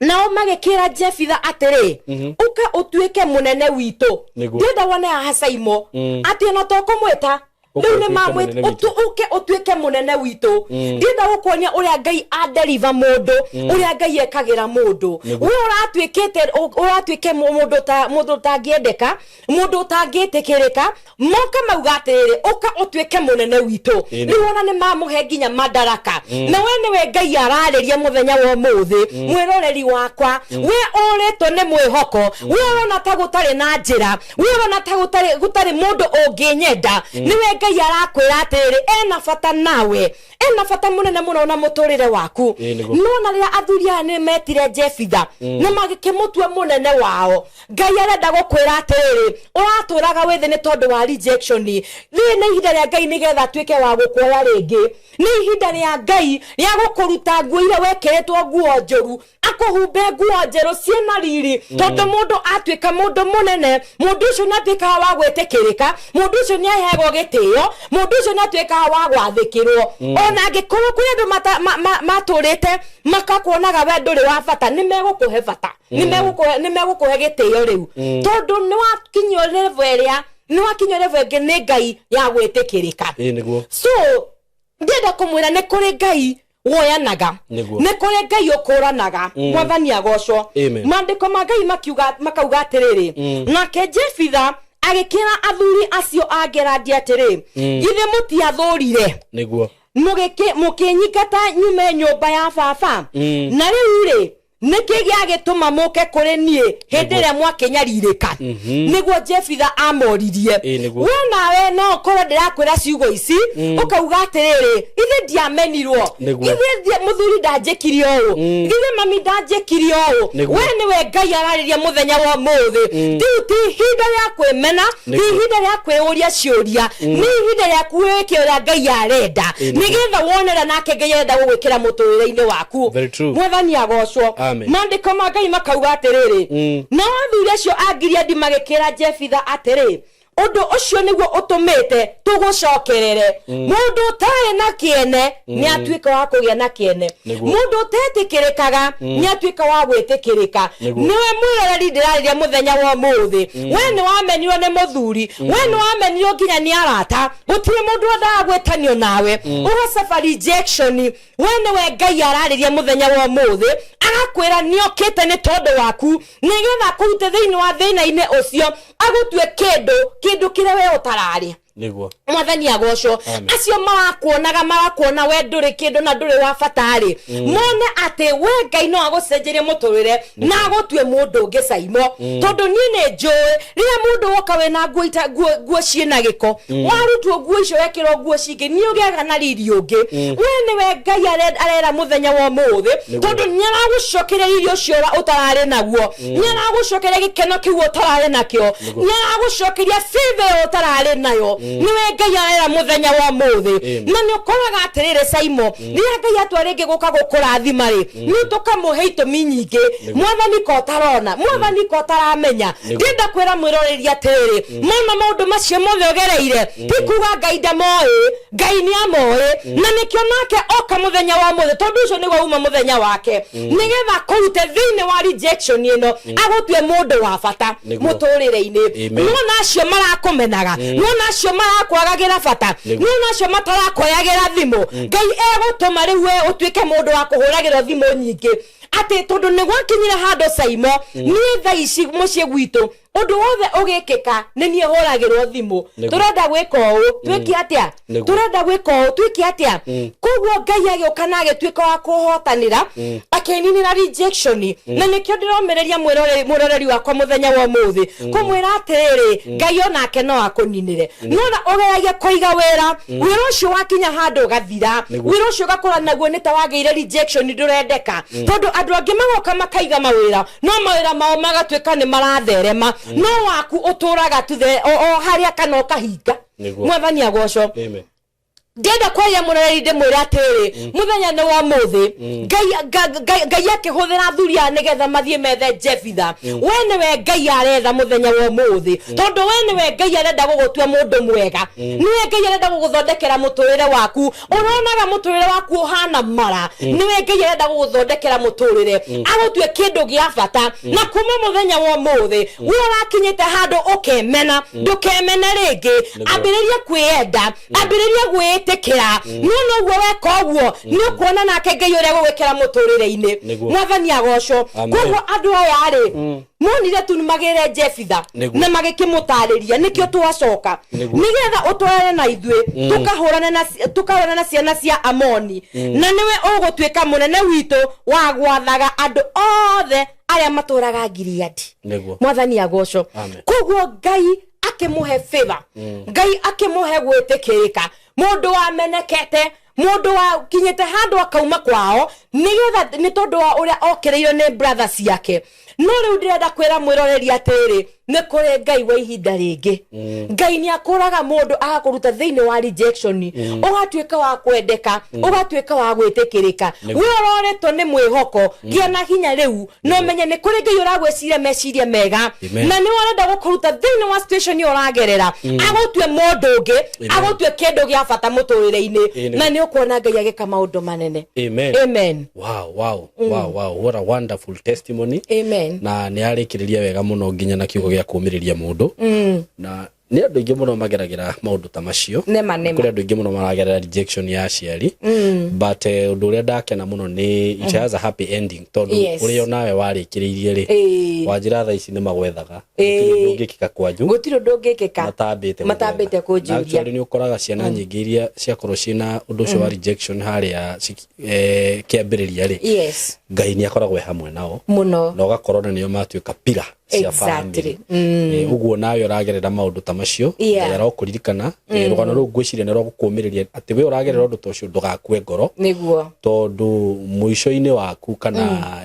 nao magĩkĩra Jefitha atĩrĩ, ũka ũtuĩke mũnene witũ. Ndĩrenda wone haha Saimo, atĩ ona to kũmwĩta Ũka rĩu nĩ ũtuĩke mamwĩta mũnene witũ. Ũke ũtuĩke mũnene witũ. Ndĩrenda gũkuonia ũrĩa Ngai aderiva mũndũ, ũrĩa Ngai ekagĩra mũndũ. We ũratuĩkĩte, ũratuĩke mũndũ ta mũndũ ũtangĩendeka, mũndũ ũtangĩtĩkĩrĩka, moka mauga atĩrĩrĩ, ũka ũtuĩke mũnene witũ. Ĩ, Rĩu ona nĩ mamũhe nginya madaraka. Na we nĩwe Ngai ararĩria mũthenya wa ũmũthĩ, mwĩroreri wakwa, we ũrĩtwo nĩ mwĩhoko, we ũrona ta gũtarĩ na njĩra, we ũrona ta gũtarĩ mũndũ ũngĩnyenda, nĩwe Ngai arakwĩra atĩrĩrĩ, ena bata nawe, ena bata mũnene mũno na mũtũrĩre waku. Ĩ, nĩguo. No na rĩrĩa athuri aya nĩ metire Jefitha na magĩkĩmũtua mũnene wao, Ngai arenda gũkwĩra atĩrĩrĩ, ũratũraga wĩthĩ nĩ tondũ wa rejection. Rĩrĩ nĩ ihinda rĩa Ngai nĩgetha atuĩke wa gũkuoya rĩngĩ. Nĩ ihinda rĩa Ngai rĩa gũkũruta nguo iria wekĩrĩtwo, nguo njũru, akũhumbe nguo njerũ ciĩna riri, tondũ mũndũ atuĩka mũndũ mũnene, mũndũ ũcio nĩ atuĩkaga wa gwĩtĩkĩrĩka, mũndũ ũcio nĩ aheagwo gĩtĩo, mũndũ ũcio nĩ atuĩkaga wa gwathĩkĩrwo, ona angĩkorwo kwĩ andũ matũrĩte makakuonaga we ndũrĩ wa bata, nĩ megũkũhe bata, nĩ megũkũhe gĩtĩo rĩu, tondũ nĩ wakinyio level ĩrĩa, nĩ wakinyio level ĩngĩ nĩ Ngai ya gwĩtĩkĩrĩka. Ĩ, nĩguo. So ndĩrenda kũmwĩra nĩ kũrĩ Ngai woyanaga, nĩ kũrĩ Ngai ũkũranaga. Mwathani agocwo. Amen. Maandĩko ma Ngai makiuga, makauga atĩrĩrĩ, nake Jefitha agĩkĩra athuri acio a Geradi atĩrĩ, githĩ mũtiathũrire mũkĩnyingata nyume nyũmba ya baba? Na rĩu rĩ, nĩkĩ gĩagĩtũma mũke kũrĩ niĩ hĩndĩ ĩrĩa mwakĩnyarirĩka? Nĩguo Jefitha amoririe. Ĩ, nĩguo. We nawe no ũkorwo ndĩrakwĩra ciugo ici ũkauga atĩrĩrĩ, ithe ndiamenirwo, ithe mũthuri ndanjĩkire ũũ, ithe mami ndanjĩkire ũũ. We nĩwe Ngai ararĩria mũthenya wa ũmũthĩ. Rĩu ti ihinda rĩa kwĩmena, ti ihinda rĩa kwĩyũria ciũria, nĩ ihinda rĩa kwĩke ũrĩa Ngai arenda, Ĩ, nĩguo. Nĩgetha wone ũrĩa nake Ngai arenda gũgwĩkĩra mũtũrĩre-inĩ waku. Very true. Mwathani agocwo. Amen. Amen. Maandĩko ma Ngai makauga atĩrĩrĩ, nao athuri acio a Gileadi magĩkĩra Jefitha atĩrĩ, ũndũ ũcio nĩguo ũtũmĩte tũgũcokerere. Mũndũ ũtarĩ na kĩene nĩ atuĩka wa kũgĩa na kĩene. Mũndũ ũtetĩkĩrĩkaga nĩ atuĩka wa gwĩtĩkĩrĩka. Nĩwe mwĩroreri ndĩrarĩria mũthenya wa ũmũthĩ. We nĩ wamenirwo nĩ mũthuri, we nĩ wamenirwo nginya nĩ arata, gũtirĩ mũndũ wendaga gwĩtanio nawe, ũgacaba rejection. We nĩwe Ngai ararĩria mũthenya wa ũmũthĩ, agakwĩra nĩokĩte nĩ tondũ waku, nĩgetha akũrute thĩinĩ wa thĩna-inĩ ũcio, agũtue kĩndũ, kĩndũ kĩrĩa we ũtararĩ. Mwathani agocwo. Amen. Acio marakuonaga, marakuona we ndũrĩ kĩndũ na ndũrĩ wa bata-rĩ, mone atĩ we Ngai no agũcenjerie mũtũrĩre na agũtue mũndũ ũngĩ caimo. Tondũ niĩ nĩ njũĩ rĩrĩa mũndũ woka wĩna nguo ita, nguo, nguo ciĩna gĩko, warutwo nguo icio wekĩrwo nguo cingĩ, nĩ ũgĩaga na riri ũngĩ. We nĩwe Ngai arera mũthenya wa ũmũthĩ, tondũ nĩ aragũcokeria riri ũcio ũtararĩ naguo, nĩ aragũcokeria gĩkeno kĩu ũtararĩ nakĩo, nĩ aragũcokeria favor ĩyo ũtararĩ nayo. Nĩwe Ngai arera mũthenya wa ũmũthĩ. Na nĩ ũkoraga atĩrĩrĩ Saimo, rĩrĩa Ngai atua rĩngĩ gũka gũkũrathima rĩ, nĩ tũkamũhe itũmi nyingĩ. Mwathani ko ũtarona, mwathani ko ũtaramenya. Ndĩrenda kwĩra mwĩroreri atĩrĩrĩ, mona maũndũ macio mothe ũgereire, ti kuga Ngai ndamoĩ, Ngai nĩ amoĩ. Na nĩkĩo nake oka mũthenya wa ũmũthĩ, tondũ ũcio nĩguo uma mũthenya wake, nĩgetha akũrute thĩinĩ wa rejection ĩno, agũtue mũndũ wa bata mũtũrĩre-inĩ. Nona acio marakũmenaga, nona acio marakwagagĩra bata, nona acio matarakoyagĩra thimũ, Ngai egũtũma rĩu we ũtuĩke mũndũ wa kũhũragĩrwo thimũ nyingĩ, atĩ tondũ nĩ gwakinyire handũ Saimo, niĩ thaa ici mũciĩ gwitũ ũndũ wothe ũgĩkĩka nĩ niĩ hũragĩrwo thimũ. Tũrenda gwĩka ũũ, twĩke atĩa? Tũrenda gwĩka ũũ, twĩke atĩa? Koguo Ngai agĩũka na agĩtuĩka wa kũhotanĩra, akĩninĩra rejection. Na nĩkĩo ndĩromĩrĩria mwĩroreri wakwa mũthenya wa ũmũthĩ, kũmwĩra atĩrĩrĩ, Ngai onake no akũninĩre. Nona ũgeragia kũiga wĩra, wĩra ũcio wakinya handũ ũgathira, wĩra ũcio ũgakora naguo nĩ ta wagĩire rejection, ndũrendeka, tondũ andũ angĩ magoka makaiga mawĩra, no mawĩra mao magatuĩka nĩ maratherema, no waku ũtũraga tu o harĩa kana ũkahinga. Mwathani agocwo. Amen. Ndĩrenda kwaria mũroreri ndĩmwĩre atĩrĩrĩ, mũthenya nĩ wa ũmũthĩ, Ngai akĩhũthĩra athuri aya nĩgetha mathiĩ methe Jefitha. We nĩwe Ngai aretha mũthenya wa ũmũthĩ, tondũ we nĩwe Ngai arenda gũgũtua mũndũ mwega, nĩwe Ngai arenda gũgũthondekera mũtũrĩre waku. Ũronaga mũtũrĩre waku ũhana mara, nĩwe Ngai arenda gũgũthondekera mũtũrĩre, agũtue kĩndũ gĩa bata. Na kuma mũthenya wa ũmũthĩ, we ũrakinyĩte handũ ũkemena, ndũkemene rĩngĩ, ambĩrĩria kwĩyenda, ambĩrĩria gwĩĩtĩkĩra. No noguo weka ũguo, nĩ ũkuona nake Ngai ũrĩa gũgwĩkĩra mũtũrĩre-inĩ. Mwathani agocwo. Koguo andũ aya rĩ, monire tu magĩre Jefitha na magĩkĩmũtarĩria, nĩkĩo twacoka nĩgetha ũtwarane na ithuĩ, tũkahũrane na ciana cia Amoni, na nĩwe ũgũtuĩka mũnene witũ wa gwathaga andũ othe arĩa matũraga Gileadi. Mwathani agocwo. Koguo Ngai akĩmũhe favor, Ngai akĩmũhe gwĩtĩkĩrĩka, mũndũ wamenekete, mũndũ wakinyĩte handũ akauma kwao nĩgetha nĩ tondũ wa ũrĩa okĩrĩirwo nĩ brother ciake. No rĩu ndĩrenda kwĩra mwĩroreri atĩrĩ, nĩ kũrĩ Ngai wa ihinda rĩngĩ. Ngai nĩ akũraga mũndũ agakũruta thĩinĩ wa rejection, ũgatuĩka wa kwendeka, ũgatuĩka wa gwĩtĩkĩrĩka. We ũrorĩtwo nĩ mwĩhoko, gĩa na hinya rĩu, na ũmenye nĩ kũrĩ Ngai ũragwĩciria meciria mega, na nĩ arenda gũkũruta thĩinĩ wa situation ĩyo ũragerera, agũtue mũndũ ũngĩ, agũtue kĩndũ gĩa bata mũtũrĩre-inĩ, na nĩ ũkuona Ngai agĩka maũndũ manene. Amen. Amen. Wow, wow, wow, wow. What a wonderful testimony. Amen. Na nĩ arĩkĩrĩria wega mũno nginya na kiugo gĩa kũũmĩrĩria mũndũ. Na nĩ andũ aingĩ mũno mageragĩra maũndũ ta macio. Nema, nema. Kũrĩ andũ aingĩ mũno maragerera rejection ya aciari. But ũndũ ũrĩa ndakena mũno nĩ it has a happy ending, tondũ ũrĩa onawe warĩkĩrĩirie rĩ, wanjĩra thaa ici nĩ magwethaga. Gũtirĩ ũndũ ũngĩkĩka kwanyu Gũtirĩ ũndũ ũngĩkĩka matambĩte matambĩte kũnjũria. Kũnjũria. Actually nĩ ũkoraga ciana nyingĩ iria ciakorwo ciĩna ũndũ ũcio wa rejection harĩa kĩambĩrĩria rĩ, Ngai nĩ akoragwo e hamwe nao mũno, na ũgakorwo na nĩo matuĩka pira. cia Exactly. family. Ũguo nawe ũragerera maũndũ ta macio, Ngai arokũririkana. Rũgano rũu ngwĩciria nĩ rwagũkũmĩrĩria atĩ we ũragerera ũndũ ta ũcio, ndũgakue ngoro, Nĩguo. Tondũ mũico-inĩ waku kana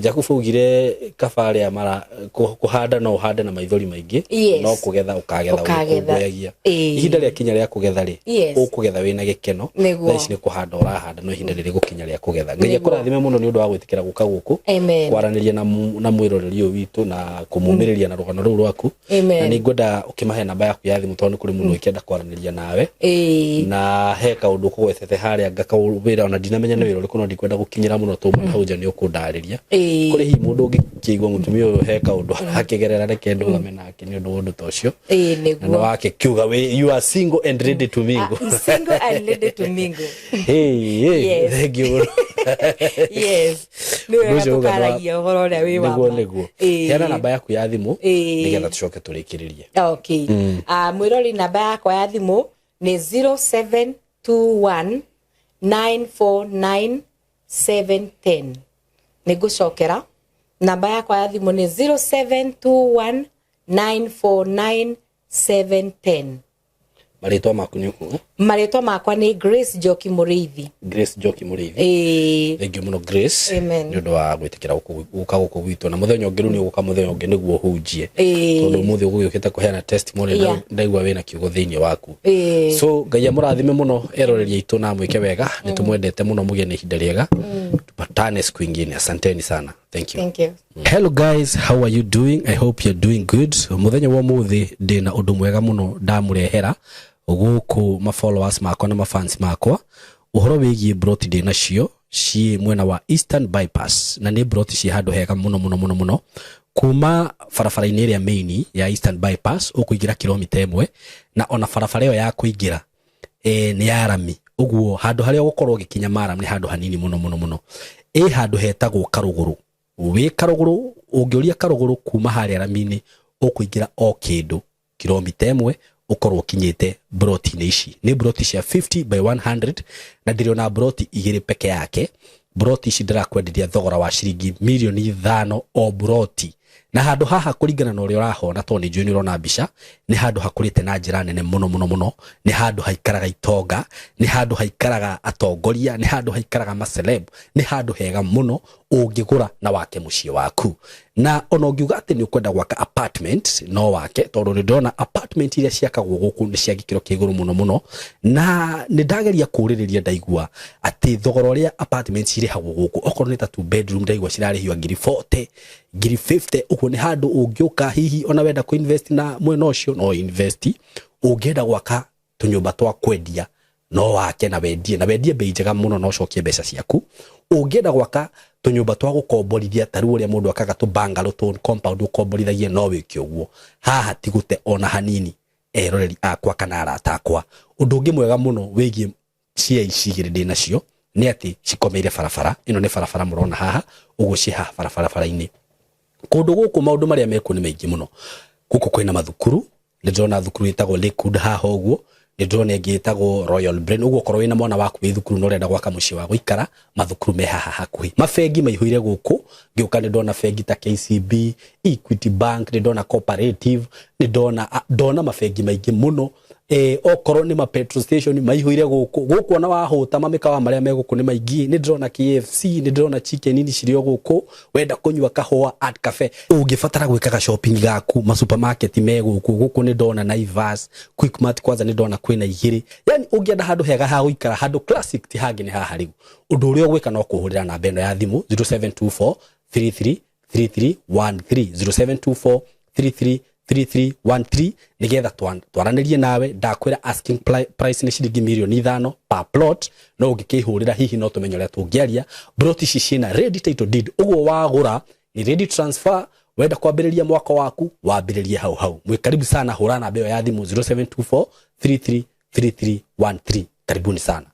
Jakubu augire kaba arĩa mara kũhanda no ũhande na maithori maingĩ, no kũgetha ũkagetha Ũkagetha. ũgĩkũngũyagia. Ihinda rĩakinya rĩa kũgetha rĩ, ũkũgetha wĩna gĩkeno. Thaa ici nĩ kũhanda ũrahanda, no ihinda rĩrĩ gũkinya rĩa kũgetha. Ngai akũrathime mũno nĩ ũndũ wa gwĩtĩkĩra gũka gũkũ Amen. kwaranĩria na mwĩroreri ũyũ witũ na kũmũmĩrĩria na rũgano rũu rwaku. Amen. Na nĩ ngwenda ũkĩmahe namba yaku ya thimũ, tondũ nĩ kũrĩ mũndũ ũkĩenda kwaranĩria nawe, na he kaũndũ ũkũgwetete harĩa ngakawĩra, ona ndinamenya nĩ wĩra ũrĩkũ, no ndikwenda gũkinyĩra mũno tũma hau nja, nĩ ũkũndarĩria. Kũrĩ hihi mũndũ ũngĩkĩigua mũtumia ũyũ he kaũndũ arakĩgerera, reke ndũgame nake nĩ ũndũ wa ũndũ ta ũcio. Na nĩ wake kiuga you are single and ready to mingle. Ah, single and ready to mingle. Hey, hey, Yes. thank you mũno. Yes, nĩ wega. Ũndũ ũcio uga Tũkaragia ũhoro ũrĩa wĩ wa Nĩguo. ma. Nĩguo, heana namba yaku ya thimũ nĩgetha tũcoke tũrĩkĩrĩrie. Okay. Ah, mwĩrori, namba yakwa ya thimũ nĩ 0721 949 710. Nĩ ngũcokera, namba yakwa ya thimũ nĩ 0721 949 710. Marĩtwa maku nĩ ũkuga? Marĩtwa makwa nĩ Grace Njoki Mũrĩithi. Grace Njoki Mũrĩithi. Ĩĩ. Thank you mũno, Grace, Amen. nĩ ũndũ wa gwĩtĩkĩra gũka gũkũ gwitũ, na mũthenya ũngĩ rĩu nĩ ũgũka mũthenya ũngĩ nĩguo ũhunjie, tondũ ũmũthĩ ũgũgĩũkĩte kũheana testimony na ndaigua wĩna kiugo thĩinĩ waku. So Ngai amũrathime mũno eroreria aitũ na amwĩke wega. Nĩ tũmwendete mũno, mũgĩe na ihinda rĩega, tupatane siku ingine. Asanteni sana, thank you. Thank you. Hello guys, how are you doing? I hope you're doing good. Muthenya wa muthi ndina undu mwega muno ndamurehera guku ma followers makwa na ma fans makwa, uhoro wigie broti ndina cio ci mwena wa Eastern Bypass, na nĩ broti ci handũ hega mũno mũno mũno mũno. Kuma barabara-inĩ ĩrĩa main ya Eastern Bypass ũkũingĩra kilomita 1, na ona barabara ĩyo ya kũingĩra nĩ ya rami, ũguo handũ harĩa ũgũkorwo ũgĩkinya maram nĩ handũ hanini mũno mũno mũno. Ĩ handũ hetagwo Karũgũrũ. Wĩ Karũgũrũ, ũngĩũria Karũgũrũ kuma harĩa rami-inĩ, ũkũingĩra o kĩndũ kilomita 1, ũkorwo ũkinyĩte broti-inĩ ici. Nĩ broti cia 50 by 100, na ndĩrĩ broti igĩrĩ peke yake. Broti ici ndĩrakwenderia thogora wa ciringi mirioni 5 o broti. Na handũ haha, kũringana na ũrĩa ũrahona, tondũ nĩ njũĩ nĩ ũrona mbica, nĩ handũ hakũrĩte na njĩra nene mũno mũno mũno. Nĩ handũ haikaraga itonga, nĩ handũ haikaraga atongoria, nĩ handũ haikaraga maceleb. Nĩ handũ hega mũno ũngĩgũra na wake mũciĩ waku. Na ona ũngiuga atĩ nĩ ũkwenda gwaka apartment, no wake, tondũ nĩ ndĩrona apartment iria ciakagwo gũkũ nĩ cia gĩkĩro kĩa igũrũ mũno mũno. Na nĩ ndageria kũũrĩrĩria, ndaigua atĩ thogora ũrĩa apartment cirĩhagwo gũkũ, okorwo nĩ ta two bedroom, ndaigua cirarĩhio ngiri 40, ngiri 50. Ũguo nĩ handũ ũngĩũka hihi ona wenda kũ-invest na mwena ũcio, no invest. Ũngĩenda gwaka tũnyũmba twa kwendia, no wake na wendie bei njega mũno na ũcokie mbeca ciaku. Ũngĩenda gwaka tũnyũmba twa gũkomborithia, ta rĩu ũrĩa mũndũ akaga tũ bungalow, tũ compound ũkomborithagie, no wĩke ũguo. Haha ti gũte ona hanini, eroreri akwa kana arata akwa. Ũndũ ũngĩ mwega mũno wĩgiĩ cia ici igĩrĩ ndĩ nacio nĩ atĩ cikomeire barabara ĩno. Nĩ barabara mũrona haha ũguo, ciĩ haha barabara-inĩ. Kũndũ gũkũ maũndũ marĩa mekuo nĩ maingĩ mũno. Gũkũ kwĩna mathukuru, nĩ ndĩrona thukuru ĩtagwo Lakewood haha ũguo, nĩ ndĩrona ĩngĩ ĩtagwo Royal Brain. Ũguo okorwo wĩna mwana waku wĩ thukuru na ũrenda gwaka mũciĩ wa gũikara, mathukuru me haha hakuhĩ. Mabengi maihũire gũkũ. Ngĩũka nĩ ndona bengi ta KCB, Equity Bank, nĩ ndona Cooperative, nĩ ndona mabengi maingĩ mũno. Okorwo nĩ ma petrol station maihũire gũkũ. Gũkũ ona wahũta, mamĩkawa marĩa me gũkũ nĩ maingĩ. Nĩ ndĩrona KFC, nĩ ndĩrona Chicken Inn cirĩ o gũkũ. Wenda kũnyua kahũa, Art Cafe. Ũngĩbatara gwĩkaga shopping gaku, ma supermarket me gũkũ. Gũkũ nĩ ndona Naivas, Quickmart, kwanza nĩ ndona kwĩna igĩrĩ. Yani ũngĩenda handũ hega ha gũikara, handũ classic, ti hangĩ nĩ haha. Rĩu ũndũ ũrĩa ũgwĩka no kũhũrĩra namba ĩno ya thimũ, 0724 33 3313, 0724 33 3313, nigetha twaranĩrie nawe. Ndakwĩra asking price nĩ ciringi mirioni 5 per plot, no ũngĩkĩhũrĩra hihi no tũmenye ũrĩa tũngĩaria. Plot ici ciĩna ready title deed, ũguo wagũra ni ready transfer. Wenda kwambĩrĩria mwaka waku, wambĩrĩrie hau hau. Mwĩ karibu sana, hũra namba ĩyo ya thimũ, 0724 33 3313. Karibuni sana.